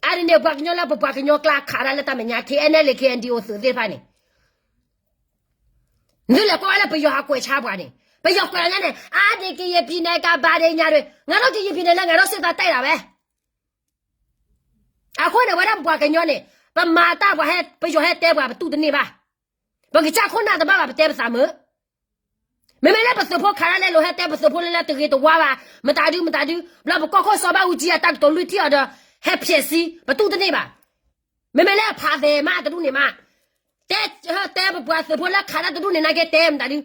အါန့ၣ်န့ၣ် ပှၤကညီလၢပပှၤကညီကျါခးဒၣ်လၢတၢ်မဲာ်ညါ KNLA KNDO သုးသ့ၣ်တဖၣ်န့ၣ် နသုလဲၤကွၢ်ဝဲလၢပယီၤဟးကွဲးဆါပှၤန့ၣ် ပယီၤကွဲးညါန့ၣ် အါဒ့ၣ်ကယဲၢ်ဖံးနဲၣ်ကဘၣ်ဒ့ၣ်ညါဒီး ငါတို့ကရင်ပြည်နယ်လၢငါတို့စစ်သားတိုက်တာပဲ. အဃိန့ၣ် ဝဲဒၣ်ပပှၤကညီန့ၣ် ပမၤတၢ်ပှၤဟဲ ပယီၤဟဲတဲပှၤပတူၢ်တန့ၢ်ဘၣ်. ပကစၢ်ခိၣ်နၢ်တဘၣ်ဘၣ် ပတဲပသးမုာ်. မ့မ့ၢ်လၢပသုးဖိခးတၢ်လဲလိာ် ဟဲတဲပသုးဖိလၢလၢတဂ့ၤတဝါဘၣ်, မတၤဒု မတၤဒု, ဘျီပကီၢ်ခိၣ်စီၤဘၣ်အူကၠံအတၢ်ကတိၤလွံၢ်ထံၣ်အီၤဒီး ဟဲဖျဲးစံ ပတူၢ်တန့ၢ်ဘၣ်. မ့မ့ၢ်လၢဖးသဲးမးတဒူၣ်န့ၣ်မး, တဲ တဲပပှၤသုးဖိလၢခးတၢ်တဒူၣ်န့ၣ် နာ်က့တဲမတၤဒု,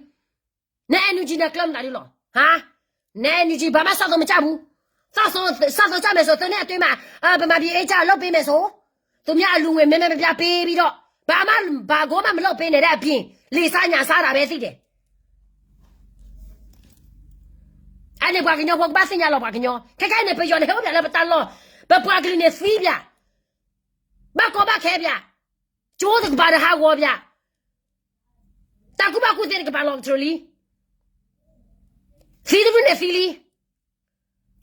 န energy နကျၢၢ်မတၤဒုလီၤ, ဟါ, န energy ဘၣ်မး စၢ်သိးမကၢ်ဘူး, စၢ်သိးကၢ်မဲာ်စိး သုန့ၣ်အတုၤမး, ပမၤဘံအ့ၣ်ကၢ် လုပ်ပေးမယ်ဆို, သူများအလှူငွေ မဲမဲပြပြပေးပြီးတော့, ဘာမှ ဘာကိုမှ မလုပ်ပေးနဲ့တဲ့အပြင် လေဆါညါဆါတာပဲသိတယ်. အန့ၣ်ပှၤကညီဖိကဘၣ်သ့ၣ်ညါလီၤပှၤကညီ, ခဲခဲအံၤန့ၣ် ပယီၤန့ၣ် ဟဲအိၣ်ပၠးလၢပတၢ်လီၢ်, ပပှၤကလုာ်န့ၣ်သံပၠး, ဘၣ်ကီဘၣ်ခဲပၠး, ကၠိတကပၤဒီးဟးဂီၤပၠး, တၢ်ကူၣ်ဘၣ်ကူၣ်သ့တကပၤလီၤကတြူာ်လံ, သံတဒူၣ်န့ၣ်သံလံ,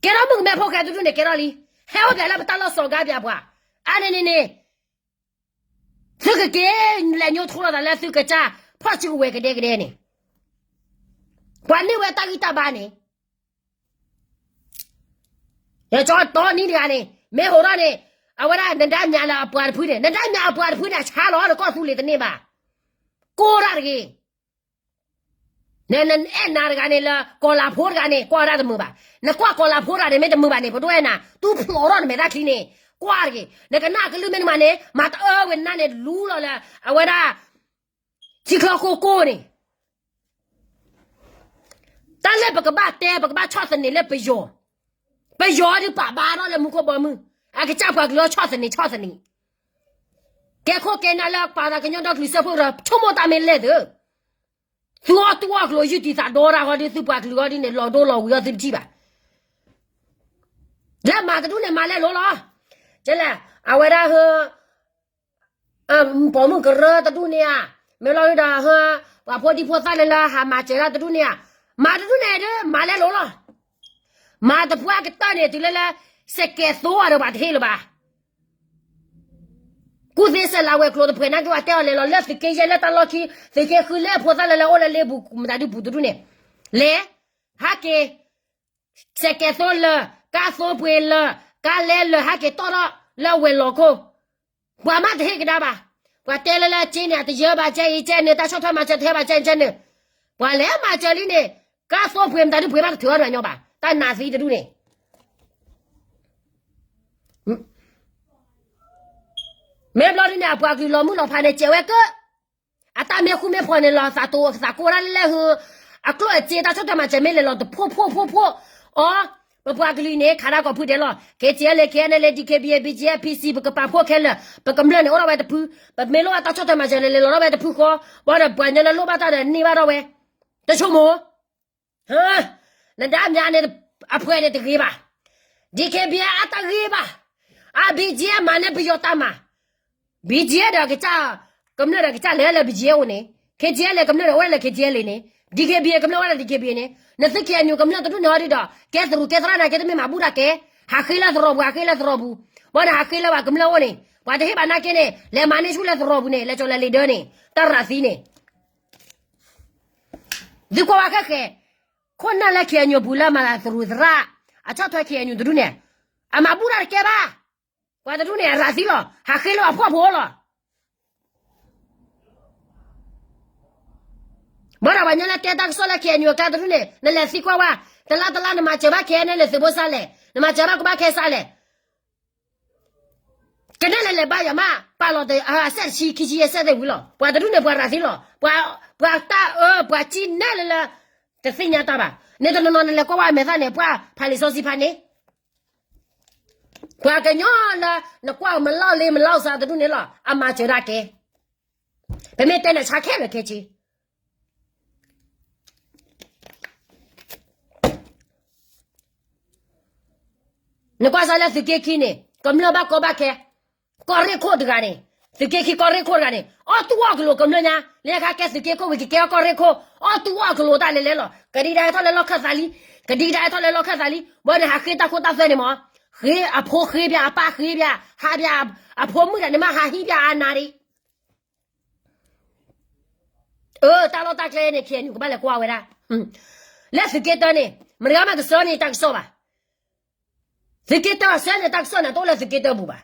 ကဲထီၣ်မုၣ်ကမဲဖိဃဲတဒူၣ်န့ၣ် ကဲထီၣ်လံ, ဟဲအိၣ်ပၠးလၢပတၢ်လီၢ်စီၤကါပၠးပှၤ, အါန့ၣ်န့ၣ်န့ၣ် သုကက့ၤလဲၤညိထီၣ်လိာ်သးလၢသုကစၢ် ဖီၣ်စုကဝဲၤကဒဲကဒဲန့ၣ်, ပှၤန့ၢ်ဝဲတၢ်ဂံၢ်တၢ်ဘါန့ၣ် ကၠီတီနံၤတဂၤန့ၣ် မ့ၢ်ဟိးထီၣ်န့ၣ်, အဝဲဒၣ်နဒါမၠးလၢအပှၤတဖုန့ၣ်, နဒါမၠးအပှၤတဖုန့ၣ် ဆါလီၤနကီၢ်သူလ့ၤတန့ၢ်ဘၣ်, ကိၢ်တၢ်တဂ့ၤ, နအဲၣ်နၤတဂၤန့ၣ်လၢ ကီၤလၤဖိတဂၤန့ၣ် ကွၢ်ဝဲဒၣ်တမုာ်ဘၣ်, နကွၢ်ကီၤလၤဖိတဂၤန့ၣ် မ့ၢ်တမုာ်ဘၣ်န့ၣ် ပဒိၣ်အဲၣ်နၤ တူၢ်ဖျိးထီၣ်နမဲာ်တၢ်ချံန့ၣ်, ကွၢ်တဂ့ၤ, နကနၣ်ကလုၢ်မ့ၢ်နမၤန့ၣ် မၤတအၢဝဲနၤန့ၣ် လူလီၤလၢ အဝဲဒၣ် ထံချီၣ်ကိၢ်ကိၢ်န့ၣ် တၢ်လၢပကဘၣ်တဲ ပကဘၣ်ဆီၣ်သနံးလၢပယီၤ, ပယီၤဒုးပာ်ဘၣ်ထီၣ်လၢမူခိၣ်ဘီမုၢ်, အကစၢ်ပှၤကလုာ်ဆီၣ်သနံးဆီၣ်သနံး, ကဲခိၣ်ကဲနၢ်လၢပှၤသးကညီဒီကလုာ်စၢဖှိၣ်ဒီး ဆိကမိၣ်တၢ်မ့ၢ်လဲၣ်သု, သုအီၣ်တူၢ်အီၣ်ကျိၤယုၢ်တံၢ်သးဒီတၢ်ဃီဒီး သုပှၤကလုာ်ဃီဒ်န့ၣ် လီၤဒိလီၤဝံၤအီၤသုတထံၣ်ဘၣ် လၢမၤတဒူၣ်န့ၣ် မၤလဲၤလိၤလီၤ. ကဲလဲၣ်, အဝဲဒၣ်ဟၢ ပိာ်မုၣ်ကရၢတဒူၣ်န့ၣ်ဧါ, မ့ၢ်လီၤဒုဒီးဟၢ ပှၤဖိဒံဖိသၣ်လၢလၢဟးမၤစၢၤတၢ်တဒူၣ်န့ၣ်ဧါ, မၤတဒူၣ်န့ၣ်ဒုး မၤလဲၤလိၤလီၤ. မၤတပှၢ်ကတၢၢ်န့ၣ် တုၤလၢလၢ စဲးကဲးသိအီၤဒီးပှၤတဟ့ၣ်လၢၤဘၣ် ကူၣ်သ့စဲးလၤဝဲၤကျိၤတဖှဲးနာ်က့ ပှၤတဲအီၤလဲၤလီၤလၢသုးက့ယဲၢ်လၢတၢ်လီၢ်ခံ, သုးက့ဃုလၢအဖိသၣ်လၢလၢအိၣ်လၢလ့ပူၤ မတၤဒုပူၤတဒူၣ်န့ၣ်, လဲၤ, ဟးက့ၤ, စဲးကဲးသိလၢာ်, ကါသိပှ့ၤလၢာ်, ကါလဲလၢာ် ဟးက့ၤတီၢ်ထီၣ်လၢဝဲၤလီၢ်ခိၣ်, ပှၤမးတဟ့ၣ်ကဒါဘၣ်, ပှၤတဲလၢလၢက့န့ၣ် အတယၢဘၣ်ကဲအံၤကဲန့ၣ် တၢ်ဆီၣ်ထွဲမၤစၢၤတဟဲဘၣ်ကဲအံၤကဲန့ၣ်, ပှၤလဲၤမၤစၢၤလံန့ၣ်, ကါသိပှ့ၤမတၤဒုပှ့ၤမးတထုးအီၤတဂၤညီဘၣ်, တၢ်နးသံတဒူၣ်န့ၣ် မ့ၢ်ဘျီဒ်န့ၣ် အပှၤကလုာ်လီၤမုၢ်လီၤဖးန့ၣ် စဲးဝဲကၢ, အတၢ်မ့ၢ်ဃူမ့ၢ်ဖိးန့ၣ် လီၤသးကိးဒၣ်လၢဟၢ, အကျိၣ်အစ့တၢ်ဆီၣ်ထွဲမၤစၢၤမ့ၢ်လဲၤလီၤတဖိးဖိးဖိးဖိး, အီ, ပပှၤကလုာ်န့ၣ် ခးဒၣ်ကိးဖုဒဲးလီၤ, ခ့စဲလဲၣ် ခဲန့ၣ်လဲၣ် ဒံၣ်ခ့ဘံ ဘံၣ်ကၠံ ဖံစံ ပကပာ်ဖှိၣ်ခဲလၢာ်, ပကမျၢၢ်န့ၣ် အိၣ်ထီၣ်ဝဲတဖု, ပမ့ၢ်လိၣ်ဘၣ်တၢ်ဆီၣ်ထွဲမၤစၢၤန့ၣ် လဲၤလီၤထီၣ်ဝဲတဖုဃီ, ဘၣ်ဒီးပှၤကညီလၢလိၣ်ဘၣ်တၢ်ဒီးန့ၢ်ဘၣ်ထီၣ်ဝဲ, တဆိကမိၣ် နဒါမၠးန့ၣ် အဖှဲးန့ၣ်တဂ့ၤဘၣ်, ဒံၣ်ခ့ဘံ အတၢ်ဂ့ၤဘၣ်, အ ဘံၣ်ကၠံ မၤန့ၢ်ပယီၤတၢ်မၤ, ဘံၣ်ကၠံ ဒီးကစၢ်, ကမျၢၢ်ဒီးကစၢ်လဲၤလၢ ဘံၣ်ကၠံ အအိၣ်န့ၣ်, ခ့စဲလဲၣ် ကမျၢၢ်ဒီးအိၣ်လၢ ခ့စဲလဲၣ် န့ၣ်, ဒံၣ်ခ့ဘံ ကမျၢၢ်အိၣ်လၢ ဒံၣ်ခ့ဘံ န့ၣ်, နသုး ခ့ၣ်အဲၣ်ယူၣ် ကမျၢၢ်တဒူၣ်န့ၣ်ဟီဒုဒီး ကဲသရူးကဲသရၣ်နာ်က့ တမ့ၢ်မၤဘူၣ်တၢ်ကဲ, ဟးဃ့လၢသရိာ်ပူၤ ဟးဃ့လၢသရိာ်ပူၤ, ဘၣ်ဒီးဟးဃ့လၢပှၤကမျၢၢ်အိၣ်န့ၣ်, ပှၤတဟ့ၣ်ဘၣ်နာ်က့န့ၣ် လဲၤမၤန့ၢ်ဆူၣ်လၢသရိာ်ပူၤန့ၣ် လဲၤကၠီၤလဲၤလံၤဒၢန့ၣ်, တၢ်ရၤသံန့ၣ် သုကွၢ်ဝဲခဲဃဲ, ခိၣ်နၢ်လၢ ခ့ၣ်အဲၣ်ယူၣ် ပူၤလၢမၤသရူးသရၣ်, အဆီၣ်ထွဲ ခ့ၣ်အဲၣ်ယူၣ် တဒူၣ်န့ၣ်, အမၤဘူၣ်တၢ်တကဲဘၣ်, ပှၤတဒူၣ်န့ၣ် အရၤသံလီၤ, ဟးဃ့လၢအဖှီၣ်ဖိလီၤ. ဘၣ်ဒီးပှၤကညီလၢတဲတၢ်ကစီၣ်လၢ ခ့ၣ်အဲၣ်ယူၣ် အကျါတဒူၣ်န့ၣ် နလဲၤသံကွၢ်ဝဲ, တလါတလါနမၤစၢၤဘၣ် ခဲန့ၣ် လၢသုးဖိစၢ်လဲၣ်, နမၤစၢၤဘၣ်ကဘၣ်ခဲစၢ်လဲၣ် ကနဲၣ်လဲၤလဲၤဘါယွၤမး ပာ်လီၤအစဲးတဆံခံဆံယဲၢ်စဲးသ့ၣ်ဝံၤလီၤ. ပှၤတဒူၣ်န့ၣ် ပှၤရၤသံလီၤ. ပှၤတၢ်အၢ ပှၤကံနဲၣ်လၢလၢ တသ့ၣ်ညါတၢ်ဘၣ်. န့ၣ်တနီၤနီၤနလဲၤကွၢ်ဝဲအမဲာ်သၣ်န့ၣ် ပှၤဖးလံာ်စီဆှံဖးန့ၣ် ပှၤကညီလၢ နကွၢ်မလီၢ်လ့မလီၢ်စးတဒူၣ်န့ၣ်လီၤ အမၤစၢၤဒၣ်ကဲ. ပမ့ၢ်တဲနဆါခဲလၢာ်ခဲဆ့ နကွၢ်စၢ်လၢသုးက့ခံန့ၣ် ကမျၢၢ်ဘၣ်ကီဘၣ်ခဲ, ကီၢ်ရ့ၣ်ခိၣ်တဂၤန့ၣ်, သုးက့ခံကီၢ်ရ့ၣ်ခိၣ်တဂၤန့ၣ် အီၣ်တူၢ်အီၣ်ကလိာ်ကမျၢၢ်ညါ, လၢခါကဲသုးက့ခိၣ်ဝံၤ ကကဲအီၣ်ကီၢ်ရ့ၣ်ခိၣ်, အီၣ်တူၢ်အီၣ်ကလိာ်တၢ်လဲၤလဲၤလီၤ. ကဒံကဒါဟဲထီၣ်လၢလီၢ်ခၢၣ်သးလံ, ကဒံကဒါဟဲထီၣ်လၢလီၢ်ခၢၣ်သးလံ, ဘၣ်န့ၣ် ဟးဃ့တၢ်ခိတၢ်သွဲန့ၣ်မး, ဃ့အဖိဃ့ပၠး အပၢ်ဃ့ပၠး, ဟးပၠးအဖိမုၣ်တဂၤန့ၣ်မး ဟးဟံးပၠးအနါဒံး အၢ တၢ်လီၢ်တၢ်ကျဲန့ၣ် ခဲအံၤနုာ်ကဘၣ်လဲၤကွၢ်ဝဲဒၣ်, လၢသုးက့တၢန့ၣ် မတၤဂၤမးတဆှၢန့ၢ်တၢ်ကစီၣ်ဘၣ်. သုးက့တၢဆှၢန့ၢ်တၢ်ကစီၣ်န့ၣ် တအိၣ်လၢသုးက့တၢပူၤဘၣ်.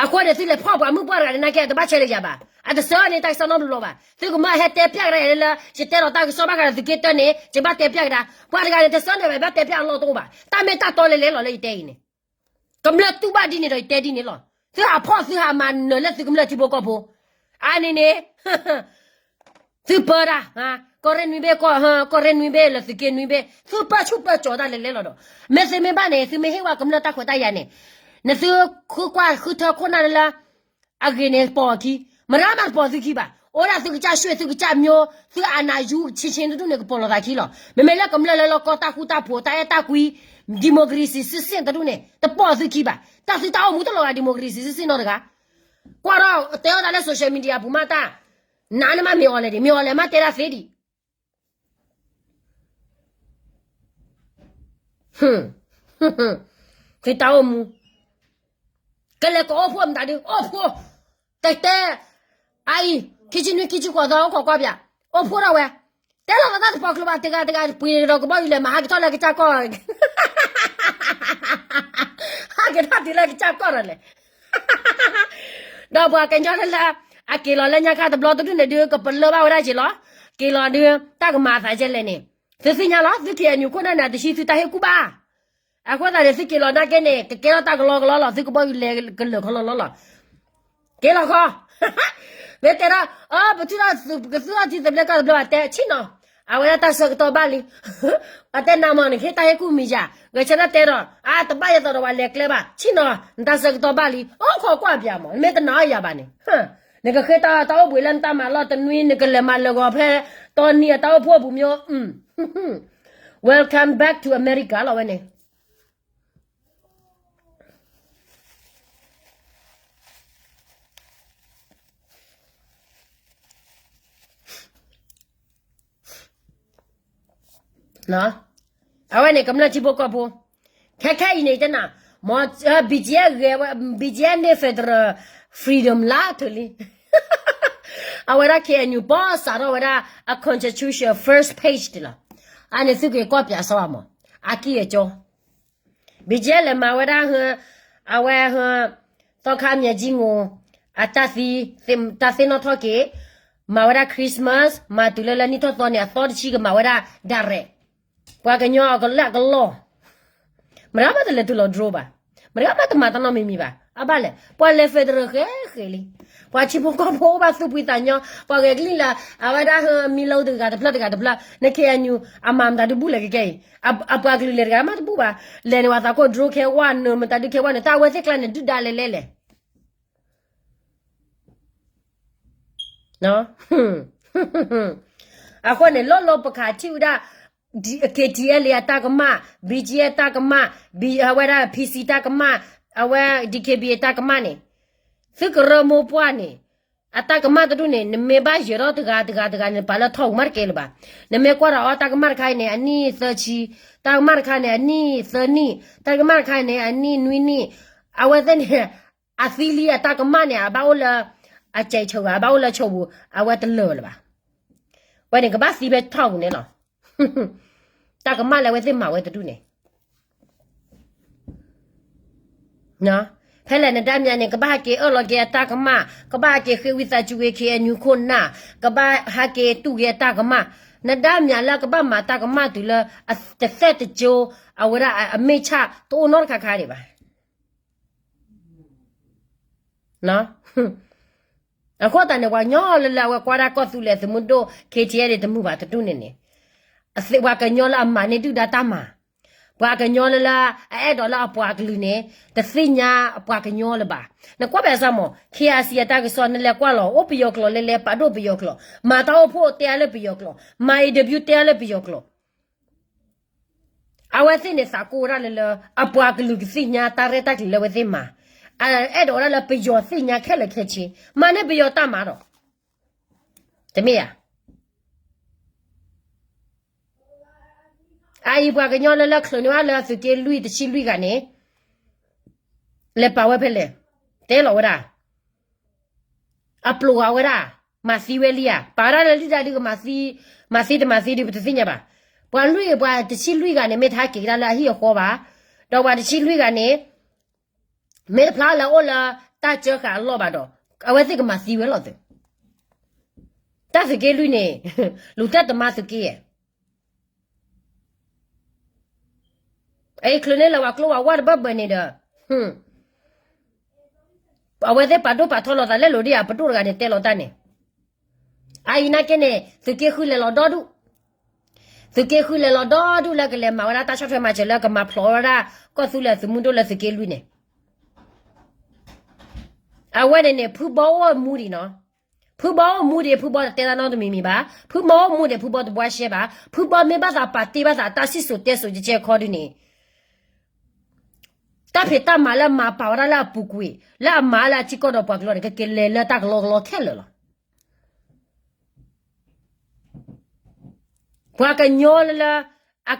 အဃိန့ၣ် သုလဲၤဖီၣ်ပှၤမုၣ်ပှၢ်တဂၤန့ၣ် နာ်က့တဘၣ်ဆဲးလၢယၤဘၣ်. အတဆၢန့ၣ်တၢ်ကစီၣ်နီတဘျီဘၣ်. သုကမၢဟဲတဲပျဲကဒါလၢ ယတဲဒီးတၢ်ကစီၣ်ဘၣ်ဃးဒီးသုးက့တၢန့ၣ် ယဘၣ်တဲပျဲကဒါ. ပှၤတဂၤန့ၣ် တဆၢန့ၣ်ဘၣ် ဘၣ်တဲပျဲအလီၢ်တအိၣ်ဘၣ်. တၢ်မ့ၢ်တၢ်တီလဲၤလဲၤလီၤလၢယတဲအံၤန့ၣ် ကမျၢၢ်တူၢ်ဘၣ်ဒ်န့ၣ်ဒီးယတဲဒ်န့ၣ်လီၤ. သုဟးဖီၣ်သုဟးမၤနၢၤလၢသုကမျၢၢ်ထံဖိကီၢ်ဖိ အါန့ၣ်န့ၣ် သုပၢတၢ် ကီၢ်ရ့ၣ်နွံဘ့ၣ် ကီၢ်ရ့ၣ်နွံဘ့ၣ်လၢသုးက့နွံဘ့ၣ် သုပၢဆူၣ်ပၢကၠီၤတၢ်လဲၤလဲၤလီၤဒီး မ့ၢ်သုမ့ၢ်ဘၣ်န့ၣ် သုမ့ၢ်ဟ့ၣ်ဝဲကမျၢၢ်တၢ်ခွဲးတၢ်ယာ်န့ၣ် နသုဃုကွၢ်ဃုထၢခိၣ်နၢ်လၢ အဂ့ၤန့ၣ်ပိာ်အခံ မရၤမးတပိာ်သုခံဘၣ်. အိၣ်ဒၣ်သုကစၢ်ရွှ့ၣ် သုကစၢ်မျိ သုအနၢ်ယူဆ့ဆ့တဒူၣ်န့ၣ် ကပိာ်လိာ်သးခံလီၤ. မ့မ့ၢ်လၢကမျၢၢ်လၢလီၢ်ကီၢ်တၢ်ဃူတၢ်ဖိး တၢ်အဲၣ်တၢ်ကွံ democracy စံစ့ၣ်တဒူၣ်န့ၣ် တပိာ်သုခံဘၣ်. တၢ်သုတၢ်အိၣ်မူတလီၤဂာ် democracy စံစ့ၣ်နီတဂၤ. ကွၢ်ထီၣ်တဲအီၣ်တၢ်လၢ social media ပူၤမးတၢ် နးန့ၢ်မးမ့ၢ်အီၤလဲၣ်ဒံး မ့ၢ်အီၤလဲၣ်မးတဲဒၣ်သ့ဒံး သုတၢ်အိၣ်မူ ကလဲၤကအိၣ်ဖှိၣ်မတၤဒု အိၣ်ဖှိၣ် တဲတဲ အအံၤ ခံဆံနွံ ခံဆံဃိးသီ အိၣ်ခိးကွၢ်ပၠး အိၣ်ဖှိၣ်ထီၣ်ဝဲ တဲလီၤသးတၢ်တပီၤကျိၤဘၣ် တဂၤတဂၤ ပှ့ၤဒီးကဘီယူၤလဲၤမၤဟးက့ၤထီၣ်လၢကစၢ်ကီၢ် ဟးက့ၤထီၣ်တုၤလၢကစၢ်ကီၢ်ဒီးလဲၣ် ဒီးပှၤကညီလၢလၢ အက့ၤလီၤလၢညါခါတဘျီတဒူၣ်န့ၣ်ဒုး ကပလၢဘၣ်ဝဲဒၣ်က့ၤလီၤ. က့ၤလီၤဒုး တၢ်ကမၤအသးကဲလဲၣ်န့ၣ် သုသ့ၣ်ညါလီၤ သု KNU ခိၣ်နၢ်န့ၣ် တဆံသုတၢ်ဟ့ၣ်ကူၣ်ဘၣ်. အဃိသတးန့ၣ် သုက့ၤလီၤနာ်က့န့ၣ် ကကဲထီၣ်တၢ်ကလီကလီလီၤ သုကဘီယူၤလဲၤကလၢာ်ခီလီလီလီၤ. က့ၤလီၤခီ မ့ၢ်တဲဒၣ် အ ပထူၣ်ထီၣ်သုး ပကသူၣ်ထီၣ်ထံသဘျ့ကီၢ်သဘျ့ဘၣ်တဲ ဆ့ၣ်နီၤ အဝဲဒၣ်တၢ်ဆၢကတီၢ်ဘၣ်လံ အတဲနၤမ့ၢ်န့ၣ် ကဟ့ၣ်တၢ်ဟ့ၣ်ကူၣ်မံၤယၤ ဂဲၤဆၢထၢၣ်တဲဒီး အါ တဘၣ်ယသးဒီးဝဲလဲၤကျဲဘၣ် ဆ့ၣ်နီၤ နတၢ်ဆၢကတီၢ်ဘၣ်လံ အိၣ်ခိးကွၢ်ပၠးမး နမ့ၢ်တနာ်အီၤယၤဘၣ်န့ၣ် နကဃ့တၢ် တၢ်အိၣ်ဘှံးလၢနတၢ်မၤလီၢ်တနွံ နကလဲၤမၤလၢာ်ဂီၤဖဲ တီနံၤအတၢ်အိၣ်ဖှိၣ်အပူၤမ့ၢ် Welcome back to America လီၤဝဲန့ၣ် အဝဲန့ၣ် ကမျၢၢ်ထံဖိကီၢ်ဖိ ခဲခဲအံၤန့ၣ် တနၤ မ့ၢ် BGF ဂဲၤဝဲ BGF န့ၣ် federal freedom လၢထၢလံ အဝဲဒၣ် KNU ပီစးထီၣ်ဝဲဒၣ် အ constitution first page တလီၤ အန့ၣ်သုက့ၤကွၢ်ပၠးစီအမး အကံၢ်အကၠီ BGF လဲၤမၤဝဲဒၣ် အဝဲ သီခါမၠဲကံငိၣ် အတၢ်သံ တၢ်သ့ၣ်နီၣ်ထီၣ်က့ၤ မၤဝဲဒၣ် Christmas မၤတုၤလၢလၢနံၣ်ထီၣ်သီန့ၣ် အသီတဆံကမၤဝဲဒၣ် direct ပှၤကညီအကလၢအကလီၢ် မတၤမးတလဲၤတုၤလီၤ drone ဘၣ် မတၤမးတမၤတၢ်နီတမံၤမံၤဘၣ် အဘၣ်လဲၣ် ပှၤလဲၤ federal ဃဲဃဲလံ ပှၤထံဖိကီၢ်ဖိအိၣ်ဘၣ်သူၣ်ဖှံသးညီ ပှၤဂဲၤကလံၣ်လၢ အဝဲဒၣ်မံလီၤတဂၤတဖျၢၣ်တဂၤတဖျၢၣ် န KNU အမၤမတၤဒုးဘူၣ်လဲၣ်ကကဲအံၤ အပှၤကလုာ်လဲၤတဂၤမးတဘူၣ်ဘၣ် လဲၤန့ၣ်ဝဲသးခိၣ် drone ခဲဝဲနုာ် မတၤဒုးခဲဝဲနုာ် တၢ်အဝဲသ့ၣ်ကျါန့ၣ် ဒုၣ်ဒါလဲၤလဲၤလဲၣ် အဃိန့ၣ် လီၤလီၤပခးထံၣ်ဝဲဒၣ် KTLA အတၢ်ကမၣ် BGF တၢ်ကမၣ် အဝဲဒၣ် PC တၢ်ကမၣ် အဝဲ DKBA တၢ်ကမၣ်န့ၣ် သုကရၢမိၢ်ပှၢ်န့ၣ် အတၢ်ကမၣ်တဒူၣ်န့ၣ် နမ့ၢ်ဘၣ်ယၢၤထီၣ်တဂၤတဂၤတဂၤန့ၣ် ပာ်လၢထီၣ်ပူၤမးတကဲလၢၤဘၣ်. နမ့ၢ်ကွၢ်ဒီးအီၤတၢ်ကမၣ်တခါအံၤန့ၣ် အနံၣ်သၢဆံ, တၢ်ကမၣ်တခါန့ၣ် အနံၣ်သၢနံၣ်, တၢ်ကမၣ်တခါအံၤန့ၣ် အနံၣ်နွံနံၣ်, အဝဲသ့ၣ်န့ၣ် အသံလံအတၢ်ကမၣ်န့ၣ် အဘၣ်အိၣ်လၢ အစဲးဆၢဂၤ အဘၣ်အိၣ်လၢဆိပူၤ အဝဲတလၢာ်လၢၤဘၣ်. ဝဲန့ၣ် ကဘၣ်သံဖဲထီၣ်ပူၤန့ၣ်လီၤ. တၢ်ကမၣ်လၢအဝဲသ့ၣ်မၤဝဲတဒူၣ်န့ၣ် ဖဲလဲၣ်နဒါမၠးန့ၣ် ကဘၣ်ဟဲက့ၤအၢၣ်လီၤက့ၤအတၢ်ကမၣ်, ကဘၣ်ဟဲက့ၤဃ့ဝံသးစူၤက့ၤ KNU ခိၣ်နၢ်, ကဘၣ်ဟဲက့ၤတူၢ်က့ၤအတၢ်ကမၣ်, နဒါမၠးလၢကဘၣ်မၤတၢ်ကမၣ်တုၤလၢ တသဲၣ်တကၠိ အဝဲဒၣ်အမ့ၢ်ဆၣ်တအိၣ်နီတခါခါဒံးဘၣ်. အဃိသတးန့ၣ် ပှၤကညီလၢလၢအဝဲကွၢ်ဒၣ်ကီၢ်သူလ့ၤသုးမုၢ်ဒိၣ် KTLA တမုာ်ဘၣ်တဒူၣ်န့ၣ်န့ၣ်, ပှၤကညီလၢအမၤန့ၢ်ဒုၣ်ဒါတၢ်မၤ, ပှၤကညီလၢလၢ အအဲၣ်ဒိးလၢအပှၤကလုာ်န့ၣ် တသ့ၣ်ညါပှၤကညီလၢၤဘၣ်. နကွၢ်ဖဲစၢ်မး KIC အတၢ်ကစီၣ် နလဲၤကွၢ်လီၤ အိၣ်ပယီၤကျိာ်လဲၤလဲၤ ပာ်ဒိၣ်ပယီၤကျိာ်, မၤတၢ်အိၣ်ဖှိၣ်တဲအါလၢပယီၤကျိာ်, မၤ interview တဲအါလၢပယီၤကျိာ် အဝဲသ့ၣ်န့ၣ်သးကိးဝဲဒၣ်လၢလၢ အပှၤကလုာ်ကသ့ၣ်ညါတၢ်ရဲၣ်တၢ်ကျဲၤလၢအဝဲသ့ၣ်မၤ, အအဲၣ်ဒိးဝဲဒၣ်လၢပယီၤသ့ၣ်ညါခဲလၢာ်ခဲဆ့, မၤန့ၢ်ပယီၤတၢ်မၤဒီး တမ့ၢ်ဧါ. အအံၤပှၤကညီလၢလၢချုးန့ၢ်ဘၣ်လၢသုးက့လွံၢ်တဆံလွံၢ်ဂၤန့ၣ် လဲၤပာ်ဝဲဖဲလဲၣ်, တဲလီၤဝဲဒၣ် အပျိာ်အဝဲဒၣ် မၤသံဝဲလံဧါ, ပာ်ဝဲဒၣ်လၢဒုၣ်ဒါဒုးကမၤသံ, မၤသံတမၤသံဒုး ပတသ့ၣ်ညါဘၣ်. ပှၤလွံၢ် ပှၤတဆံလွံၢ်ဂၤန့ၣ် မ့ၢ်တဟဲက့ၤကဒါလၢအဟံၣ်အဃီဘၣ်, ဒီးပှၤတဆံလွံၢ်ဂၤန့ၣ် မ့ၢ်တဖျါလၢအအိၣ်လၢတၢ်စၢဃာ်အလီၢ်ဘၣ်ဒီး အဝဲသ့ၣ်ကမၤသံဝဲလီၤသုး တၢ်သုးက့လွံၢ်န့ၣ် လူၤတၢ်တမါသုးက့ယဲၢ် အအံၤချုးန့ၣ်လၢပှၤကျိပှၤဝါတဘၢဘၢန့ၣ်ဒီး အဝဲသ့ၣ်ပာ်ဒိၣ်ပာ်ထီလီၤသးလဲလိာ်ဒ်ဧါ ပဒိၣ်တဂၤန့ၣ်တဲလီၤတၢ်န့ၣ်, အအံၤနာ်က့န့ၣ် သုးက့ဃုလဲၤလီၤဒီဒူၣ်, သုးက့ဃုလဲၤလီၤဒီဒူၣ်လၢကလဲၤမၤဝဲဒၣ်တၢ်ဆီၣ်ထွဲမၤစၢၤလၢကမၤဖျိးဝဲဒၣ် ကီၢ်သူလ့ၤသုးမုၢ်ဒိၣ်လၢသုးက့လွံၢ်န့ၣ် အဝဲန့ၣ်န့ၣ် ဖုဘီအိၣ်မူဒံးနီၤ, ဖုဘီအိၣ်မူဒံး ဖုဘီတတဲတၢ်နီတမံၤမံၤဘၣ်, ဖုဘီအိၣ်မူဒံး ဖုဘီတဘှါရှဲဘၣ်, ဖုဘီမ့ၢ်ဘၣ်သးပာ်တ့ၢ်ဘၣ်သးတၢ်စံၣ်စိၤတဲစိၤကဲကဲခီဒုန့ၣ် တၢ်ဖံးတၢ်မၤလၢအမၤပာ်ဝဲဒၣ်လၢအပူၤကွံာ် လၢအမၤလၢအထံကီၢ်ဒီးပှၤကညီန့ၣ် ကက့ၤလဲၤလၢတၢ်ကလီကလီခဲလၢာ်လီၤ. ပှၤကညီလၢလၢ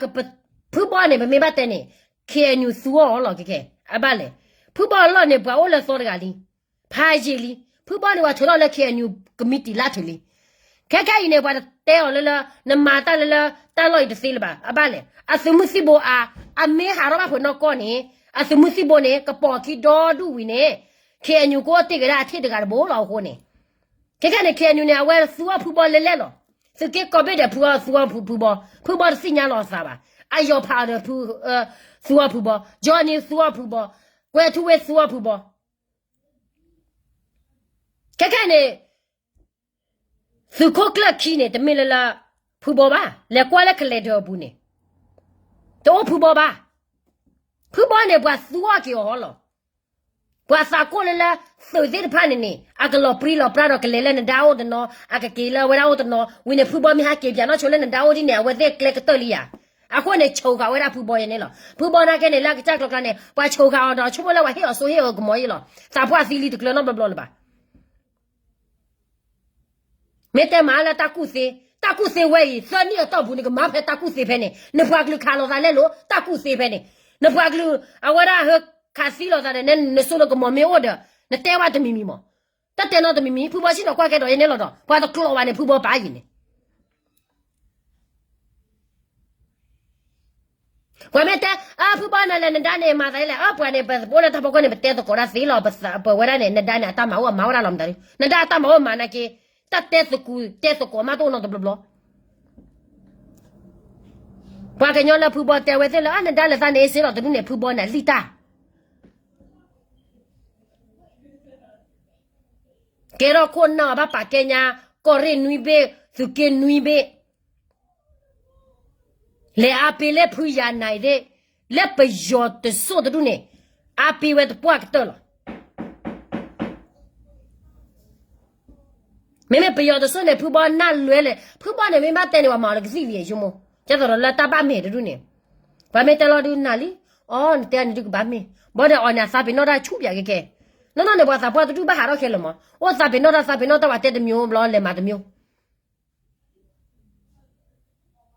ဖုဘီန့ၣ် ပမ့ၢ်ဘၣ်တဲန့ၣ် ခ့ၣ်အဲၣ်ယူၣ်သူအီၤလီၤကဲကဲ အဘၣ်လဲၣ်, ဖုဘီအလီၢ်န့ၣ် ပှၤအိၣ်လၢသီတဂၤလံ, ဖးယံာ်လံ, ဖုဘီန့ၣ် ပှၤထုးထီၣ်လၢ ခ့ၣ်အဲၣ်ယူၣ် ကမံးတံာ်လၢထူလံ, ခဲခဲအံၤန့ၣ် ပှၤတတဲအီၤလၢလၢ နမၤတၢ်လၢလၢ တၢ်လီၢ်အံၤတသ့လၢၤဘၣ် အဘၣ်လဲၣ်, အသုးမုၢ်သံၣ်ဘိအါ, အမ့ၢ်ဟးထီၣ်ဘၣ်ဖုးနီၢ်ကီၢ်န့ၣ် အသုးမုၢ်သံၣ်ဘိန့ၣ် ကပိာ်အခံဒီဒူၣ်ဝံၤန့ၣ် ခ့ၣ်အဲၣ်ယူၣ်ကအိၣ်တ့ၢ်ကဒါအထံၣ်တဂၤတဘိလီၤအဃိန့ၣ် ခဲခဲန့ၣ် ခ့ၣ်အဲၣ်ယူၣ်န့ၣ် အဝဲသူအီၣ်ဖုဘီလဲလဲလီၤ, သုးက့ကိးဘ့ၣ်ဒဲးဖုအီၣ်သူအီၣ်ဖုဘီ, ဖုဘီတသ့ၣ်ညါလီၤအသးဘၣ်, အယီၤဖးအီၤဒီး သူအီၣ်ဖုဘီ, ကၠီနံသူအီၣ်ဖုဘီ, ကွဲၤထူဝ့သူအီၣ်ဖုဘီ ခဲခဲန့ၣ် သုးခိၣ်ကျၢၢ်ခံန့ၣ် တမ့ၢ်လၢလၢ ဖုဘီဘၣ်, လဲၤကွၢ်လၢကလဲၤဒၢးအပူၤန့ၣ် တအိၣ်ဖုဘီဘၣ်, ဖုဘီန့ၣ် ပှၤသူအီၣ်က့ၤအီၤလီၤ, ပှၤသးကိၣ်လၢလၢ သုးသ့ၣ်တဖၣ်န့ၣ်န့ၣ် အကလီၤပြံလီၤပြါဒီးကလဲၤလၢနဒါအိၣ်တနီၤ, အကက့ၤလၢအဝဲဒၣ်အိၣ်တနီၤ, ဝံၤန့ၣ် ဖုဘီမ့ၢ်ဟးက့ၤပၠးနီၢ်ဆိလၢနဒါအိၣ်ဒ်န့ၣ် အဝဲသ့ၣ်ကျဲကတၢၢ်လံယၤ, အဃိန့ၣ် ဆိၣ်ဃာ်ဝဲဒၣ်ဖုဘီယဲန့ၣ်လီၤ, ဖုဘီနာ်က့န့ၣ် လၢအကစၢ်ကျီကျါန့ၣ် ပှၤဆိၣ်ဃာ်အီၤဒီးဆိကမိၣ်လၢပှၤဟ့ၣ်အီၤစိဟ့ၣ်အီၤကမီၤယဲလီၤ, သးပှၢ်သံလံတကျၢၤနီတဘျီဘျီလၢၤဘၣ် မ့ၢ်တဲမၤလၢတၢ်ကူၣ်သ့, တၢ်ကူၣ်သ့ဝဲအံၤ သၢနံၣ်အတီၢ်ပူၤန့ၣ် ကမၤဖဲတၢ်ကူၣ်သ့ဖဲန့ၣ်, နပှၤကလုာ်ခးလိာ်သးလဲလိာ် တၢ်ကူၣ်သ့ဖဲန့ၣ်, နပှၤကလုာ် အဝဲဒၣ်ဟၢခးသံလိာ်သးဒီး နစိနကမီၤမ့ၢ်အိၣ်ဒီး နတဲဝဲတမံၤမံၤမး, တၢ်တဲနီတမံၤမံၤ ဖုဘီစံၣ်ဒီးကွၢ်ကဲဒီးယဲန့ၣ်လီၤဒီး ပှၤတကျိးဘၣ်န့ၣ် ဖုဘီပာ်ယံၤန့ၣ် ပှၤမ့ၢ်တဲ အၢ ဖုဘီနလဲၤနဒါန့ၣ် မၤသးဒ်လဲၣ်, အၢ ပှၤန့ၣ် ပအိၣ်လၢတၢ်ဖီခိၣ်န့ၣ် ပတဲသကိးဒၣ်သ့လီၤ, ပဝဲဒၣ်န့ၣ် နဒါန့ၣ် အတၢ်မၤအိၣ်မၤဝဲဒၣ်လီၤမတၤဒု, နဒါအတၢ်မၤအိၣ်မၤနာ်က့, တၢ်တဲသကိးတဲသကိးမးတအိၣ်နီတဘျီဘျီ, ပှၤကညီလၢဖုဘီတဲဝဲသ့ၣ်လၢ အၢ နဒါလဲၤသးန့ၣ်အ့စ့လီၤ တဒူၣ်န့ၣ် ဖုဘီန့ၣ်လံၣ်တၢ် ကဲထီၣ်ခိၣ်နၢ်အီၤဘၣ်ပာ်ကဲညါ, ကီၢ်ရ့ၣ်နွံဘ့ၣ်, သုးက့နွံဘ့ၣ်, လဲၤအါပ့ၤလၢဖုယၤနၤအံၤသ့ၣ်, လၢပယီၤတစိၢ်တဒူၣ်န့ၣ်, အါပ့ၤဝဲတပှၢ်ကတၢၢ်လီၤ. မ့မ့ၢ်ပယီၤတစိၢ်န့ၣ် ဖုဘီနၢ်လွဲလဲၣ်, ဖုဘီန့ၣ် မ့ၢ်ဘၣ်တဲန့ၣ် ပှၤမၤအီၤလၢကသံၣ်လံယမိၢ်, ကဲသိးဒီးလၢတၢ်ဘၣ်မဲာ်တဒူၣ်န့ၣ်, ပှၤမ့ၢ်တဲလီၤဒုးနၤလံ, အီ နတဲန့ၣ်ဒုးကဘၣ်မ့ၢ်, ဘၣ်ဒီးအီၤန့ၣ်အသးပ့ၤနီၣ်တၢ်ဆူၣ်ပၠးကဲကဲ, နီၢ်နီၢ်န့ၣ် ပှၤသးပှၢ်တဒူၣ်ဘၣ်ဟးထီၣ်ခဲလၢာ်မး, အိၣ်သးပ့ၤနီၣ်တၢ်သးပ့ၤနီၣ်တၢ် ပှၤတဲတမျိုးဘျီလဲၤမၤတမျိုး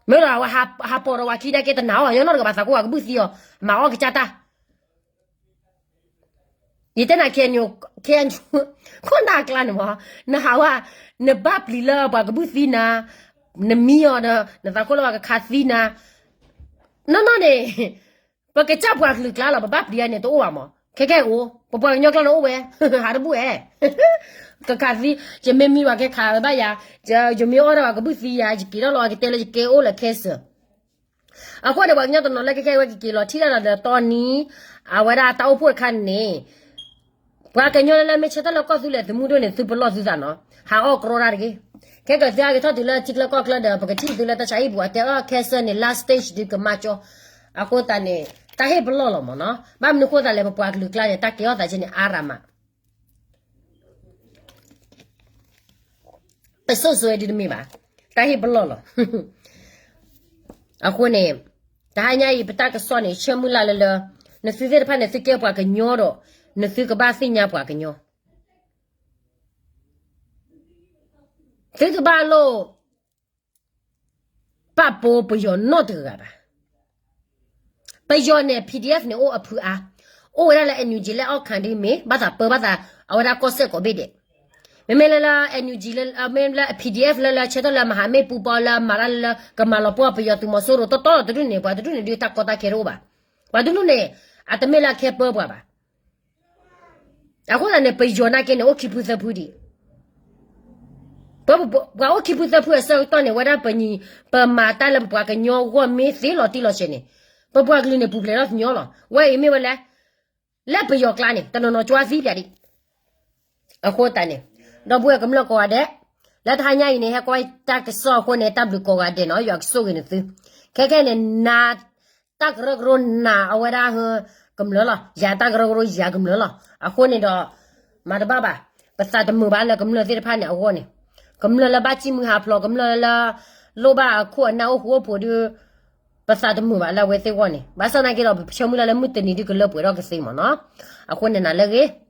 မ့ၢ်ဒီးအဝဲဟးပိာ်ဒီးပှၤခံနာ်က့တနာ်အီၤ, ညီနီၢ်တကဘၣ်သးကိးပှၤကဘုၣ်သံအီၤ, မၤအီၣ်ကစၢ်တၢ်, ယတဲနၤ ခ့ၣ်အဲၣ်ယူၣ် ခိၣ်နၢ်အကျါန့ၣ်မး, နဟးဝဲ, နဘၣ်ပျံၤလၢပှၤကဘုၣ်သံနၤ, နမံအီၤဒီး နသးခိၣ်လၢပှၤကခးသံနၤ, နီၢ်နီၢ်န့ၣ် ပကစၢ်ပှၤကလုာ်ကျါလီၤ ပဘၣ်ပျံၤအါန့ၣ်တအိၣ်ဘၣ်မး, ခဲကဲအိၣ် ပပှၤကညီကျါန့ၣ်အိၣ်ဝဲ, ဟးတဘူၣ်ဧဲ, ကခးသံ, ယမ့ၢ်မံပှၤကဲခးဝဲဘၣ်ယၤ, ယမ့ၢ်အီၣ်ဒီးပှၤကဘုၣ်သံယၤ ယက့ၤထီၣ်လီၤ ကတဲလၢယကဲအိၣ်လၢ cancer အဃိန့ၣ် ပှၤကညီတနီၤလၢခဲခဲဝဲကက့ၤလီၤထံၣ်တၢ်ဒီးတီနံၤ, အဝဲဒၣ်တၢ်အိၣ်ဖှိၣ်တခါန့ၣ်, ပှၤကညီလၢလၢမ့ၢ်ဆၢထၢၣ်လၢကီၢ်သူလ့ၤသုးမုၢ်ဒိၣ်န့ၣ် သုပလီၢ်သုသးနီၤ, ဟးအီၣ်ကြီတၢ်တဂ့ၤ, ခဲကၢသုဟဲက့ၤထီၣ်တုၤလၢထံချၢကီၢ်ချၢဒီး ပကထံၣ်သုလၢတၢ်ဆါဟံၣ်ပူၤ အတဲအီၣ် cancer န့ၣ် last stage ဒုးကမၣ်ကၠီ, အဃိသတးန့ၣ် တၢ်ဟ့ၣ်ပလီၢ်လီၤမးနီၤ, ဘၣ်မနုၤဃိသတးလဲၣ် ပပှၤကလုာ်ကျါန့ၣ် တၢ်ကဲထီၣ်သးကဲန့ၣ်အါရၤမး ပစိၣ်စိၤဒုတမ့ၢ်ဘၣ်, တၢ်ဟ့ၣ်ပလီၢ်လီၤ. အဃိန့ၣ်, တဟါညါအံၤ ပတၢ်ကစီၣ်န့ၣ် ဆၢမုၢ်လၢ်လၢလၢ, နသုသ့ၣ်တဖၣ်န့ၣ် သုကဲပှၤကညီဒီး, နသုကဘၣ်သ့ၣ်ညါပှၤကညီ, သုတဘၣ်လိၣ် ပာ်ပိာ်ပယီၤနီတဂၤဘၣ်. ပယီၤန့ၣ် PDF န့ၣ် အိၣ်အဖုအါ, အိၣ်ဝဲဒၣ်လၢ NUG လၢအီၣ်ခၣ်ဒ်မ့ၢ် ဘၣ်သးပၢဘၣ်သး အဝဲဒၣ်ကီၢ်စဲၣ်ကိးဘ့ၣ်ဒဲး, မ့မ့ၢ်လၢလၢ NUG လၢ မ့မ့ၢ်လၢ PDF လၢလၢဆၢထၢၣ်လၢမၤဟးမ့ၢ်ပူပီလၢမၤတၢ်လၢလၢ ကမၤလီၤပှီၢ်ပယီၤသုးမီၤစိရိၤတီတီတဒူၣ်န့ၣ် ပှၤတဒူၣ်န့ၣ်ဒုးတၢ်ကီတၢ်ခဲတအိၣ်ဘၣ်. ပှၤတဒူၣ်န့ၣ် အတမ့ၢ်လၢအခဲပၢပှၤဘၣ်. အဃိသတးန့ၣ် ပယီၤနာ်က့န့ၣ် အိၣ်ခံဖုသၢဖုဒံး. ပပှၤအိၣ်ခံဖုသၢဖုအဆၢကတီၢ်န့ၣ် ဝဲဒၣ်ပညီ ပမၤတၢ်လၢပပှၤကညီအဂီၢ်မ့ၢ်သ့လီၤတံၢ်လီၤဆဲးန့ၣ် ပပှၤကလုာ်န့ၣ် ပူၤဖျဲးထီၣ်သညီလီၤ. ဝဲအံၤမ့ၢ်ဝဲလဲၣ်, လၢပယီၤကျါန့ၣ် တနီၤနီၤကွၢ်သံပၠးဒံး အဃိသတးန့ၣ် ဒီပုၢ်ဝဲၢ်ကမျၢၢ်ကိးဂၤဒဲး လၢတဟါညါအံၤန့ၣ် ဟဲကွၢ်တၢ်ကစီၣ်အဃိန့ၣ် တၢ်ဘျုးကိးဂၤဒဲးနီၤ ယွၤကဆိၣ်ဂ့ၤနသု ခဲခဲန့ၣ် နၤ တၢ်ကရၢကရိနၤအဝဲဒၣ် ကမျၢၢ်လီၤ ယၤတၢ်ကရၢကရိယၤကမျၢၢ်လီၤ. အဃိန့ၣ်ဒီး မၤတဘၣ်ဘၣ် ပသးတမုာ်ဘၣ်လၢကမျၢၢ်သ့ၣ်တဖၣ်န့ၣ်အဂီၢ်န့ၣ် ကမျၢၢ်လၢဘၣ်ဃ့ၢ်မှံဟးဖျိး ကမျၢၢ်လၢ လိၣ်ဘၣ်အခိၣ်အနၢ်အိၣ်ဃူအိၣ်ဖိးဒီး ပသးတမုာ်ဘၣ်လၢအဝဲသ့ၣ်အဂီၢ်န့ၣ် ဘၣ်ဆၣ်သနာ်က့ဒီး ပဆၢမုၢ်လၢ်လၢမုၢ်တနံၤဒုးကလၢပှဲၤထီၣ်ကသ့မ့ၢ်နီၤ. အဃိန့ၣ်နၤလၢအဂ့ၤ